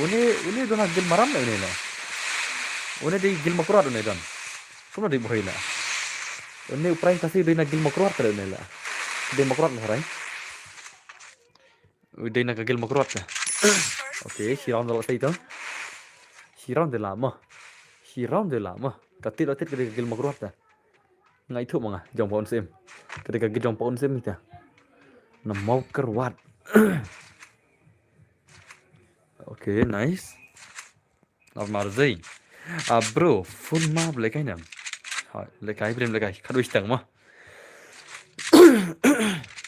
Une, une dona gil maram le une le. Une di gil makruat une don. Kumno di bhoi le. Une Prime Khasi dona gil makruat le une le. Di makruat le rai. Dei na ka gil makruat ta. Okay, shi round da la sei to. Shi round da la mo. Shi round da la mo. Ka tit la tit ka dei ka gil makruat ta. Ngai thu ma nga jong pa un sim. Ka dei ka gil jong pa un sim ta. Na mau kruat. Okay, nice. Armar zei. Ah, bro, full map lekai nam. Ha, lekai brim lekai. Khadwei stang ma.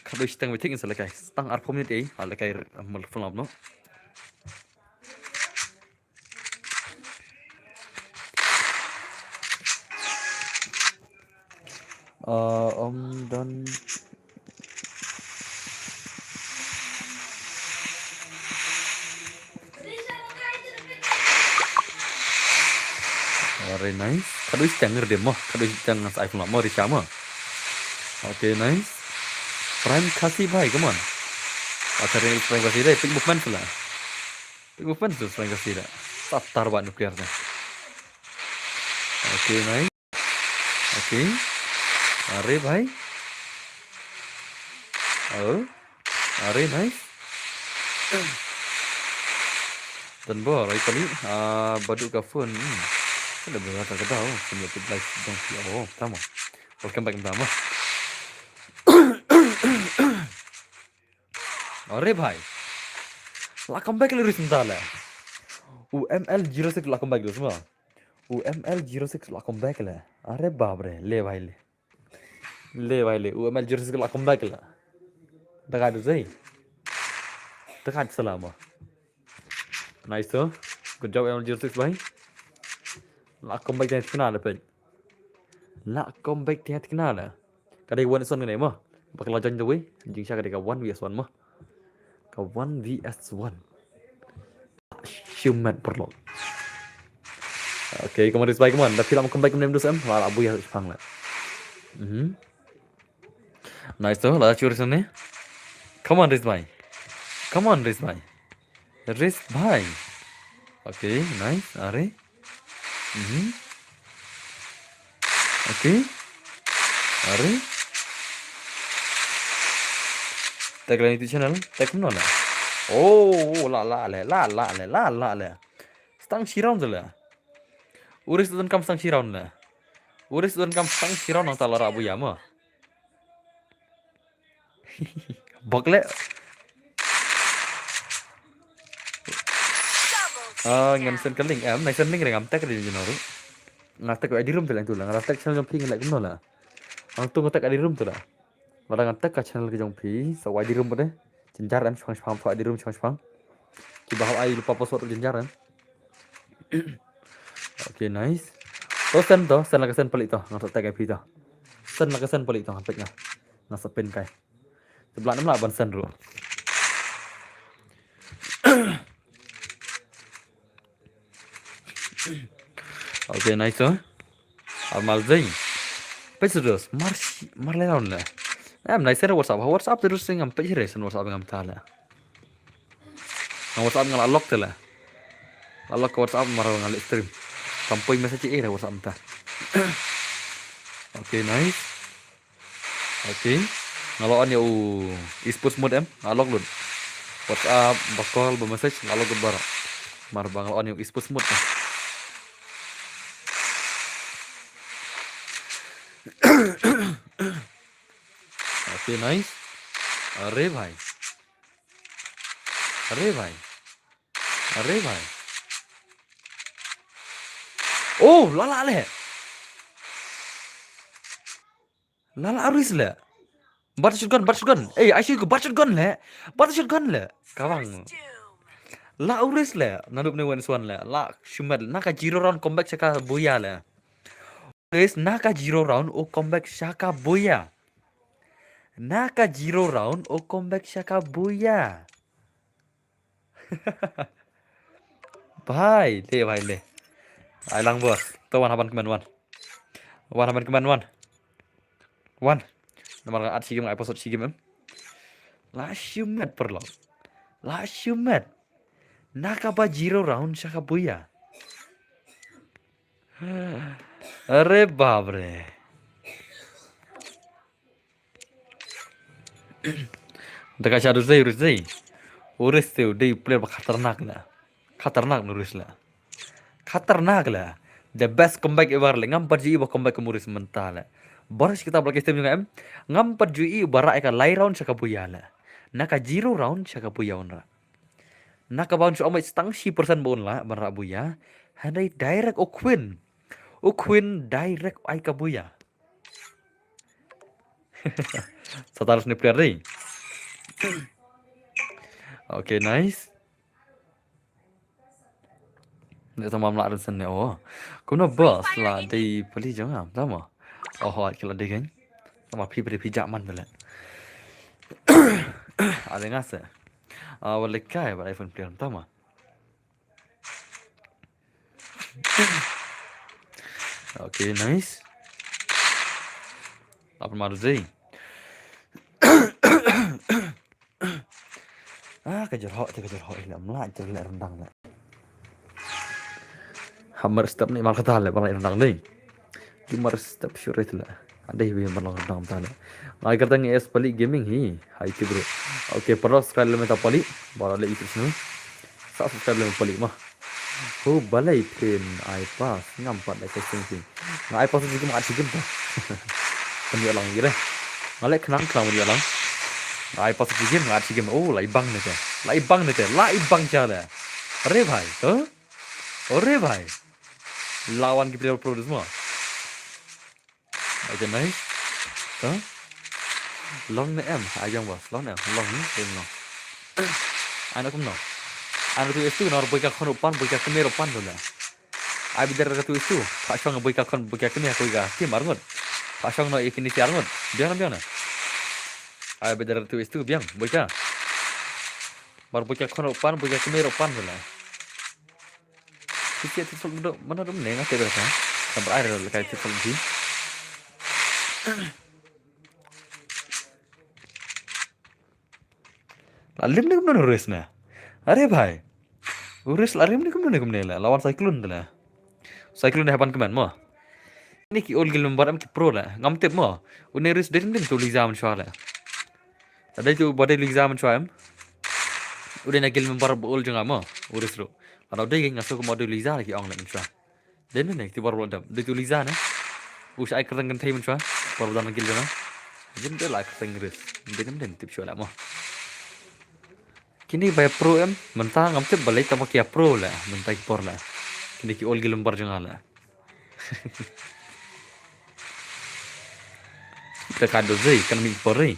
Khadwei stang wei thik in sa lekai. Stang arphew minit ei. Ha, lekai, ah, mal full map no. Ah, om don. Very nice. Khadwei stang ngir dem mo. Khadwei stang ngan sa iPhone mo Risha mo. Okay, nice. Prime Khasi bhai, come on. Acha re Prime Khasi dai, pick movement sila. Pick movement sila Prime Khasi dai. Satar ba nuclear na. Okay, nice. Okay. Are bhai. Oh. Are nice. Dan bo, rai kali. Ah, badu ka phone. Hmm. Kada berata ka dau. Phone ya tu live dong si. Oh, tama. Welcome back, tama. Are bhai. La comeback le ris mta le. U M L zero six la comeback le sma. U M L zero six la comeback le. Are bap re, le bhai le. Le bhai le, U M L zero six la comeback le. Daga du zei. Daga salama. Nice to. Good job M L zero six bhai. La comeback te kna le pej. La comeback te kna le. Ka dei one v one ne mo. Ba ka la join the way. Jing sha ka dei ka one v one mo. Ka one v one. Shumat perlu. Okay, come on, Rizbai, come on. Da film comeback nem dus em. Wala abu ya pang la. Mhm. Nice to, la curi sini. Come on, Rizbai. Come on, Rizbai. Rizbai. Okay, nice. Are. Mhm. Okay. Are. Tag la YouTube channel. Tag kumno la. Oh, la la le, la la le, la la le. Stang shi round le. Uris don kam stang shi round le. Uris don kam stang shi round nang ta la ra bu ya mo. Bok le. Ah, ngan send ka link. Em, nai send link re ngam tag re jino ru. Nga tag I D room te leng tu la. Nga tag channel jong phi ngan leh kumno la. Ang tu nga tag I D room tu la. Lada nga tag ka channel ka jong phi. Sa I D room de. Jynjar em shpang shpang, I D room shpang shpang. Ki ba hap ai lupa password jynjar em. Okay, nice. To send to, send la ka send palik to. Nga sa tag I P to. Send la ka send palik to, nga pek nga. Nga sa pin kai. Te bla nam la ban send ru. Okay, nice to. Al mal ding. Pek sudus, mar mar le laun le. Em, nice re WhatsApp, WhatsApp terus sing am pek re sen WhatsApp ngam ta le. Nga WhatsApp nga la lock te la. La lock ka WhatsApp mar nga live stream. Kam poi message e re WhatsApp ta. Okay, nice. Okay. Nga la on ya u esports mode em. Nga lock lut. WhatsApp, ba call, ba message, nga lock lut baroh. Mar ba nga la on ya u esports mode em. Okay, nice. Are bhai. Are bhai. Are bhai. Oh, la lah leh. La lah u risk leh. Butter shotgun, butter shotgun. Eh, ai shu butter shotgun leh. Butter shotgun leh. Ka bang. La u risk leh. Naduh ne wan swan leh. La shimet. Na ka zero round comeback sha ka buya leh. Risk na ka zero round u comeback sha ka buya. Na ka zero round u comeback sha ka buya. Bhai, leh bhai leh. Ai lang boss. To wan haban kmen wan. Wan haban kmen wan. Wan. Namar nga at shi game, nga ai password shi game em. La shimet paralok. La shimet. Na kaba zero round sha ka buya. Are bap re. Da ka sha u risk, u risk. U risk te u dei player ba khatarnak leh. Khatarnak u risk leh. Khatarnak leh. The best comeback ever leh. Ngam pat ju i ba comeback kum u risk mynta leh. Baroh shi katta ba la custom jong nga em. Ngam pat ju i ba rah ïa ka lai round sha ka buya leh. Na ka zero round sha ka buya un rah. Na kaba un shu ong ba tang shi percent ba un lah ban rah buya. Hynrei direct u queen. U queen direct ai ka buya. Sa taros ne player dei. Okay, nice. Ne tama mla ran sen ne, oh. Kumno boss la dei pali jong am tama. Oh, hoi kila dei kan. Tama phi phi phi jak man bele. Ada ngase. Ah, wale kai ba iPhone player tama. Okay, nice. Apa maru dei? Ah, ka jorhok te ka jorhok ila mla jor le rendang le. Hammer step ni mal kata le bala rendang dei. Ki mar step sure te le. Adei bi mal rendang ta le. Ngai kata ngi es pali gaming hi. Hai ti bro. Okay, para subscribe le meta pali. Bala le itu sini. Sa subscribe le pali mah. Ho balei phin ai pass ngam pat ai pass sing sing. Nga ai pass sing sing nga ai sing sing. Pynïoh lang ïa re. Nga leh khnang khnang pynïoh lang. Nga ai pass sing sing nga ai sing sing. Oh, lai bang ne te. Lai bang ne te. Lai bang cha le. Re bhai, to? Oh, re bhai. Lawan ki player pro dusma. Okay, nice. Huh? Long ne em, ai jong bos, long ne em, long ne em, long. Ano kumno. Ano tu istu, nor boy ka khon u pan, boy ka kmie u pan tu le. Ai bidar ka tu istu, pa shong boy ka khon, boy ka kmie, boy ka kim arngut. Pa shong no ikini ti arngut. Biang, biang na. Ai bidar tu istu, biang, boy ka. Mar boy ka khon u pan, boy ka kmie u pan tu le. Kiki ti sol do mana dum ne nga te da ka. Ka bar ai da ka ti sol di. La lim ne kumno res ne. Are bhai. U res la lim ne kumno ne kumne la. Lawan cyclone de la. Cyclone de haban kmen mo. Ni ki ol gil member am ki pro la. Ngam tip mo. Une res de lim tu liza man shwa la. Ada tu bade liza man shwa am. Ude na gil member ol jong am mo. U res ru. Ada ude nga so ko mo de liza la ki ong la man shwa. Dei ne, ne, ti bor bor dam. Dei tu liza ne. U shai kyrteng kynthei mynshwa. Bor bor dam gil jana. Jin de la kyrteng ris. Dei ne, dei tip shwa la mo. Kini bai pro em. Mynta ngam tip balei tama kia pro la. Mynta ki por la. Kini ki ol gil lembar jong la. Te ka do zei kan mi por ri.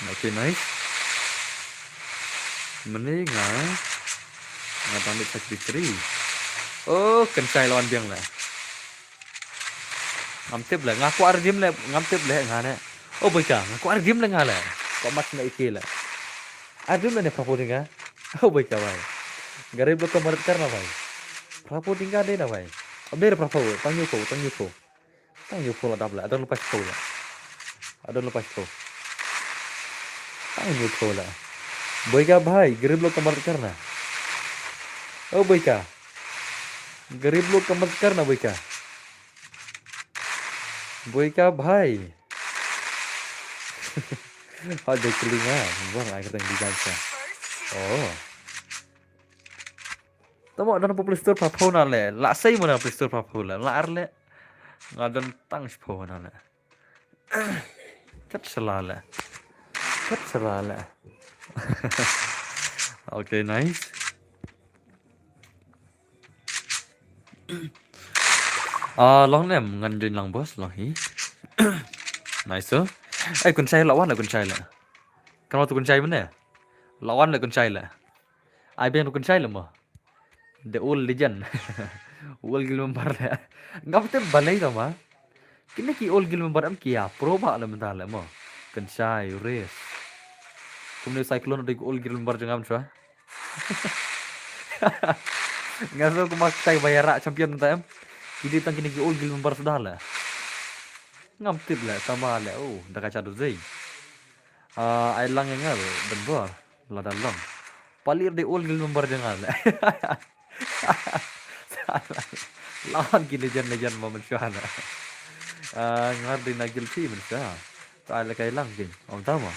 Okay, nice. Mene nga nga tang dei six three. Oh, kan chai lawan biang la. Ngam tip la, nga kwah redeem la, ngam tip la nga ne. Oh, boy ka, nga kwah redeem la nga la. Kwah mat na ike la. Redeem la ne prapo dinga. Oh, boy ka bai. Garib lok ka marat kar na bai. Prapo dinga de na bai. Ab de prapo, tang yu ko, tang yu ko. Tang yu pho la dap la, adon lepas pho la. Adon lepas pho. Tang yu pho la. Boy ka bhai, garib lok ka marat kar na. Oh, boy ka. Garib lok ka marat kar na, boy ka. Boy ka bhai. Ha, de kelinga. Bang ai kata di dansa. Oh. Tamo don Play Store pa phone le. La sei mana Play Store pa phone le. La ar le. Nga don tang phone le. Kat sela le. Kat sala la. Okay, nice. Ah, long nem ngan join lang boss, long hi. Nice, sir. Eh, Kynshai la wan la Kynshai la. Kam la tu Kynshai mynne. La wan la Kynshai la. Ai biang tu Kynshai la mo. The old legend. Old guild member la. Ngam tip balei ka ma. Kine ki old guild member em ki ïa pro ba la mynta la mo. Kynshai, Raze. Kumne Cyclone de old guild member jong ngam shuwa. Nga so kuma Kynshai ba ïa rah champion mynta em. Ki dei tang kine ki old guild member suda la. Ngam tip la, tama la. Oh, da ka cha do zei. Ah, ai lang ïa nga la, dang bor. Lada long. Pali de old guild member jong nga la. Salah. Lawan ki legend-legend ma mynshuwa la. Ah, nga dei na guild phi mynshuwa. To ai la kai lang kin. Ong tama.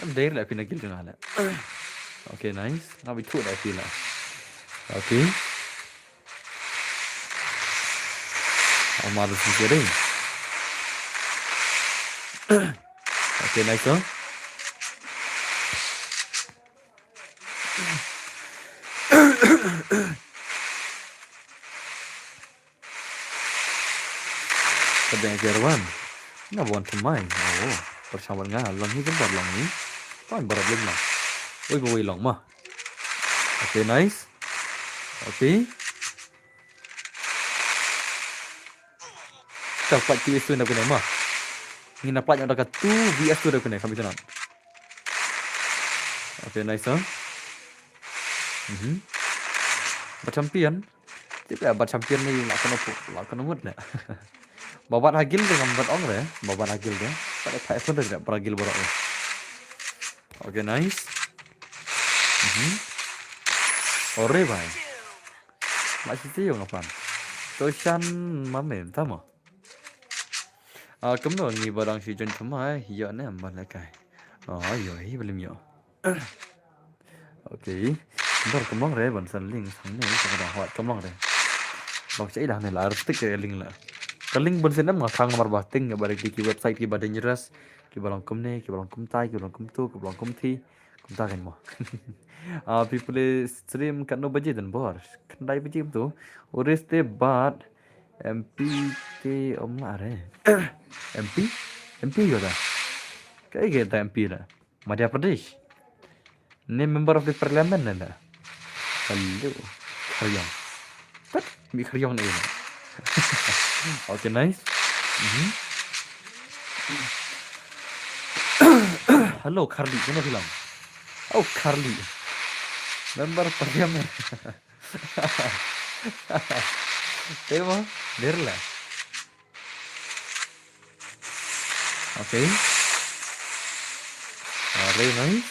Em dei la phi na guild jong nga la. Okay, nice. Nga bi thu da phi la. Okay. Amar sing kering. Okay, nice, oh. Kadang jerwan. Nga wan thymmai. Oh, pyrshang bad nga long hi kan long hi. Pan barat lim lah. Wei ba wei long ma. Okay, nice. Okay. Ka fight two versus two na kune ma. Ngin na fight da ka two versus two da kune kami tenang. Okay, nice, huh? Mhm. Ba champion. Tip ya ba champion ni la kano pu, la kano mut ne. Ba bat ha guild de ngam bat ong re, ba bat ha guild de. Pada fight pun de ba guild baroh. Okay, nice. Mhm. Ore bhai. Ma shisha ïa nga pan. To shan ma me tama. Ah, kumno ngi ba dang shu join thymmai, ïoh ne em ban lehkai. Oh, ïoh hi ba lim ïoh. Okay. Bar kumno re ban send link sang ne, sang da hot kumno re. Bak chai dah ne la artik ke link la. Ka link ban send em nga khang namar ba ting ba ki website ki ba dangerous, ki ba long kumne, ki ba long kumtai, ki ba long kumtu, ki ba long kumthi. Kumta kan mo. Ah, phi pule stream katno baje dan bor. Khyndai baje kumtu. Ure ste bad M P te ym lah re. M P? M P ïoh da. Kaei kaei da M P da. Madhya Pradesh. Ne member of the parliament ne da. Hello. Khariang. Pat, mi khariang ne. Okay, nice. Mhm. Hello, Kharli, kano film? Oh, Kharli. Member parliament. Tema, Nirla. Okay. Ah, very nice.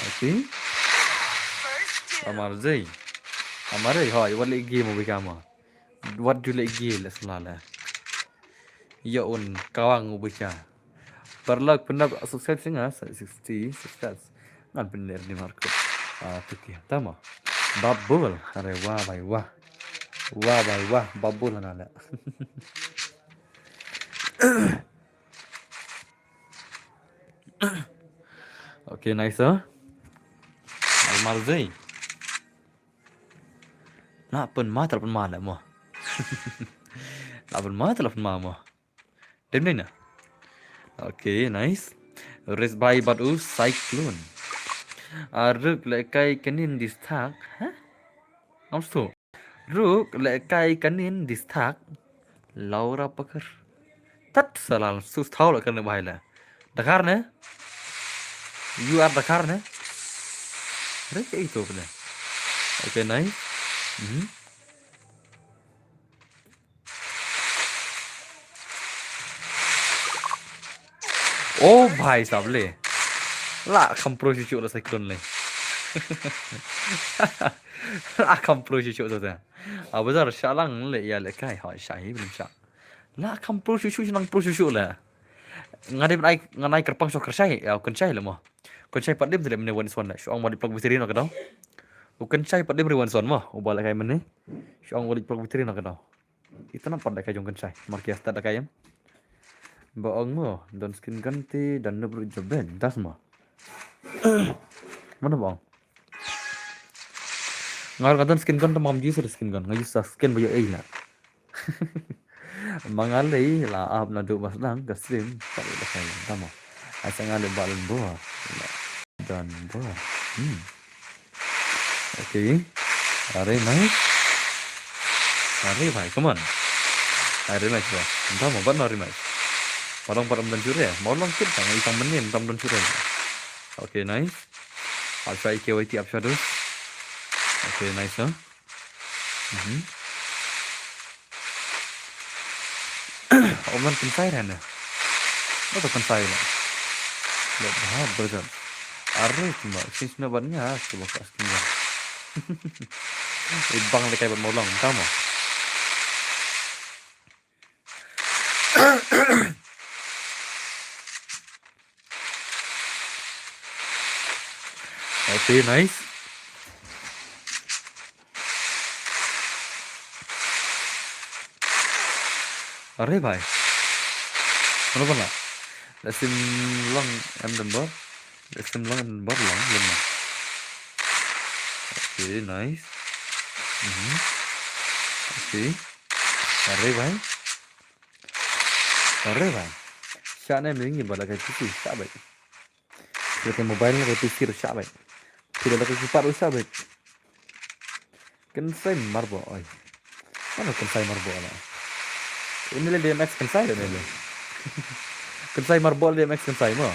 Okay. Amar Jai. Amar Jai, hoi, wat leh game ubi kama. Wat ju leh game leh sla leh. Ya un kawang ubi ka. Parlok pynlok subscribe singa, sixty subscribes. Ngan pynner ni markut. Ah, tuki. Tama. Babul. Are wah bai wah. Wah bai wah. Babul na leh. Okay, nice, sir. Amar Jai. La pynma, la pynma la mo. La pynma, la pynma mo. Dem dei na. Okay, nice. Race by bad u Cyclone. Ah, ruk lehkai kanin distak. Ha? Ngam stu. Ruk lehkai kanin distak. Laura Packer. Tat salal sus thau la kane bahai la. Dakar ne? You are Dakar ne? Re ke itu pne. Okay, nice. Mhm. Oh, bhai sahab le. La kham pro shu shu la Cyclone le. La kham pro shu shu ta. Abazar shalang le ya le kai ha shahi bin sha. La kham pro shu shu nang pro shu shu la. Nga dei ban ai, ngan ai kyrpang sha Kynshai, ïa u Kynshai la mo. U Kynshai pat dim te leh mynne one is one la. Shu ong ba dei plug battery noh ka dau. U Kynshai pat dim re one is one mo. U ba lehkai mynne. Shu ong ba dei plug battery noh ka dau. Ita namar pat lehkai jong u Kynshai. Mar ki ïa start lehkai em. Ba ong mo, don skin gun te, don nubru jaben, das mo. Mana ba ong? Nga nga don skin gun te mam ji sir skin gun, nga ji sa skin ba yo ei na. Mangalei la ap na du mas dang ka stream, tak ada kaya, tamo. Asa ngalei balen bo. Dan bo. Hmm. Okay. Are mai. Are mai, come on. Are mai, bro. Tamo, ban are mai. Parang parang dan jure, mau lang kit tang, itang menin tam dan jure. Okay, nice. Alpha E K Y T up shadows. Okay, nice, huh? Mhm. Om lan kynsai ra ne. Ba to kynsai ne. Ba ha berjan. Are cuma sis na ban nya cuma ka skin ya. Ibang le kai ban mau lang tamo. Okay, nice. Are bhai. Mana bana? Lesim long em dembor. Lesim long em dembor long lema. Okay, nice. Mhm. Okay. Are bhai. Are bhai. Sha ne ming ba la kai P C sha bhai. Phi la kai mobile la kai P C ruh sha bhai. Phi la kai keypad ruh sha bhai. Kynsai marbo oi. Mano kynsai marbo la. Ini le D M X kynsai le ne le. Kynsai marbo le D M X kynsai mo.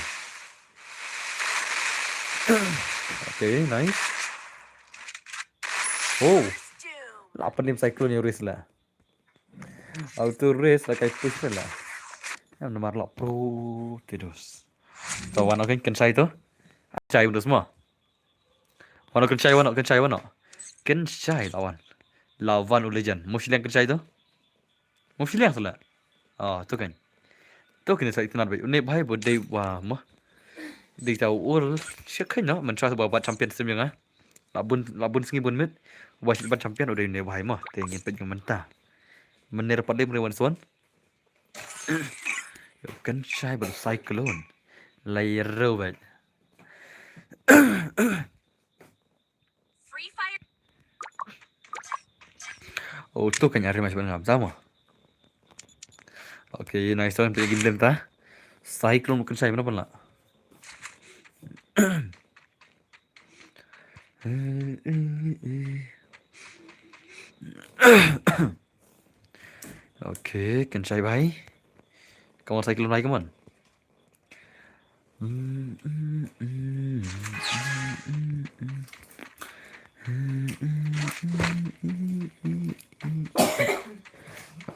Okay, nice. Oh. La panim cyclone yung race la. Auto race la kai push la. Em nomar la pro tidos. To wano kan kynsai to. Chai udos mo. Wano kynsai wano kynsai wano. Kynsai lawan. Lawan u legend. Mo shiliang kynsai to. Mo shiliang sala. Ah, to kan. To kan sa itinat bai. Une bhai bo dei wa mo. Dei ta ur. Shakhan no. Man sa ba bat champion sim yang ah. La bun la bun sngi bun mit. Wa shi bat champion u dei une bhai mo. Te ngin pet ngin mynta. Mener pat dei mre wan son. Yo kynsai ba cyclone. Lai ro bai. Oh, to kan nyari mas ban ngam sama. Okay, nice one. Pergi game ta. Cyclone kynsai mana pun lah. Okay, kynsai bhai. Come on, cyclone bhai, come on.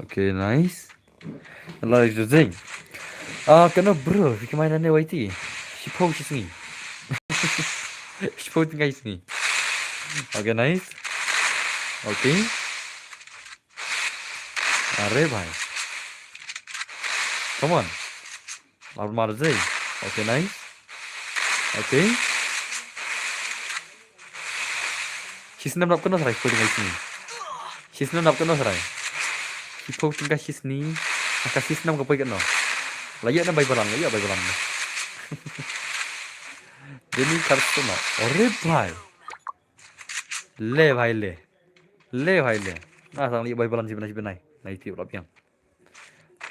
Okay, nice. Like the thing. Ah, kano bro, fikir main ane Y T. Shipau shisngi. Shipau tingkai shisngi. Okay, nice. Okay. Are bhai. Come on. Lawan mar zai. Okay, nice. Okay. Shisnem lap kena sarai, kau dengar sini. Shisnem lap kena sarai. Kipau tingkah shisni. Aka shisnem ka poi kena. Layak na bai balang, layak bai balang. Demi kartu no. Ore bhai. Le bhai le. Le bhai le. Na sang li bai balang si benai si benai. Na iti ulap yang.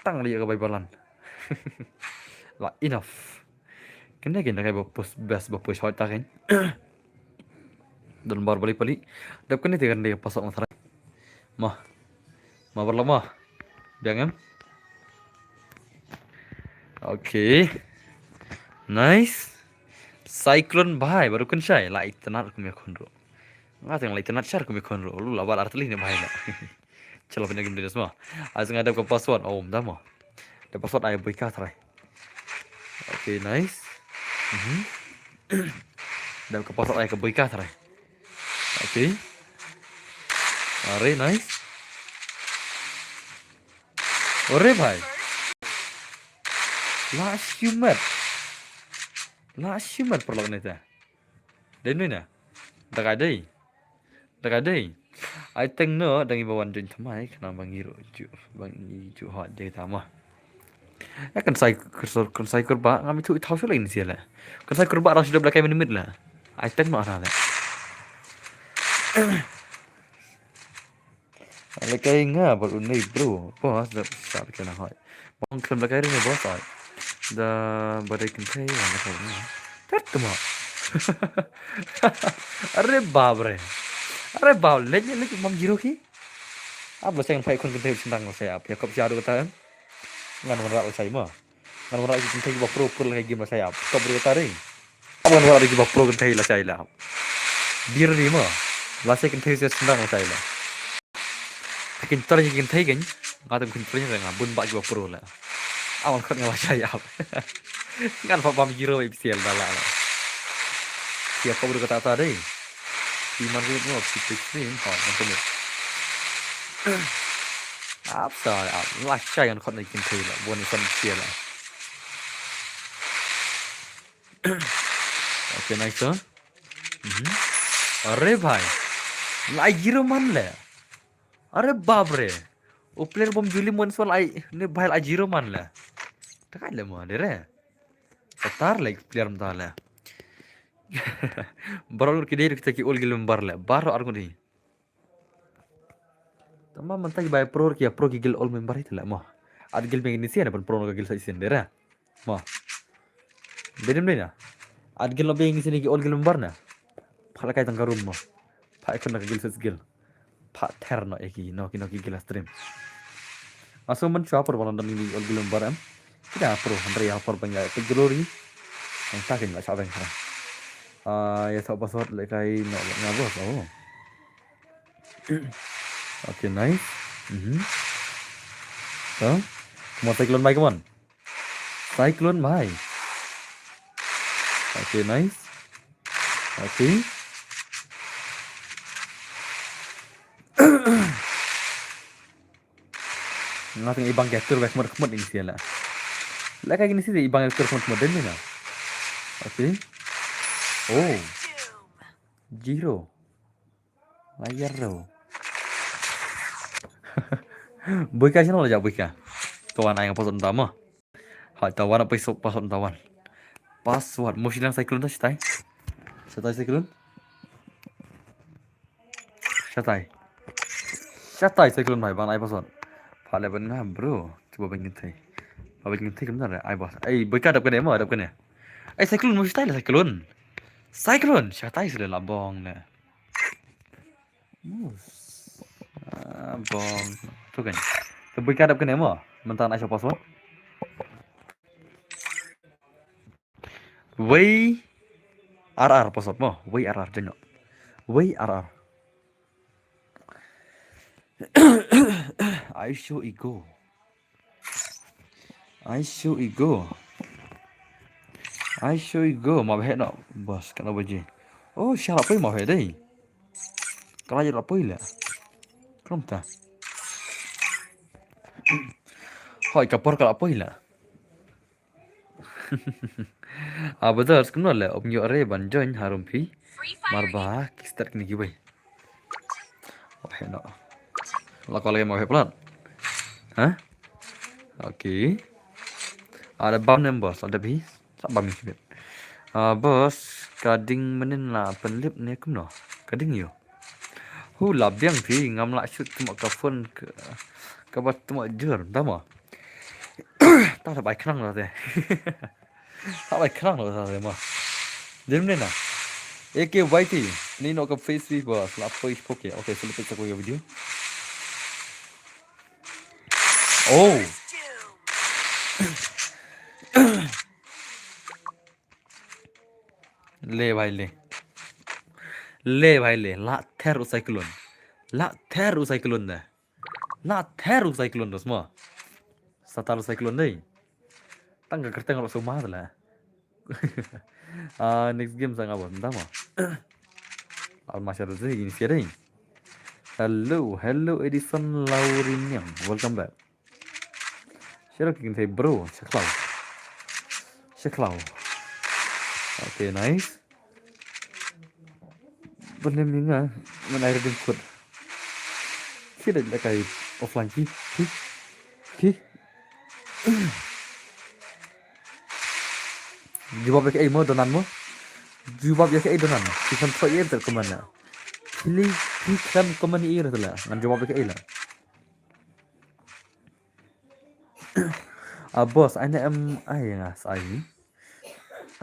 Tang liya ka bai balan. La enough. Kene kene kai ba push best ba push hot ta kan. Don bar bali pali. Dap kene te kan de pasok na tharai. Ma. Ma barla ma. Biang em. Okay. Nice. Cyclone bhai baru kun shai la itanat kum ya khun ro. Nga teng la itanat shar kum ya khun ro. Lu la bar artli ne bhai na. Chalo pina game dina semua. Asa nga dap ka password. Oh, mda mo. Dap password ai boy ka try. Okay, nice. Mhm. Dap ka password ai ka boy ka try. Okay. Are nice. Ore bhai. La shumat. La shumat parlok neta. Dei nui na. Daga dei. Daga dei. Ai teng no dang iba wan join thamai khnang ba ngi ruh ju ba ngi ju hot dei tama. Eh, kan sai, kan sai, kan sai kurba, ngam ithuh ithaw shuh la in sia la. Kan sai kurba rang shuh dep la kai minit la. Ai teng ma ra la. La kai nga bad une bro. Boss, da sa la kai na hoi. Bang klem la kai ri ne boss ai. Da ba dei kynthei la kai ri ne. Tat ma. Are bap re. Are bap, leh leh mam jiro ki. Ap la seng phai khun kynthei sendang la saya ap. Ya kop sya du kata em. Ngan wanrah la sai ma. Ngan wanrah ki kynthei kiba pro pro la kai game la sai ap. Kop du kata re. Ap ngan wanrah kiba pro kynthei la sai la ap. Bir di ma. La sai kynthei sya sendang la sai la. Kin tor ki kynthei kan. Nga tam kin tor nga bun ba kiba pro la. Ap ngan khot nga la sai ap. Ngan pa bam jiro ip sial da la la. Sia kop du kata ta dei. Ki man ki no ki pik ni ha ngan tu. Ap sa ap la sai ngan khot na kynthei la. Bun isan sia la. Okay, nice, sir. Mhm. Are bhai. Lai jiro man le. Are bap re. U player bom juli mon so lai ne bhai lai jiro man le. Takai le mo de re. Satar le player mta le. Baralur ki dei kita ki ol gil member le. Baro arngut hi. Tama mynta ki bai pro ki pro ki gil ol member hi tla mo. At gil meng ni sia na pon pro ka gil sa isin dera. Mo. Bedim dei na. At gil lo beng ni sini ki ol gil member na. Pha la kai tang ka room mo. Pha ikon na ka gil sa gil. Pha ther no eki no ki no ki gil stream. Aso man chwa por balon dan ni ol gil member em. Kita pro handre ya por bang ya pe glory. Ang ta kin la sa bang. Ah, ya sa password le kai no nga bos. Oh. Okay, nice. Mhm. Huh? Come on, Cyclone bhai, come on. Cyclone bhai. Okay, nice. Okay. Nga teng ibang ka tur bek khmut khmut ing sia la. La ka gini sih ibang ka tur khmut khmut den ni na. Okay. Oh. Zero. Layar tu. Boika sino la ja boika. Tuan ai nga password utama. Hai tawan apa isu password tawan. Password mo silang Cyclone tu sitai. Sitai Cyclone. Sitai. Sitai Cyclone bhai bang ai password. Pha le ban nga bro. Cuba ban ngintai. Ba ban ngintai kumna ai boss. Ai boika dap kane mo dap kane. Ai Cyclone mo sitai la Cyclone. Cyclone sitai sila labong le. Mus. Ah, bom. Tu kan. Te bui ka dap kane mo. Mentang ai password. Wei R R password mo. Wei R R jenyo. Wei R R. I show ego. I show ego. I show ego. Ma bhe no. Bos kana baji. Oh, shala poi ma bhe dei. Kala jala poi la. Krom ta. Hoi ka por kala poi la. Ah, brother, kumno le, om yo re ban join harum phi. Marba ki start kini ki bai. Oh, no. La ko lagi mau plan. Hah? Okay. Ada bam nem bos, ada bi. Sa bam ni. Ah, bos, kading menin la penlip ni kumno. Kading yo. Hu la biang phi ngam la shoot tuma ka phone ka, ka ba tuma jur, tama. Ta ta bai khnang la te. Ta bai khnang la te ma. Dim ne na. A K Y T ni no ka face wi ba la poi poke. Okay, so let's go video. Oh. Le bhai le. Le bhai le. La ther u cyclone. La ther u cyclone da. La ther u cyclone da sma. Satar u cyclone dei. Tang ka kerteng ro suma la. Ah, next game sa ngabo. Nda ma. Al mashar dei ini sia dei. Hello, hello Edison Lauriniang. Welcome back. Share ki kynthei bro, share khlaw. Share khlaw. Okay, nice. Bun lem ni nga, ngan ai redeem code. Ki da la kai offline ki, ki, ki. Jubab ïa kaei mo Donan mo? Jubab ïa kaei Donan? Ki khlem thoh ïa ka comment la. Phi li, phi khlem comment ïa i ruh la. Ngan jubab ïa kaei la. Ah, boss, ai ne em ai nga sa ai.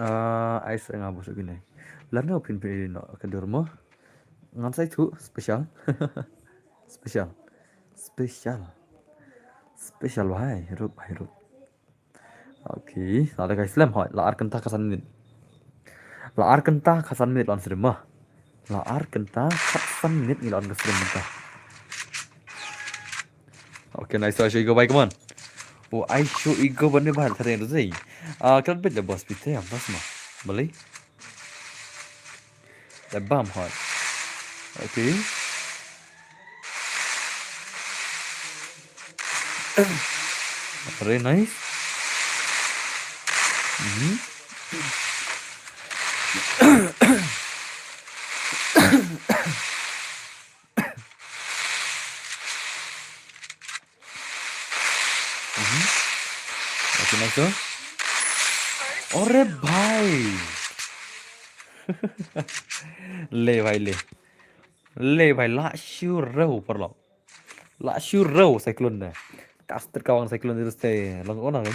Ah, ai sa nga boss kine. Lano phin phi no ka dur mo. Ngan sai thu special. Special. Special. Special bhai, rup bhai rup. Okay, la da kai slem hoi, la ar kynta khatsan minit. La ar kynta khatsan minit la on stream mo. La ar kynta khatsan minit ngi la on stream mynta. Okay, nice, so I show you go by, come on. Oh, I show you go by ne bhai, thare ndo sei. Ah, kal bet da boss pite am pas ma. Bali. Da bam hoi. Okay. Very nice. Mhm. Mhm. Okay, nice, oh. Ore bhai. Le bhai, le. Le bhai, la shu rew paralok. La shu rew cyclone de. Kastet kawang cyclone de te long ona kan.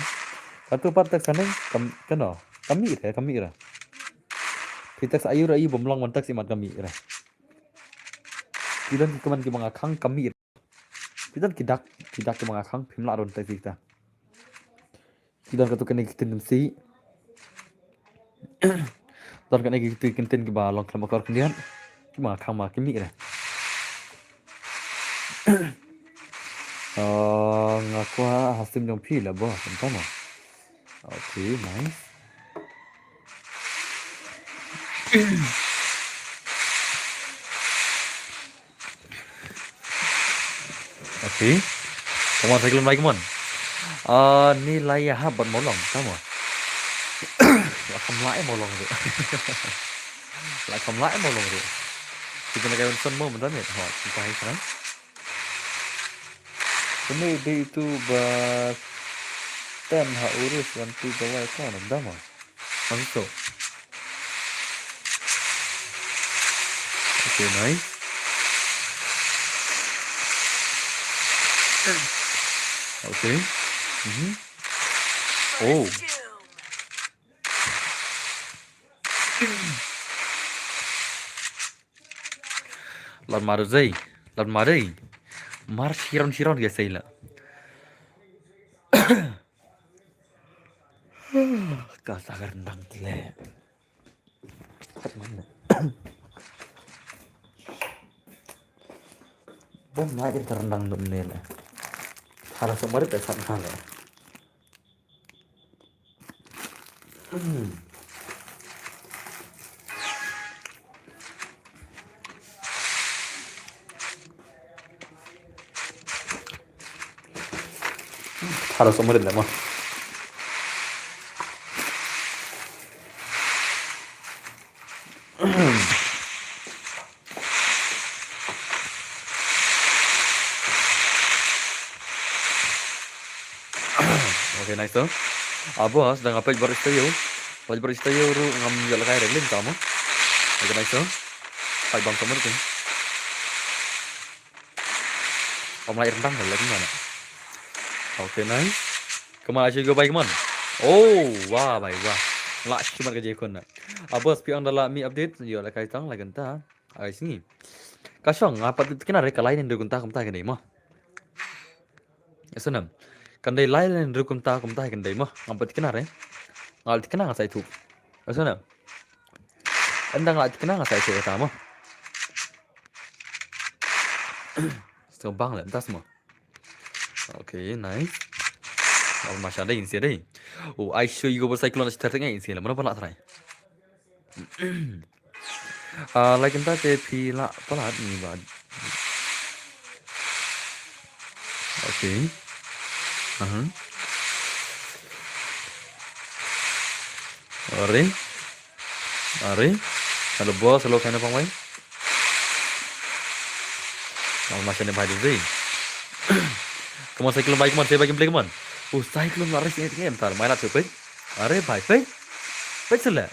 Katu pat tak sana kam kano. Kami re, kami re. Phi tak sa ayu re, ayu bom long man tak si mat kami re. Phi don ki kmen ki ba nga khang kami re. Phi don ki dak, ki dak ki ba nga khang phim lah ron tai phi ta. Ki don katu kane ki ktien Khasi. Don kane ki ktien, ktien ki ba long khlem akor khyndiat. Ki ba nga khang ma kami re. Ah, nga kwah ha stream jong phi la boss, entah mo. Okay, nice. Okay. Come on, cyclone bhai, come on. Ah, ni lai ya ha bad molong, come on. La kham lai molong tu. La kham lai molong tu. Kita nak kawin son mo, bentar ni. Ha, kita hai sana. Kane dei itu ba ten ha urus wan tu ba wai ka na dama. Masuk tu. Okay, nice. Okay. Mhm. Oh. Lad mare zei, lad mare. Mar shiron shiron ge sei la. Ka sa ka rendang tle. Kat mana? Bom na ka rendang dum ne la. Thara so mare pe sat na la. Thara so mare la ma. Okay, nice to. Abo has dang apa bar istayo. Apa bar istayo ru ngam jala kai regling tamo. Okay, nice to. Pai bang sama tu. Om lai rendang lagi mana? Okay, nice. Come on, I should go by, come on. Oh, wah, bai, wah. La, cuma kerja ikon nak. Abos, piang dalam mi update. Yo, la kai tang, la genta. Ai sngi. Ka shong nga pat tikna re ka lai ne dru kumta kumta kane mo. Esonam. Kan dei lai ne dru kumta kumta kan dei mo. Nga pat tikna re. Nga tikna nga sai tu. Esonam. Endang la tikna nga sai tu kata mo. Sto bang le tas mo. Okay, nice. Al masha dei insia dei. Oh, I show you go cyclone star tengah insia le. Mana pala try. Ah, like entah te phi lah palat ni bad. Okay. Aha. Are. Are. Hello boss, hello kaina pang bai. Al masha ne bai dei. Come on, cyclone bai, come on, say bai, play, come on. Oh, cyclone la res ni tingem tar, mai la tu pai. Are bai pai. Peit seh la.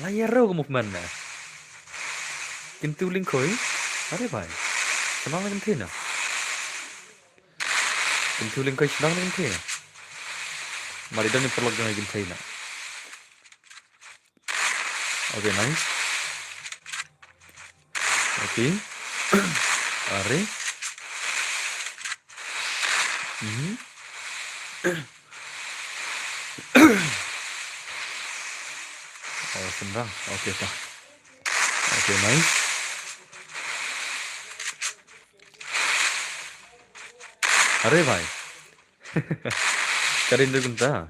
La ïarew ka movement na. Kyntu lyngkhoi. Are bhai. Shnang na kynthei na. Kyntu lyngkhoi shnang na kynthei na. Mar i don i paralok jong i kynthei na. Okay, nice. Okay. Are. Mhm. Oh, sendang. Okay, ta. Okay, nice. Are bhai. Ka rin dei kumta.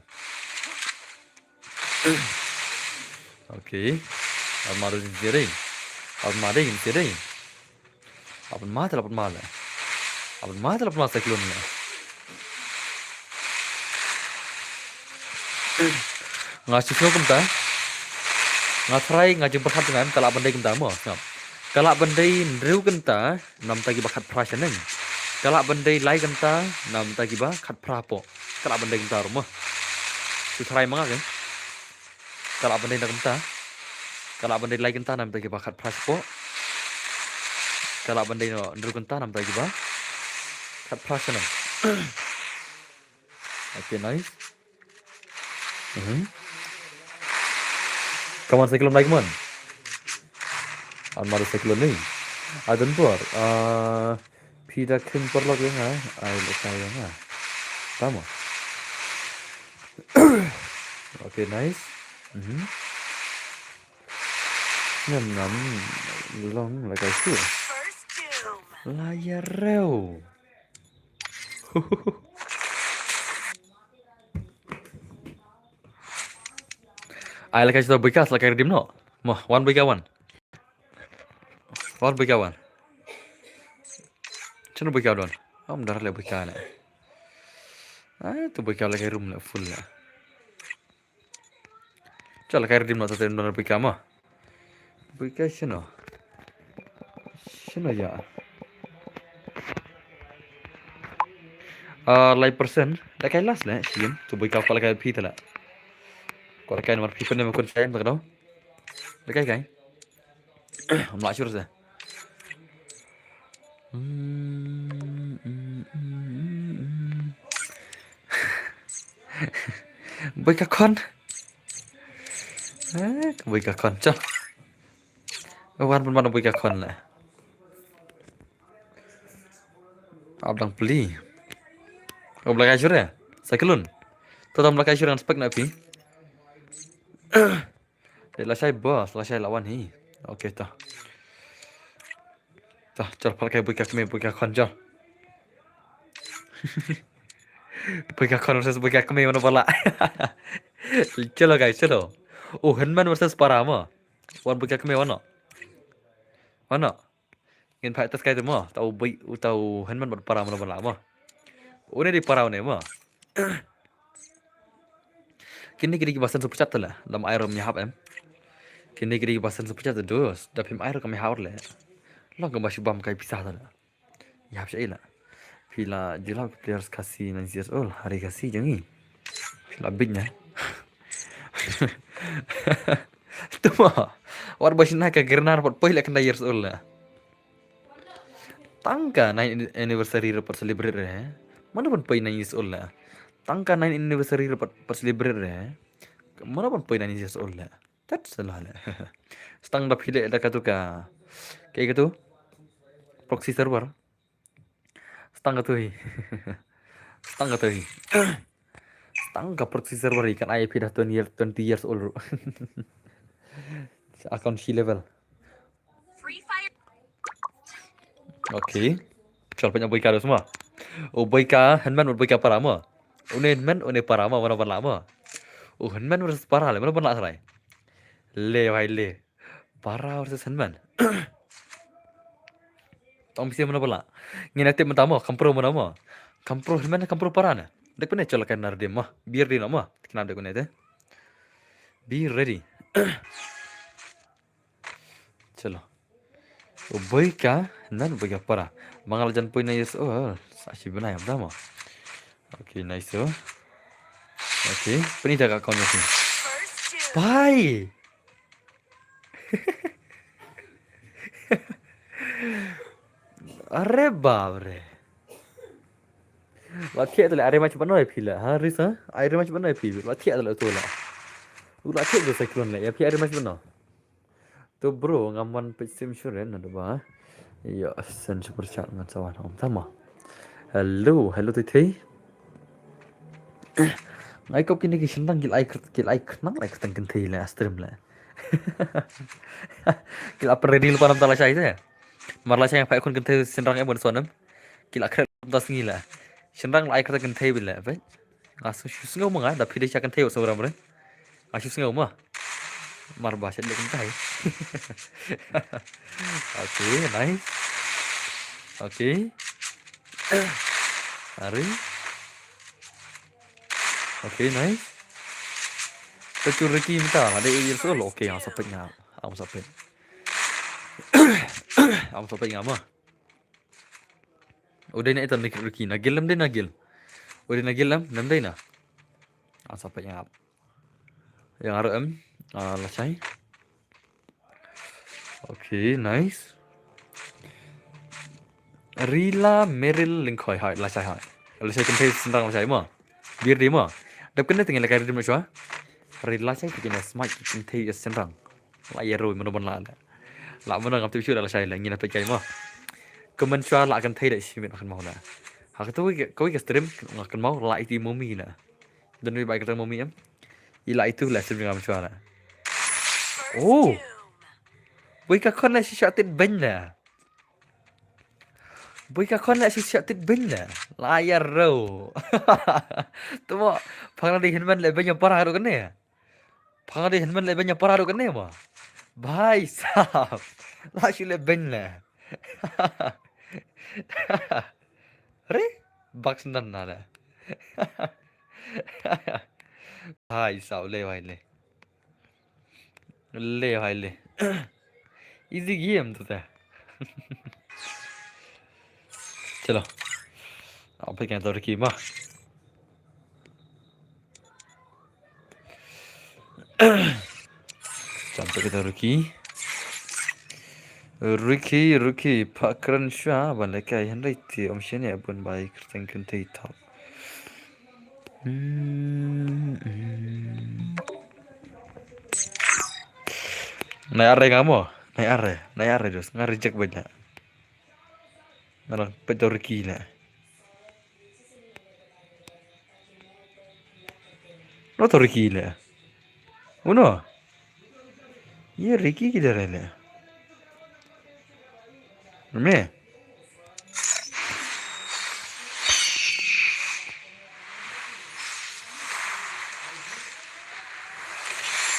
Okay. Almari sendiri. Almari sendiri. Apan mata, apan mata. Apan mata, apan mata cyclone na. Nga shu shu kumta. Nga try, nga jingpyrkhat jong nga em, ka lah ban dei kumta mo. Nga. Ka lah ban dei hynriew kynta, namta kiba khatphra shaneng. Ka lah ban dei lai kynta, namta kiba khatphra hapoh. Ka lah ban dei kumta ruh mo. Shu try ma nga ke. Ka lah ban dei na kynta. Ka lah ban dei lai kynta namta kiba khatphra shapoh. Ka lah ban dei noh hynriew kynta namta kiba khatphra shaneng. Okay, nice. Mhm. Kaman cyclone lai kaman. Almari cyclone ni. Adon por. Ah, Phi da khring paralok ïa nga, ai lehkai ïa nga. Tama. Okay, nice. Mhm. Ngam ngam long lehkai shuh. La ïarew. Ai lehkai shuh, buika, lehkai redeem noh. Mo, wan buika wan. Wan buika wan. Shano buika don? Am dar le buika ne. Ai, to buika lehkai room le full le. Chal lehkai redeem noh, to don buika mo. Buika shano? Shano ïa? Ah, lai percent. Lehkai last le, shim. To buika ko lehkai phi tala. Ko lehkai namar phi pynne ma kun shai, ma ka dau. Lehkai kai. Am lah sure se. Hmm, hmm, hmm, hmm, hmm. Buika khon. Eh, buika khon, chal. Wan pynban buika khon le. Ap dang pli. Ap lehkai shuh. Cyclone. To dam lehkai shuh ngan spek na phi. Te lashai boss, lashai la wan hi. Okay, to. To, chal pynlehkai buika kmie, buika khon, chal. Buika khon versus buika kmie, mano ba lah. Chalo guys, chalo. Oh, hynmen versus para mo. Wan buika kmie, wan noh. Wan noh. Ngin phai test kai te mo. Tau bui, tau hynmen bad para mo, mano ba lah mo. Une dei para une mo. Kine ki dei kiba send super chat te la. Lam ai rum ïahap em. Kine ki dei kiba send super chat te dus. Da phim ai ruh kam ïahap le. Long kaba shu bam kai pisa te la. Ïahap sha i la. Phi la jilap players Khasi nine years old. Hari Khasi jong i. Phi la bit ne. Tuma. Wat ba shna ka Grenar pat poi la khyndai years old la. Tang ka nine anniversary ruh pat celebrate re. Mano ban poi nine years old la. Tang ka nine anniversary ruh pat, pat celebrate re. Mano ban poi nine years old la. Tat sala la. Stang da phi leh da katu ka. Kaei katu? Proxy server. Stang katu hi. Stang katu hi. Stang ka proxy server hi kan ai phi da twenty year, twenty years old ruh. Account shi level. Okay. Chal pynjah buika dus mo. Oh, buika hynmen, buika para mo. Une hynmen, une para mo, mano ban lah mo. Oh, hynmen versus para le, mano ban lah trai. Le bhai le. Para versus hynmen. Tong bisi mano ban lah. Ngin tip mynta mo, kam pro mano mo. Kam pro hynmen, kam pro para ne. Dek pynne chal kan redeem mo. Be ready noh mo. Kina dek pynne te. Be ready. Chalo. U buika, nan buika para. Mangal jan poi nine years old. Sa shi bnai am dama. Okay, nice. Okay, pynita ka account ni. Bhai. Are bap re. La thiah te la are mach bano phi la. Ha, Ris, ha? Are mach bano phi. La thiah te la tu la. U la thiah tu cyclone la. Ya phi are mach bano. To bro, ngam wan peit sim shuren na ba. Ya, sen super chat ngan sawan hom tama. Hello, hello Tei Tei. Ngai kop kine ki shynrang ki la ai kert-, ki la ai khnang la ai kyrteng kynthei la stream la. Ki la pynredi lypa namar la shai te. Mar la shai pha khun kynthei shynrang em bun sonem. Ki la kret da sngi la. Shynrang la ai kyrteng kynthei bi la. Peit. Nga shu sngew ma nga da phi dei sha kynthei u sngewram re. Nga shu sngew ma. Mar ba shet leh kynthei. Okay, nice. Okay. Ari. Okay, nice. Te tu Ricky mynta la dei eight years old. Okay, ang sa peit nga. Ang sa peit. Ang sa peit nga ma. U dei na ita Ricky, Nagil lem dei Nagil. U dei Nagil lem, lem dei na. Ang sa peit nga. Yang arem, ah, lashai. Okay, nice. Rila Meril Lyngkhoi, hai, lashai, hai. Lashai kynthei shynrang lashai mo. Bir di mo. Dap kynthei tengil la kai rim shwa. Rila lashai kynthei smart kynthei shynrang. La ïa roi mano ban la la. La mano ngam tip shuh la lashai la ngin la peit kai mo. Kmen shwa la kynthei da shi miet kan mo la. Ha katu ka, ka, ka stream nga kan mo la iti momi la. Don wi bai kata momi em. I la itu la stream ngam shwa la. Oh. Bui ka khon la shi shwa tit beny la. Bui ka khon la shi shwa tit beny la. La ïa ro. Tu mo phang la di hinman le beny para ro kane. Phang di hinman le beny para ro kane mo. Bhai sahab. La shi le beny la. Re? Bak snan na le. Bhai sahab le bhai le. Le bhai le. Easy game to ta. Chalo. Aap kya to Ricky ma. Cham to kita Ricky. Ricky, Ricky, phah kren shwa ban lehkai hynrei te ym shym ïa bun bai kyrteng kynthei thok. Hmm, hmm. Nai are nga mo, nai are, nai are dus, nga reject bad nya. Nga dang peit to Ricky la. Lo to Ricky la. Uno. Ye Ricky ki dare la. Me.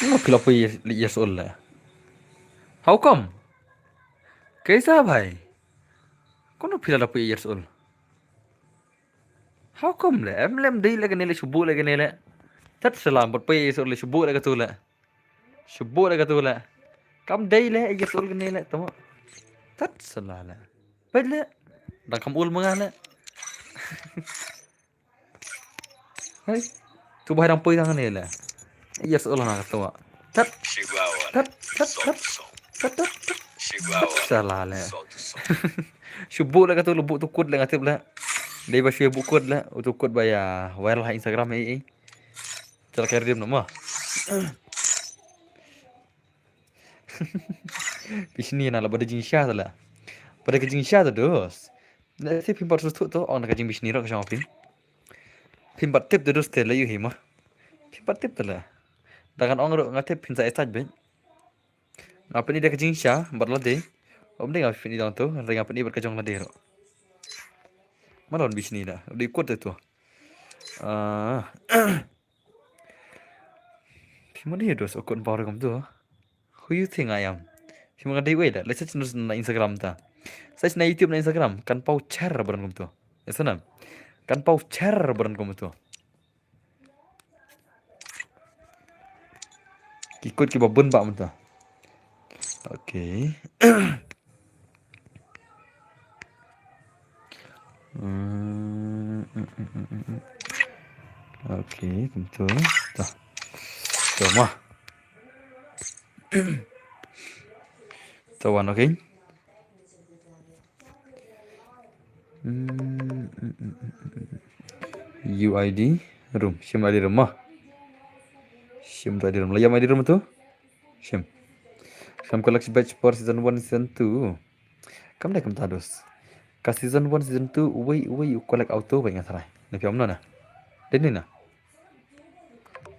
Uno phi la poi ye, ye sol la. How come? Kaisa bhai? Kono phi la poi ye sol? How come le? Em lem dei le kane le shu buh le kane le. Tat salam bad poi eight years old le shu buh le katu le. Shu buh le katu le. Kam dei le eight years old kane le tamo. Tat salam le. Peit le. Dang kam ul ma nga le. Hei. Tu bhai dang poi dang kane le. Eight years old na katu. Tat. Tat, tat, tat. Tat, tat, tat. Salah le. Shu buh le katu, lu buh tu kut le nga tip le. Dei ba shu buh kut le, utu kut ba ïa viral ha Instagram ei ei. Chal ka rim nama. Bishni na la bada jingshisha la. Bada ka jingshisha dos. Na tip phim pat sut to, ong na ka jingbishni ro ka shong phim. Phim pat tip dos te la yu hi ma. Phim pat tip te la. Da kan ong ro nga tip phin sa esaj ben. Nga pyni da ka jingshisha bad lade. Ym dei nga pyni dang tu, hynrei nga pyni bad ka jong lade ruh. Malon bishni da. Dei kut da tu. Ah. Phi ma dei dos akun bawr kum tu. Who you think I am? Phi ma dei wei da. Let's search na Instagram ta. Search na YouTube na Instagram. Kan pau cher baron kum tu. Esa na. Kan pau cher baron kum tu. Ki kut kiba bun bha mynta. Okay. Hmm, hmm, hmm, hmm, hmm. Okay, kumtu. Tah. Tu mah. To wan, okay. Hmm, hmm, hmm, hmm, hmm. U I D room, shim U I D room mo. Shim U I D room. La ïam U I D room to? Shim. Shim collect badge for season one, season two. Kam dei kumta dos. Ka season one, season two, uwei uwei u collect auto beit nga tharai. Na phi ong kumno na? Dei ne na?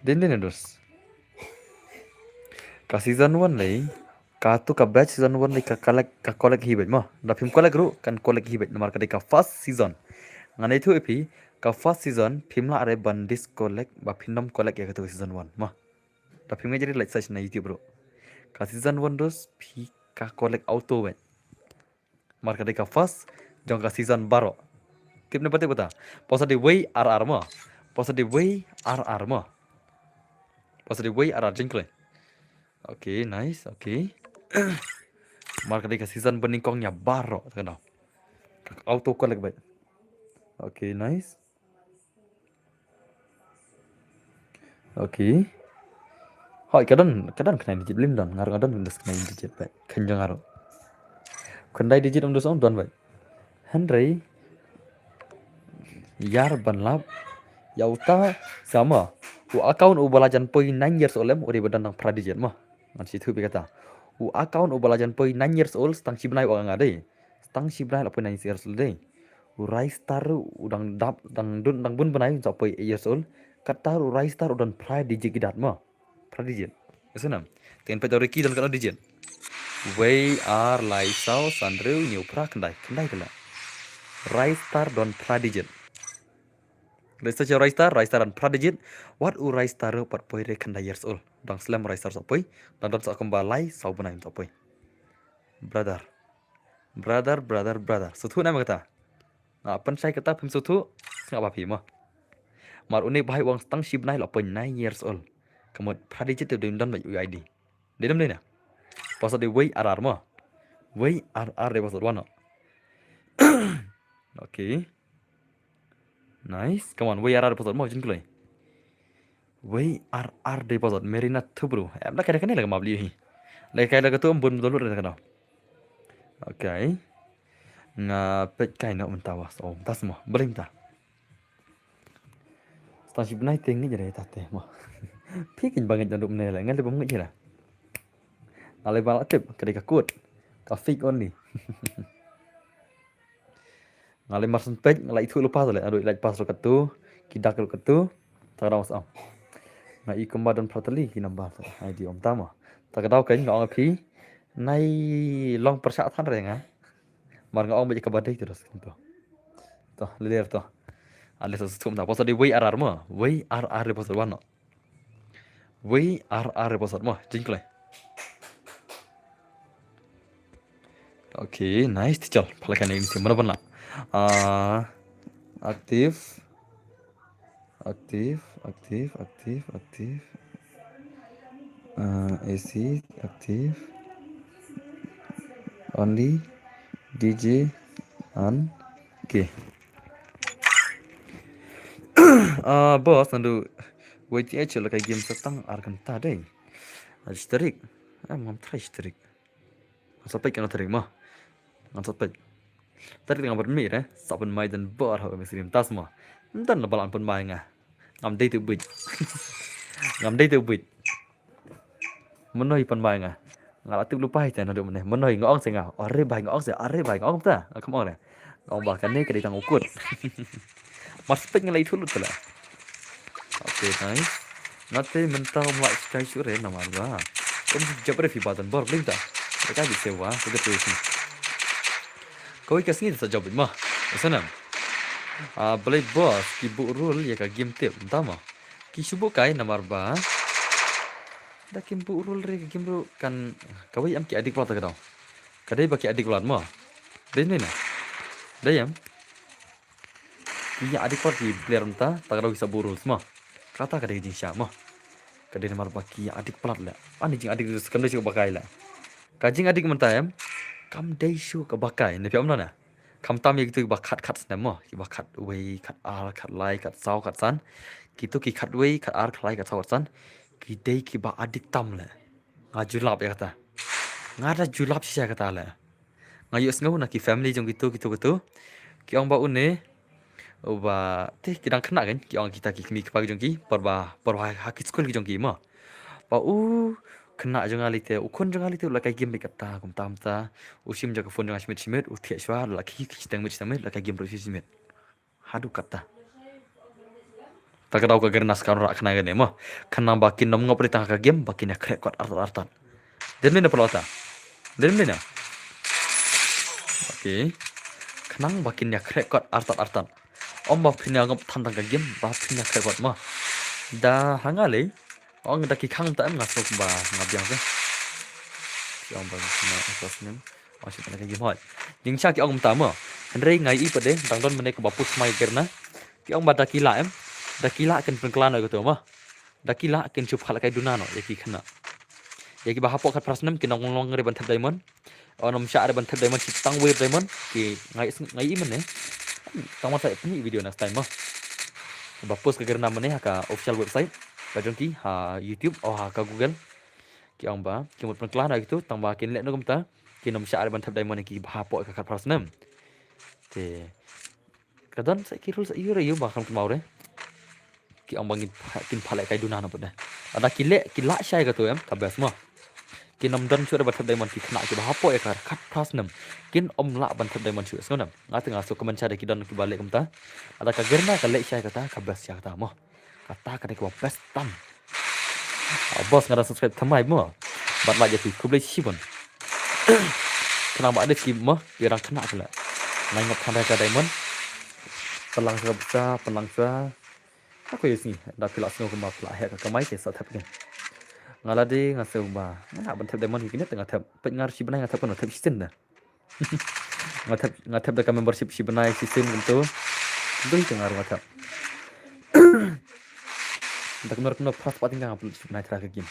Dei ne na dos? Ka season one lei, kato ka badge season one lei ka collect, ka collect hi beit mo. Da phim collect ruh kan collect hi beit namar ka dei ka first season. Ngan ïathuh ïa phi, ka first season phim lah re ban discollect ba phin nym collect ïa kato ka season one mo. Da phim ngeit re leit search na YouTube ruh. Ka season one dos phi ka collect auto beit. Namar ka dei ka first jong ka season baroh. Tip ne ba tip kata? Pos dei wei ar ar mo. Pos dei wei ar ar mo. Pos dei wei ar ar jingkhlaiñ. Okay, nice. Okay. Namar ka dei ka season ba nyngkong ïa baroh, ta ka dei. Ka auto collect beit. Okay, nice. Okay. Hoi, ka don, ka don khyndai digit, ym don, nga ruh nga don dos khyndai digit beit. Khyndai nga ruh. Khyndai digit ym dos ong don beit. Hynrei ïar ban lap ïa uta, sa mo. U account uba la jan poi nine years old em, u dei ba don tang phra digit mo. Ngan sa ïathuh ïa phi kata. U account uba la jan poi nine years old, tang shi bnai u ong nga dei. Tang shi bnai la poi nine years old dei. U Ristar u dang dap, dang dun, dang bun bnai, sa poi eight years old. Kata u Ristar u don phra digit ki dei mo. Phra digit. Ïa sngewthuh. Te ngan peit da u Ricky don katno digit. Wei, ar, lai, saw, san, hynriew, hynñiew, phra, khyndai. Khyndai kala. Ristar don phra digit. Leit search ïa u Ristar, Ristar don phra digit. Wat u Ristar ruh pat poi re khyndai years old. Dang slem Ristar sa poi. Dang don sa kumba lai, saw bnai sa poi. Brother. Brother, brother, brother. Sngewthuh ne em kata? Nga pynshai kata phim sngewthuh, sngap ba phi mo. Namar une ba hai u ong tang shi bnai la poi nine years old. Ka mut phra digit te u dei don beit u I D. Dei ne ym dei na? Pos dei wei ar ar mo. Wei ar ar dei pos wan no. Okay. Nice. Come on, wei ar ar dei pos mo, jingkhlaiñ. Wei ar ar dei pos Merina Thubru. Em, la ka dei kane la ka map liu hi. La ka la ka tu ym bun download da ka dei. Okay. Nga peit kai noh mynta wa. Oh, mynta sa mo. Balei mynta? Tang shi bnai te ngeit re ta te mo. Phi kin ba ngeit don ruh mynne la. Nga leh bym ngeit hi la. Nga leh ba la tip ka dei ka code. Ka fake only. Nga leh mar shen peit, nga la ithuh lypa te leh, naduh i lait pass ruh katto, ki dak ruh katto, ta ka daw sa. Nga i kumba don phra tylli ki number te, I D ym tam mo. Ta ka daw kein nga ong ïa phi, nai long pyrshah than re nga. Mar nga ong beit kaba dei te dos to. To, leh to. Ale sa sthum ta, pos dei wei ar ar mo, wei ar ar dei pos wan no. Wei ar ar dei pos mo, jingkhlaiñ. Okay, nice teacher. Phala kan ini mano ban la. Ah, active. Active, active, active, active. Ah, A C, active. Only D J and K. Ah, boss, nandu W T H la ka game sa tang ar kynta dei. Ar shi tarik. Ah, ngam try shi tarik. Ngan sa peit kano tarik mo. Ngan sa peit. Tarik nga bad mih re. Sa pynmai don bor ha u M S Rim tas mo. Ym don la ba la pynmai nga. Ngam dei te bit. Ngam dei te bit. Mano i pynmai nga. Nga la tip lypa hi te naduh mynne. Mano i nga ong se nga. Are bai nga ong se. Are bai nga ong ta. Nga kam ong re. Nga ong ba kane ka dei tang u kut. Mar shu peit nga la ithuh lut pala. Okay, nice. Nga te mynta ym lah skai shuh re namar ba ym jop re phi ba don bor bling ta. Ka dei sewa, ka dei phi. Kawei ka sngi sa jop mo. Ïa sngewthuh. Ah, balei boss ki buh rule ïa ka game tip mynta mo. Ki shu buh kai namar ba da kim buh rule re ka game ruh kan kawei em ki addict palat ka dei. Ka dei ba ki addict palat mo. Dei ne na. Dei em. Ki ïa addict palat ki player mynta, ta ka daw ki sa buh rules mo. Kata ka dei ka jingshisha mo. Ka dei namar ba ki ïa addict palat leh. Ani jing addict rules kam dei shuh kaba kai leh. Ka jing addict mynta em. Kam dei shuh kaba kai. Ne phi ong na. Khamtam ïa kito kiba khat khat snem mo. Kiba khat wei, khat ar, khat lai, khat saw, khat san. Kito ki khat wei, khat ar, khat lai, khat saw, khat san. Ki dei kiba addict tam leh. Nga ju lap ïa kata. Nga da ju lap shisha ïa kata leh. Nga ïohsngew na ki family jong kito, kito, kito. Ki ong ba une, uba, te ki dang khynnah kan, ki ong kita ki kmie ki kpa jong ki, por ba, por ba ha ki skul ki jong ki mo. Ba u khynnah jong nga lei te, u khun jong nga lei te, u la kai game beit kata, kumta kumta. U shim ïa ka phone jong nga shimit shimit, u thiah shuwa, la khie khie shiteng miet shiteng miet, la kai game ruh shimit shimit. Haduh katta. Ta ka daw ka Garena sa ka wanrah kane kane mo. Khnang ba kin ym ngop re tang ha ka game, ba kin ïa khreh kot artat artat. Dei ne em paralok ta? Dei ne em? Okay. Khnang ba kin ïa khreh kot artat artat. Ym ba phin ïa ngop than tang ha ka game, ba phin ïa khreh kot mo. Da ha nga lei, ong da ki khang ta em, nga sngew ba nga biang te. Ki ong ba nga, nga sngew. Ong shu pynlait ka game hoi. Jingshisha ki ong kumta mo. Hynrei nga ïohi pat de, dang don mynne kaba post mai Garena. Ki ong ba da ki lah em. Da ki lah kin pynkylla noh ïa kato mo. Da ki lah kin shu phah lehkai duna noh ïa ki khynnah. Ïa kiba hapoh khatphra snem kin ym long re ban thep diamond. Ym shah re ban thep diamond, shi tang wei diamond. Ki nga ïohi, nga ïohi mynne. Tang wan sa pyni video next time mo. Ba post ka Garena mynne ha ka official website ka jong ki, ha YouTube, oh, ha ka Google. Ki ong ba ki mut pynkylla noh ïa kito, tang ba kin leh noh kumta. Kin ym shah re ban thep diamond ïa kiba hapoh ka khatphra snem. Te ka don sa ki rules ïa re ïa ba kham kynmaw re. Ki ong ba ngin pha-, kin phah lehkai duna noh pat de. Lada ki leh, ki lah shai kato em, ka best mo. Kin ym don shuh re ban thep diamond ki khynnah kiba hapoh ïa ka khatphra snem. Kin ym lah ban thep diamond shuh, sngew ne em. Nga te nga sngew comment shai da ki don kiba leh kumta. Lada ka Garena ka leh shai kata, ka best shai kata mo. Kata kane kaba best tam. Ah, boss, nga da subscribe thymmai mo. Bad like ïa phi, khublei shibun. Khnang ba at least ki mo, ki rang khynnah ki leh. Nai ngop than re ka diamond. Pynlang shuwa, pynlang shuwa. Ka khuid sngi, da phi la sngew kumba phi la heh ka kamai te sa thep kein. Nga la dei nga sngew ba nga ban thep diamond kine te nga thep. Peit nga shi bnai nga thep, nga thep shisien da. Nga thep, nga thep da ka membership shi bnai shisien kumto. Kumto hi te nga ruh nga thep. Da kumno kumno phra spah tyngka nga pynlut shi bnai trai ka game.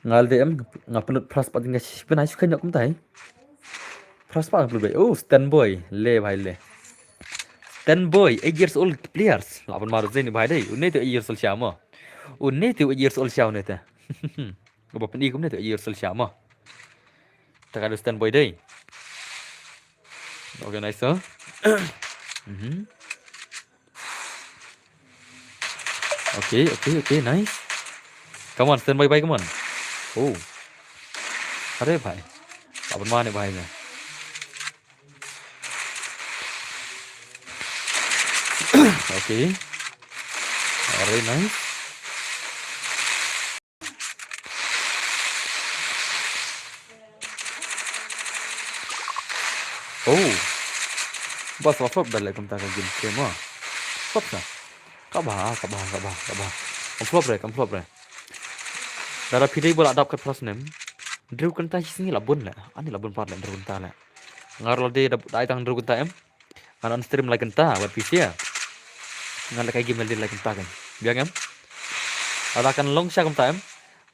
Nga la dei em, nga pynlut phra spah tyngka shi bnai shu kheiñ noh kumta hi. Phra spah nga pynlut beit. Oh, Stanboy, le bhai le. Stanboy, eight years old players. Lah ban mar zin bhai dei. Une te eight years old sha mo. Une te eight years old sha une te. Ba pyni kumne te eight years old sha mo. Ta ka dei Stanboy dei. Okay, nice, sir. Mhm. Okay, okay, okay, nice. Come on, Stanboy bhai, come on. Oh. Are bhai. Aban mane bhai ne. Okay. Are, nice. Oh. Ba sa flop da leh kumta ka game, ke mo. Flop sa. Kaba, kaba, kaba, kaba. Kam flop re, kam flop re. Lada phi dei ba la dap khatphra snem. Hynriew kynta shi sngi la bun leh. Ani la bun pat leh hynriew kynta leh. Nga ruh la dei da, da ai tang hynriew kynta em. Ngan on stream lai kynta bad phi sha. Ngan lehkai game ïalade lai kynta kan. Biang em? Lada kan long sha kumta em?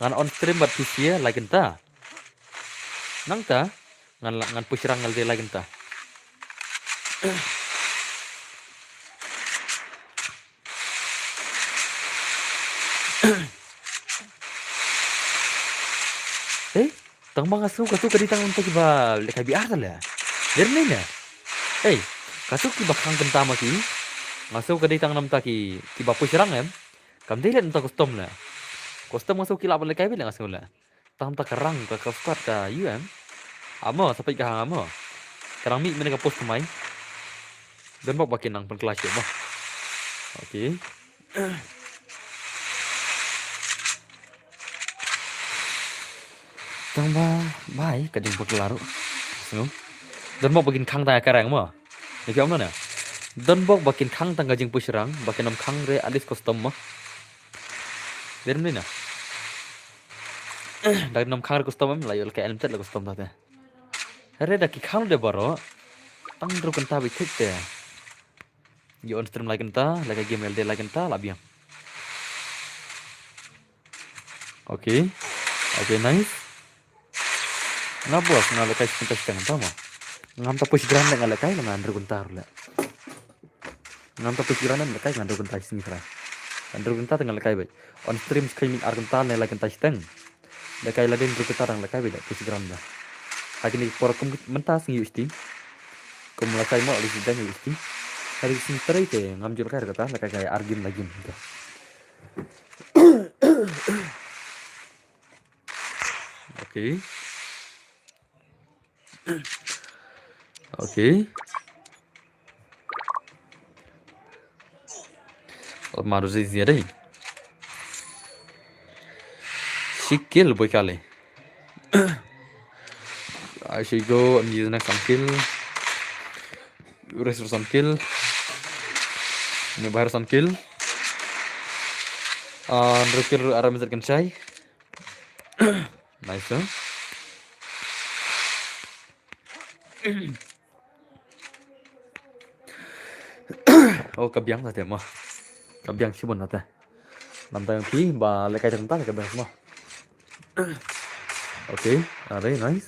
Ngan on stream bad phi sha lai kynta. Nangta ngan la, ngan push rank ïalade lai kynta. Eh, tang ba nga sngew katu ka dei tang namta kiba lehkai B R ta leh. Dei ne ne. Eh, katu kiba khang kynta ma ki. Nga sngew ka dei tang namta ki, kiba push rank em. Kam dei leh namta custom leh. Custom nga sngew ki lah ban lehkai beit leh nga sngew leh. Tang ta ka rank ka, ka squad ka U M. Amo, sa peit ka hang amo. Ka dang mih mynne ka post thymmai. Don bok ba kin nang pynkylla shuh mo. Okay. Tang ba, bai, ka jingpynkylla ruh. Sngew. Don bok ba kin khang tang ka rank mo. Ïa ki ong na ne. Don bok ba kin khang tang ka jingpush rank, ba kin ym khang re at least custom mo. Dei ne na. Da kin ym khang re custom em, la ïoh lehkai unlimited la custom ta te. Hynrei da ki khang de baroh. Tang hynriew kynta beit thik te. Ïoh on stream lai kynta, lehkai game ïalade lai kynta, la biang. Okay. Okay, nice. Nga boss, nga lehkai shi kynta shi kynta mo. Ngam ta push rank leh nga lehkai, nga hynriew kynta ruh leh. Ngam ta push rank leh nga lehkai, nga hynriew kynta shi sngi trai. Hynriew kynta te nga lehkai beit. On stream shi kheiñ miet ar kynta ne lai kynta shiteng. Lehkai lade hynriew kynta dang lehkai beit da pus gram da. Ha kine ki por kum mynta sngi u shti. Kum lehkai mo ali shiteng u shti. Hari sngi trei te ngam ju lehkai kata lehkai kai ar game lagi. Okay. Okay. Maru zai zai dai. Shi kill boy kale. I should go and use next some kill. Rest some kill. Ni bahar some kill. And rukir aram zat kan chai. Nice, huh? Oh, ka biang ta te mo. Ka biang shibun ta te. Namta yang phi ba lehkai tang ta ka biang mo. Okay, are nice.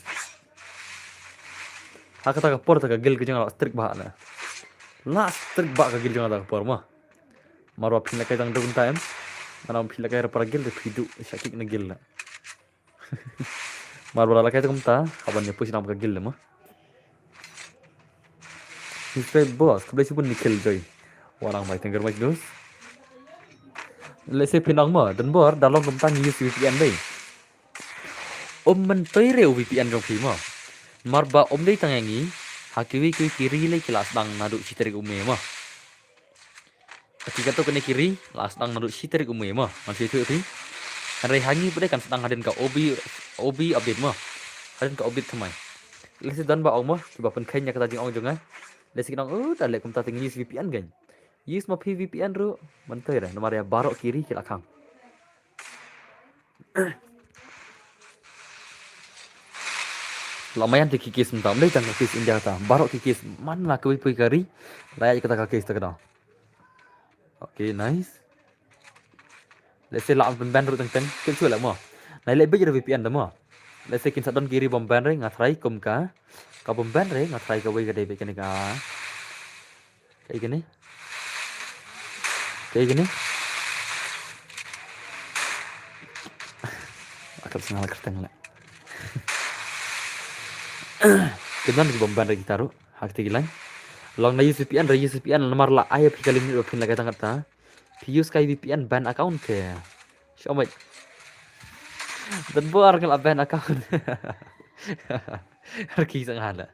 Ha kata ka por ta ka guild ka jong la strict ba na. La strict ba ka guild jong la ka por mo. Marwa phi lehkai tang dum ta em. Mana phi lehkai ra para guild phi du sha kick na guild la. Mar ba la kai ta kumta, haban ïa push nang ka guild mo. Subscribe boss, khublei shibun Nikhil Joy. Warang bai tengger mai dus. Lehse phi nang mo, don bor da long kumta ngi use V P N dei. Um myntoi re u V P N jong phi mo. Mar ba um dei tang ïa ngi, ha kiwei kiwei ki ri lei ki la sdang naduh shi tarik u Mei mo. Ki katto katne ki ri la sdang naduh shi tarik u Mei mo, ngan shu ïathuh ïa phi. Hynrei ha ngi pat de kan sdang hadien ka O B, O B update mo. Hadien ka update thymmai. Lehse don ba ong mo, kiba pynkheiñ ïa kata jingong jong nga. Lehse kin ong, "Oh, da leh kumta te ngi use V P N kein." Use ma phi V P N ruh, myntoi re, namar ïa baroh ki ri ki la khang. La maïan te ki case mynta, ym dei tang ka case India kata. Baroh ki case man la kiwei kiwei ka ri la ïaid kata ka case ta ka daw. Okay, nice. Lehse la ong pynban ruh teng teng, kin shu leh mo. Nai leh beit ruh V P N da mo. Lehse kin sa don ki ri bym ban re, nga try kum ka. Ka bym ban re, nga try kawei ka dei beit kane ka. Kaei kane? Kaei kane? Akal sngal kyrteng la. Ki don ki bym ban re kita ruh. Ha kata ki line. Long na use V P N re, use V P N namar la ai phi ka limit ba phin lehkai tang kata. Phi use kai V P N ban account ke. Shomai. Don bor ka la ban account. Har ki sang hala.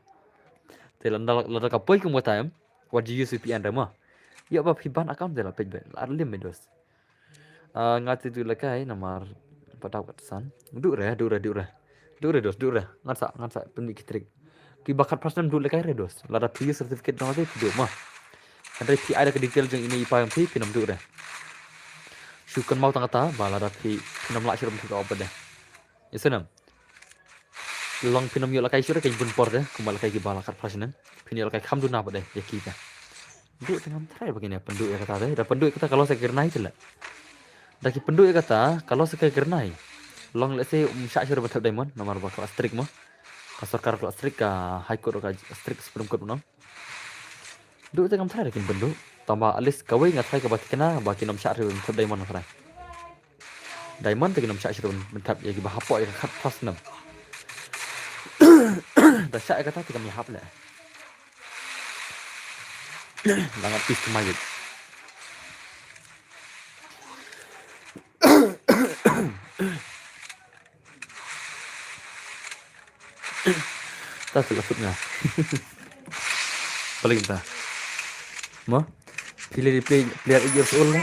Te lada, lada ka poi kum kata em. Wat ju use V P N re mo. Ïoh ba phi ban account te la peit beit. La lim beit dos. Ah, nga te duh lehkai namar pat dap kat san. Duh re, duh re, duh re. Duh re dos, duh re. Ngan sa, ngan sa pynmih ki trick. Kiba khatphra snem duh lehkai re dos. Lada phi use certificate jong nga te phi duh mo. Hynrei phi ai da ka detail jong ine i pa jong phi, phin ym duh re. Shu kynmaw tang kata ba lada phi, phin ym lah shuh ruh phi ka op de. Ïa snem. Long phin ym ïoh lehkai shuh re ka bun por de, kumba lehkai kiba la khatphra snem. Phin ïoh lehkai kham duna pat de ïa ki ka. Duh te ngam tharai ba kin ïa pynduh ïa kata de, da pynduh ïa kata ka loss ïa ka kyrnai te leh. Da ki pynduh ïa kata ka loss ïa ka kyrnai. Long lehse um shah shuh re ban thep diamond, namar ba ka la strict mo. Ka sorkar ka la strict, ka High Court ka strict, Supreme Court mo. Duh te ngam tharai da kin pynduh. Tangba at least kawei nga tharai kaba thikna ba kin ym shah shuh re ban thep diamond nga tharai. Diamond te kin ym shah shuh re ban thep ïa kiba hapoh ïa ka khatphra snem. Da shah ïa kata te kam ïahap leh. Da ngat pis thymmai. Ta tu la kut nga. Paling ta. Mo? Phi la dei play, player eight years old la.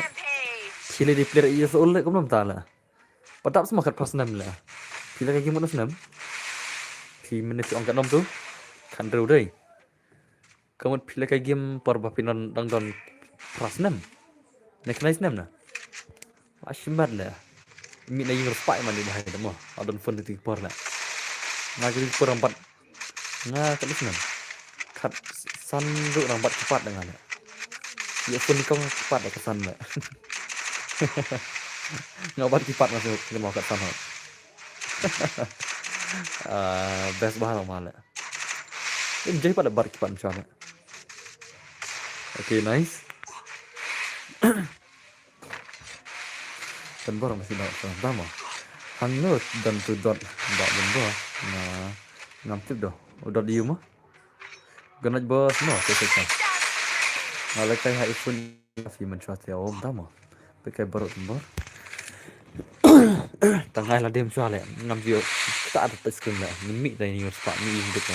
Phi la dei player eight years old la, kumno mynta la. Pat dap sma khatphra snem la. Phi la kai game mut snem. Phi mynne phi ong katno tu. Khathynriew dei. Ka mut phi la kai game por ba phi don dang don phra snem. Ne khyndai snem na. Wa shimet la. Mih na ïing respect man ïa bahai da mo. Adon phone dei por la. Nga ki por am pat. Nga katno snem. Khatsan ruh nang bat keypad da nga la. Ïa phone ni kong keypad da khatsan la. Nga bat keypad nga sngewbha khatsan ha. Ah, best bah la ma la. Enjoy pat da bat keypad macam ni. Okay, nice. Don bor nga shu dot, tang mo. Hangno don tu dot ba don bor. Nga ngam tip doh. U dot ïa u mo. Ganaj bor mo, te te. Nga leh kai ha iPhone fi man chwa te om tang mo. Pe kai bor tu bor. Tang hai la dem chwa le. Ngam ju ta ta screen le. Ni mi dai ni spah ni im dek.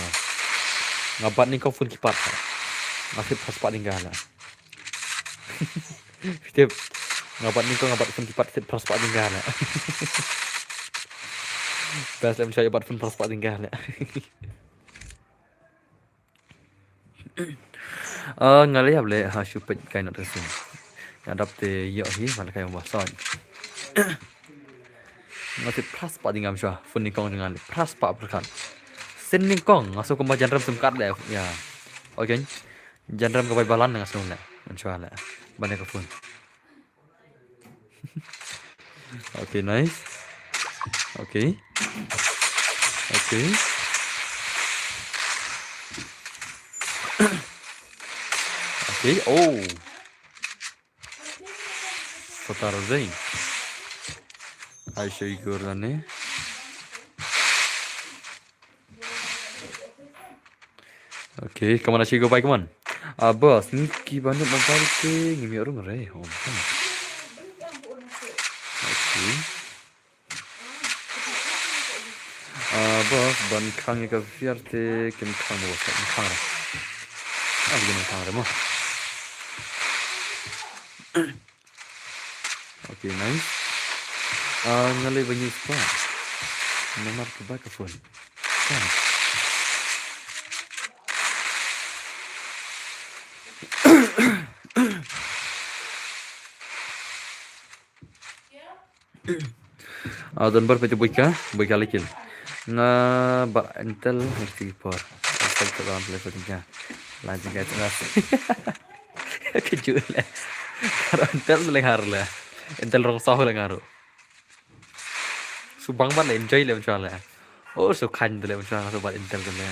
Nga bat ni kong phone keypad. Nga sip spah ni ga le. Tip. Nga bat ni kong nga bat phone keypad sip phra spah ni ga le. Best em chwa bat phone phra spah ni ga le. Ah, nga leh ap le ha shu peit kai not ka sien. Nga dap te ïoh hi, nga leh kai ba soi. Nga tip phra spah ding ngam shwa, phone ni kong jong nga le phra spah pyrkhat. Sien ni kong, nga shu kumba janrem sim kat le, ya. Okay. Janrem ka bai balan nga shu le, ngam shwa le. Ban ka phone. Okay, nice. Okay. Okay. Okay, oh. Satar zai. Ai, shai gor ne. Okay, come on, Ashigo, bye, come on. Ah, boss, ngi ki ba nud mobile te ngim ïoh rung re. Oh, come on. Okay. Ah, boss, ban khang ïa ka fiar te kim khang, boss, kim khang re. Ah, kim khang re mo. Okay, nice. Ah, nga leh ba ngi spah. Namar ka ba ka phone. Thanks. Ah, don bar pete buika, buika lekil. Nga ba Intel, nga sixty-four. Intel ka ba play for tinga. Lain tinga tinga. Kejut le. Karo Intel le ngar le. Intel rong soh le ngaru. Subang ban le enjoy le menchwa le. Oh, su khan le menchwa su bat Intel le.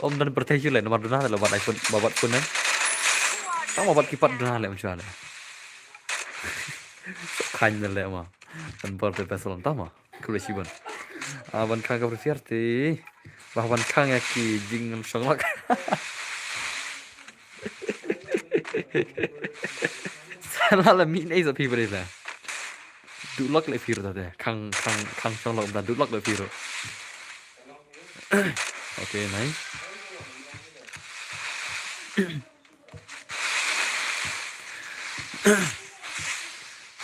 Om dan perteh le nomor duna le bat iPhone, bat phone le. Tang bat kipat duna le menchwa le. Su khan le ma. Dan bor pe pesalon tama. Kule siban. Ah, ban khang ka prefer ti. Bah ban khang ya ki jing shong lak. Sala la mi nei sa pi bre la. Du lak le phi ro ta de. Khang, khang, khang shong lak da du lak le phi ro. Okay, nice.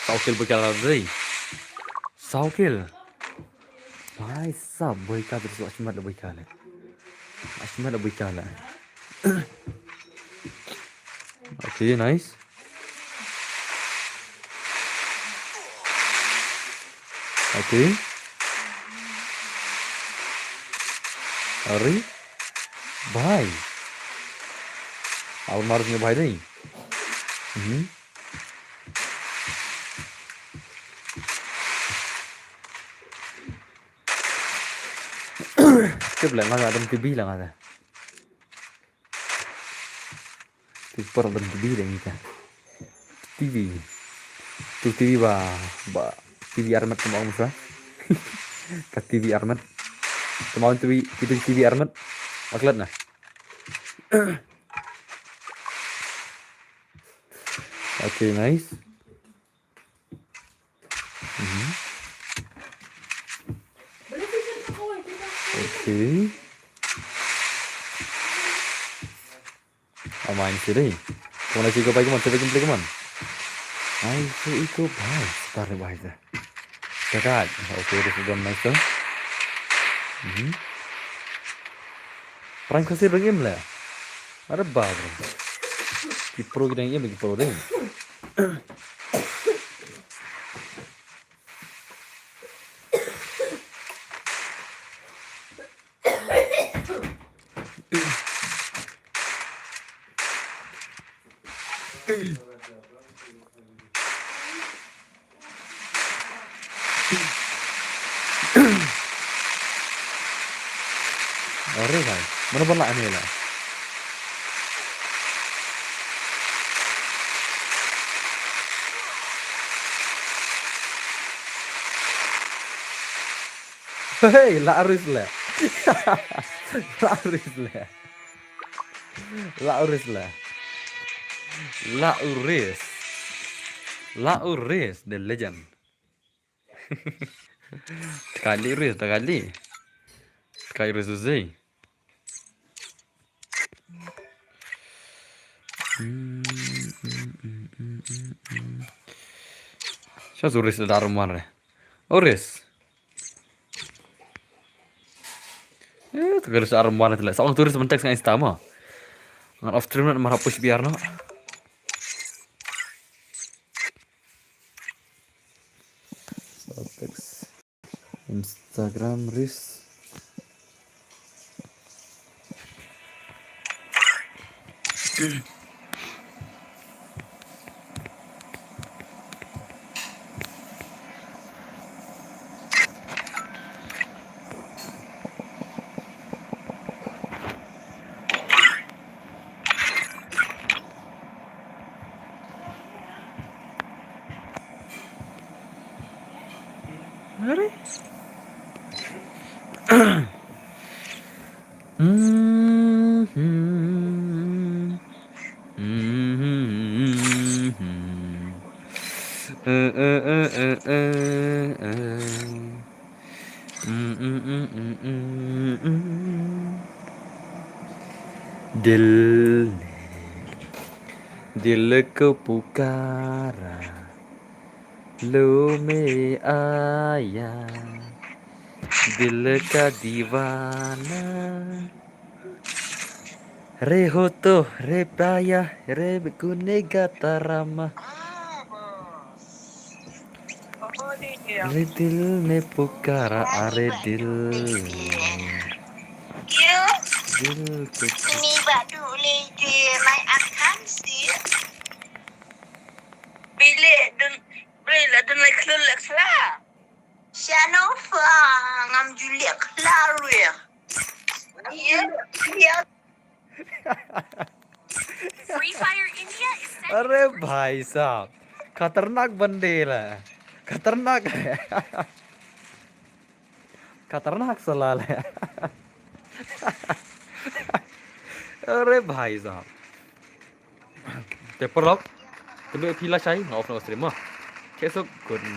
Saw kill buika la dei. Saw kill. Bhai sab buika tu achimat la buika le. Achimat la buika le. Okay, nice. Okay. Ari. Bhai. Aw mar ni bhai ni. Mhm. Tip la nga dam T V la nga da. Tip por dam T V la nga da. T V. Tu T V ba, ba T V armet ka mong sa. Ka T V armet. Ka mong T V, T V, T V armet. Aklat na. Okay, nice. Mhm. Okay. Amain sih deh. Kemana sih kau pai kemana? Sih kau pai kemana? Ai, itu, itu bai. Sebentar nih bai dah. Dekat. Okay, this is done nice. Mhm. Prank kasih dong im lah. Ada ba bro. Ki pro kita yang im, ki pro deh. Are bhai, mano ban lah ane la. Hey, la Uris le. La Uris le. La Uris le. La Uris. La Uris, the legend. Kali Uris, kali. Kali Uris Uzi. Sha Uris da darum wan re. Uris. Eh, tu Uris darum wan tu le. Sa ong tu Uris myntek sa Insta mo. Ngan off stream na mar push biar no. Instagram Reels. Mari. Dil ne, dil ko pukara, lo me aya, dil ka diwana. Re hoto, re paya, re kune gatarama. Re dil me pukara, are dil. Dil ke. Ni badu le de mai akan si. Bile dun, bile dun le klul le kla. Shano fa ngam juliak laruir. Iya, iya. Free Fire India is second. अरे भाई साहब, खतरनाक बंदे है, खतरनाक है। खतरनाक सलाल है। अरे भाई साहब। Te paralok, tebe phi la shai, nga off na stream mo. Keso good.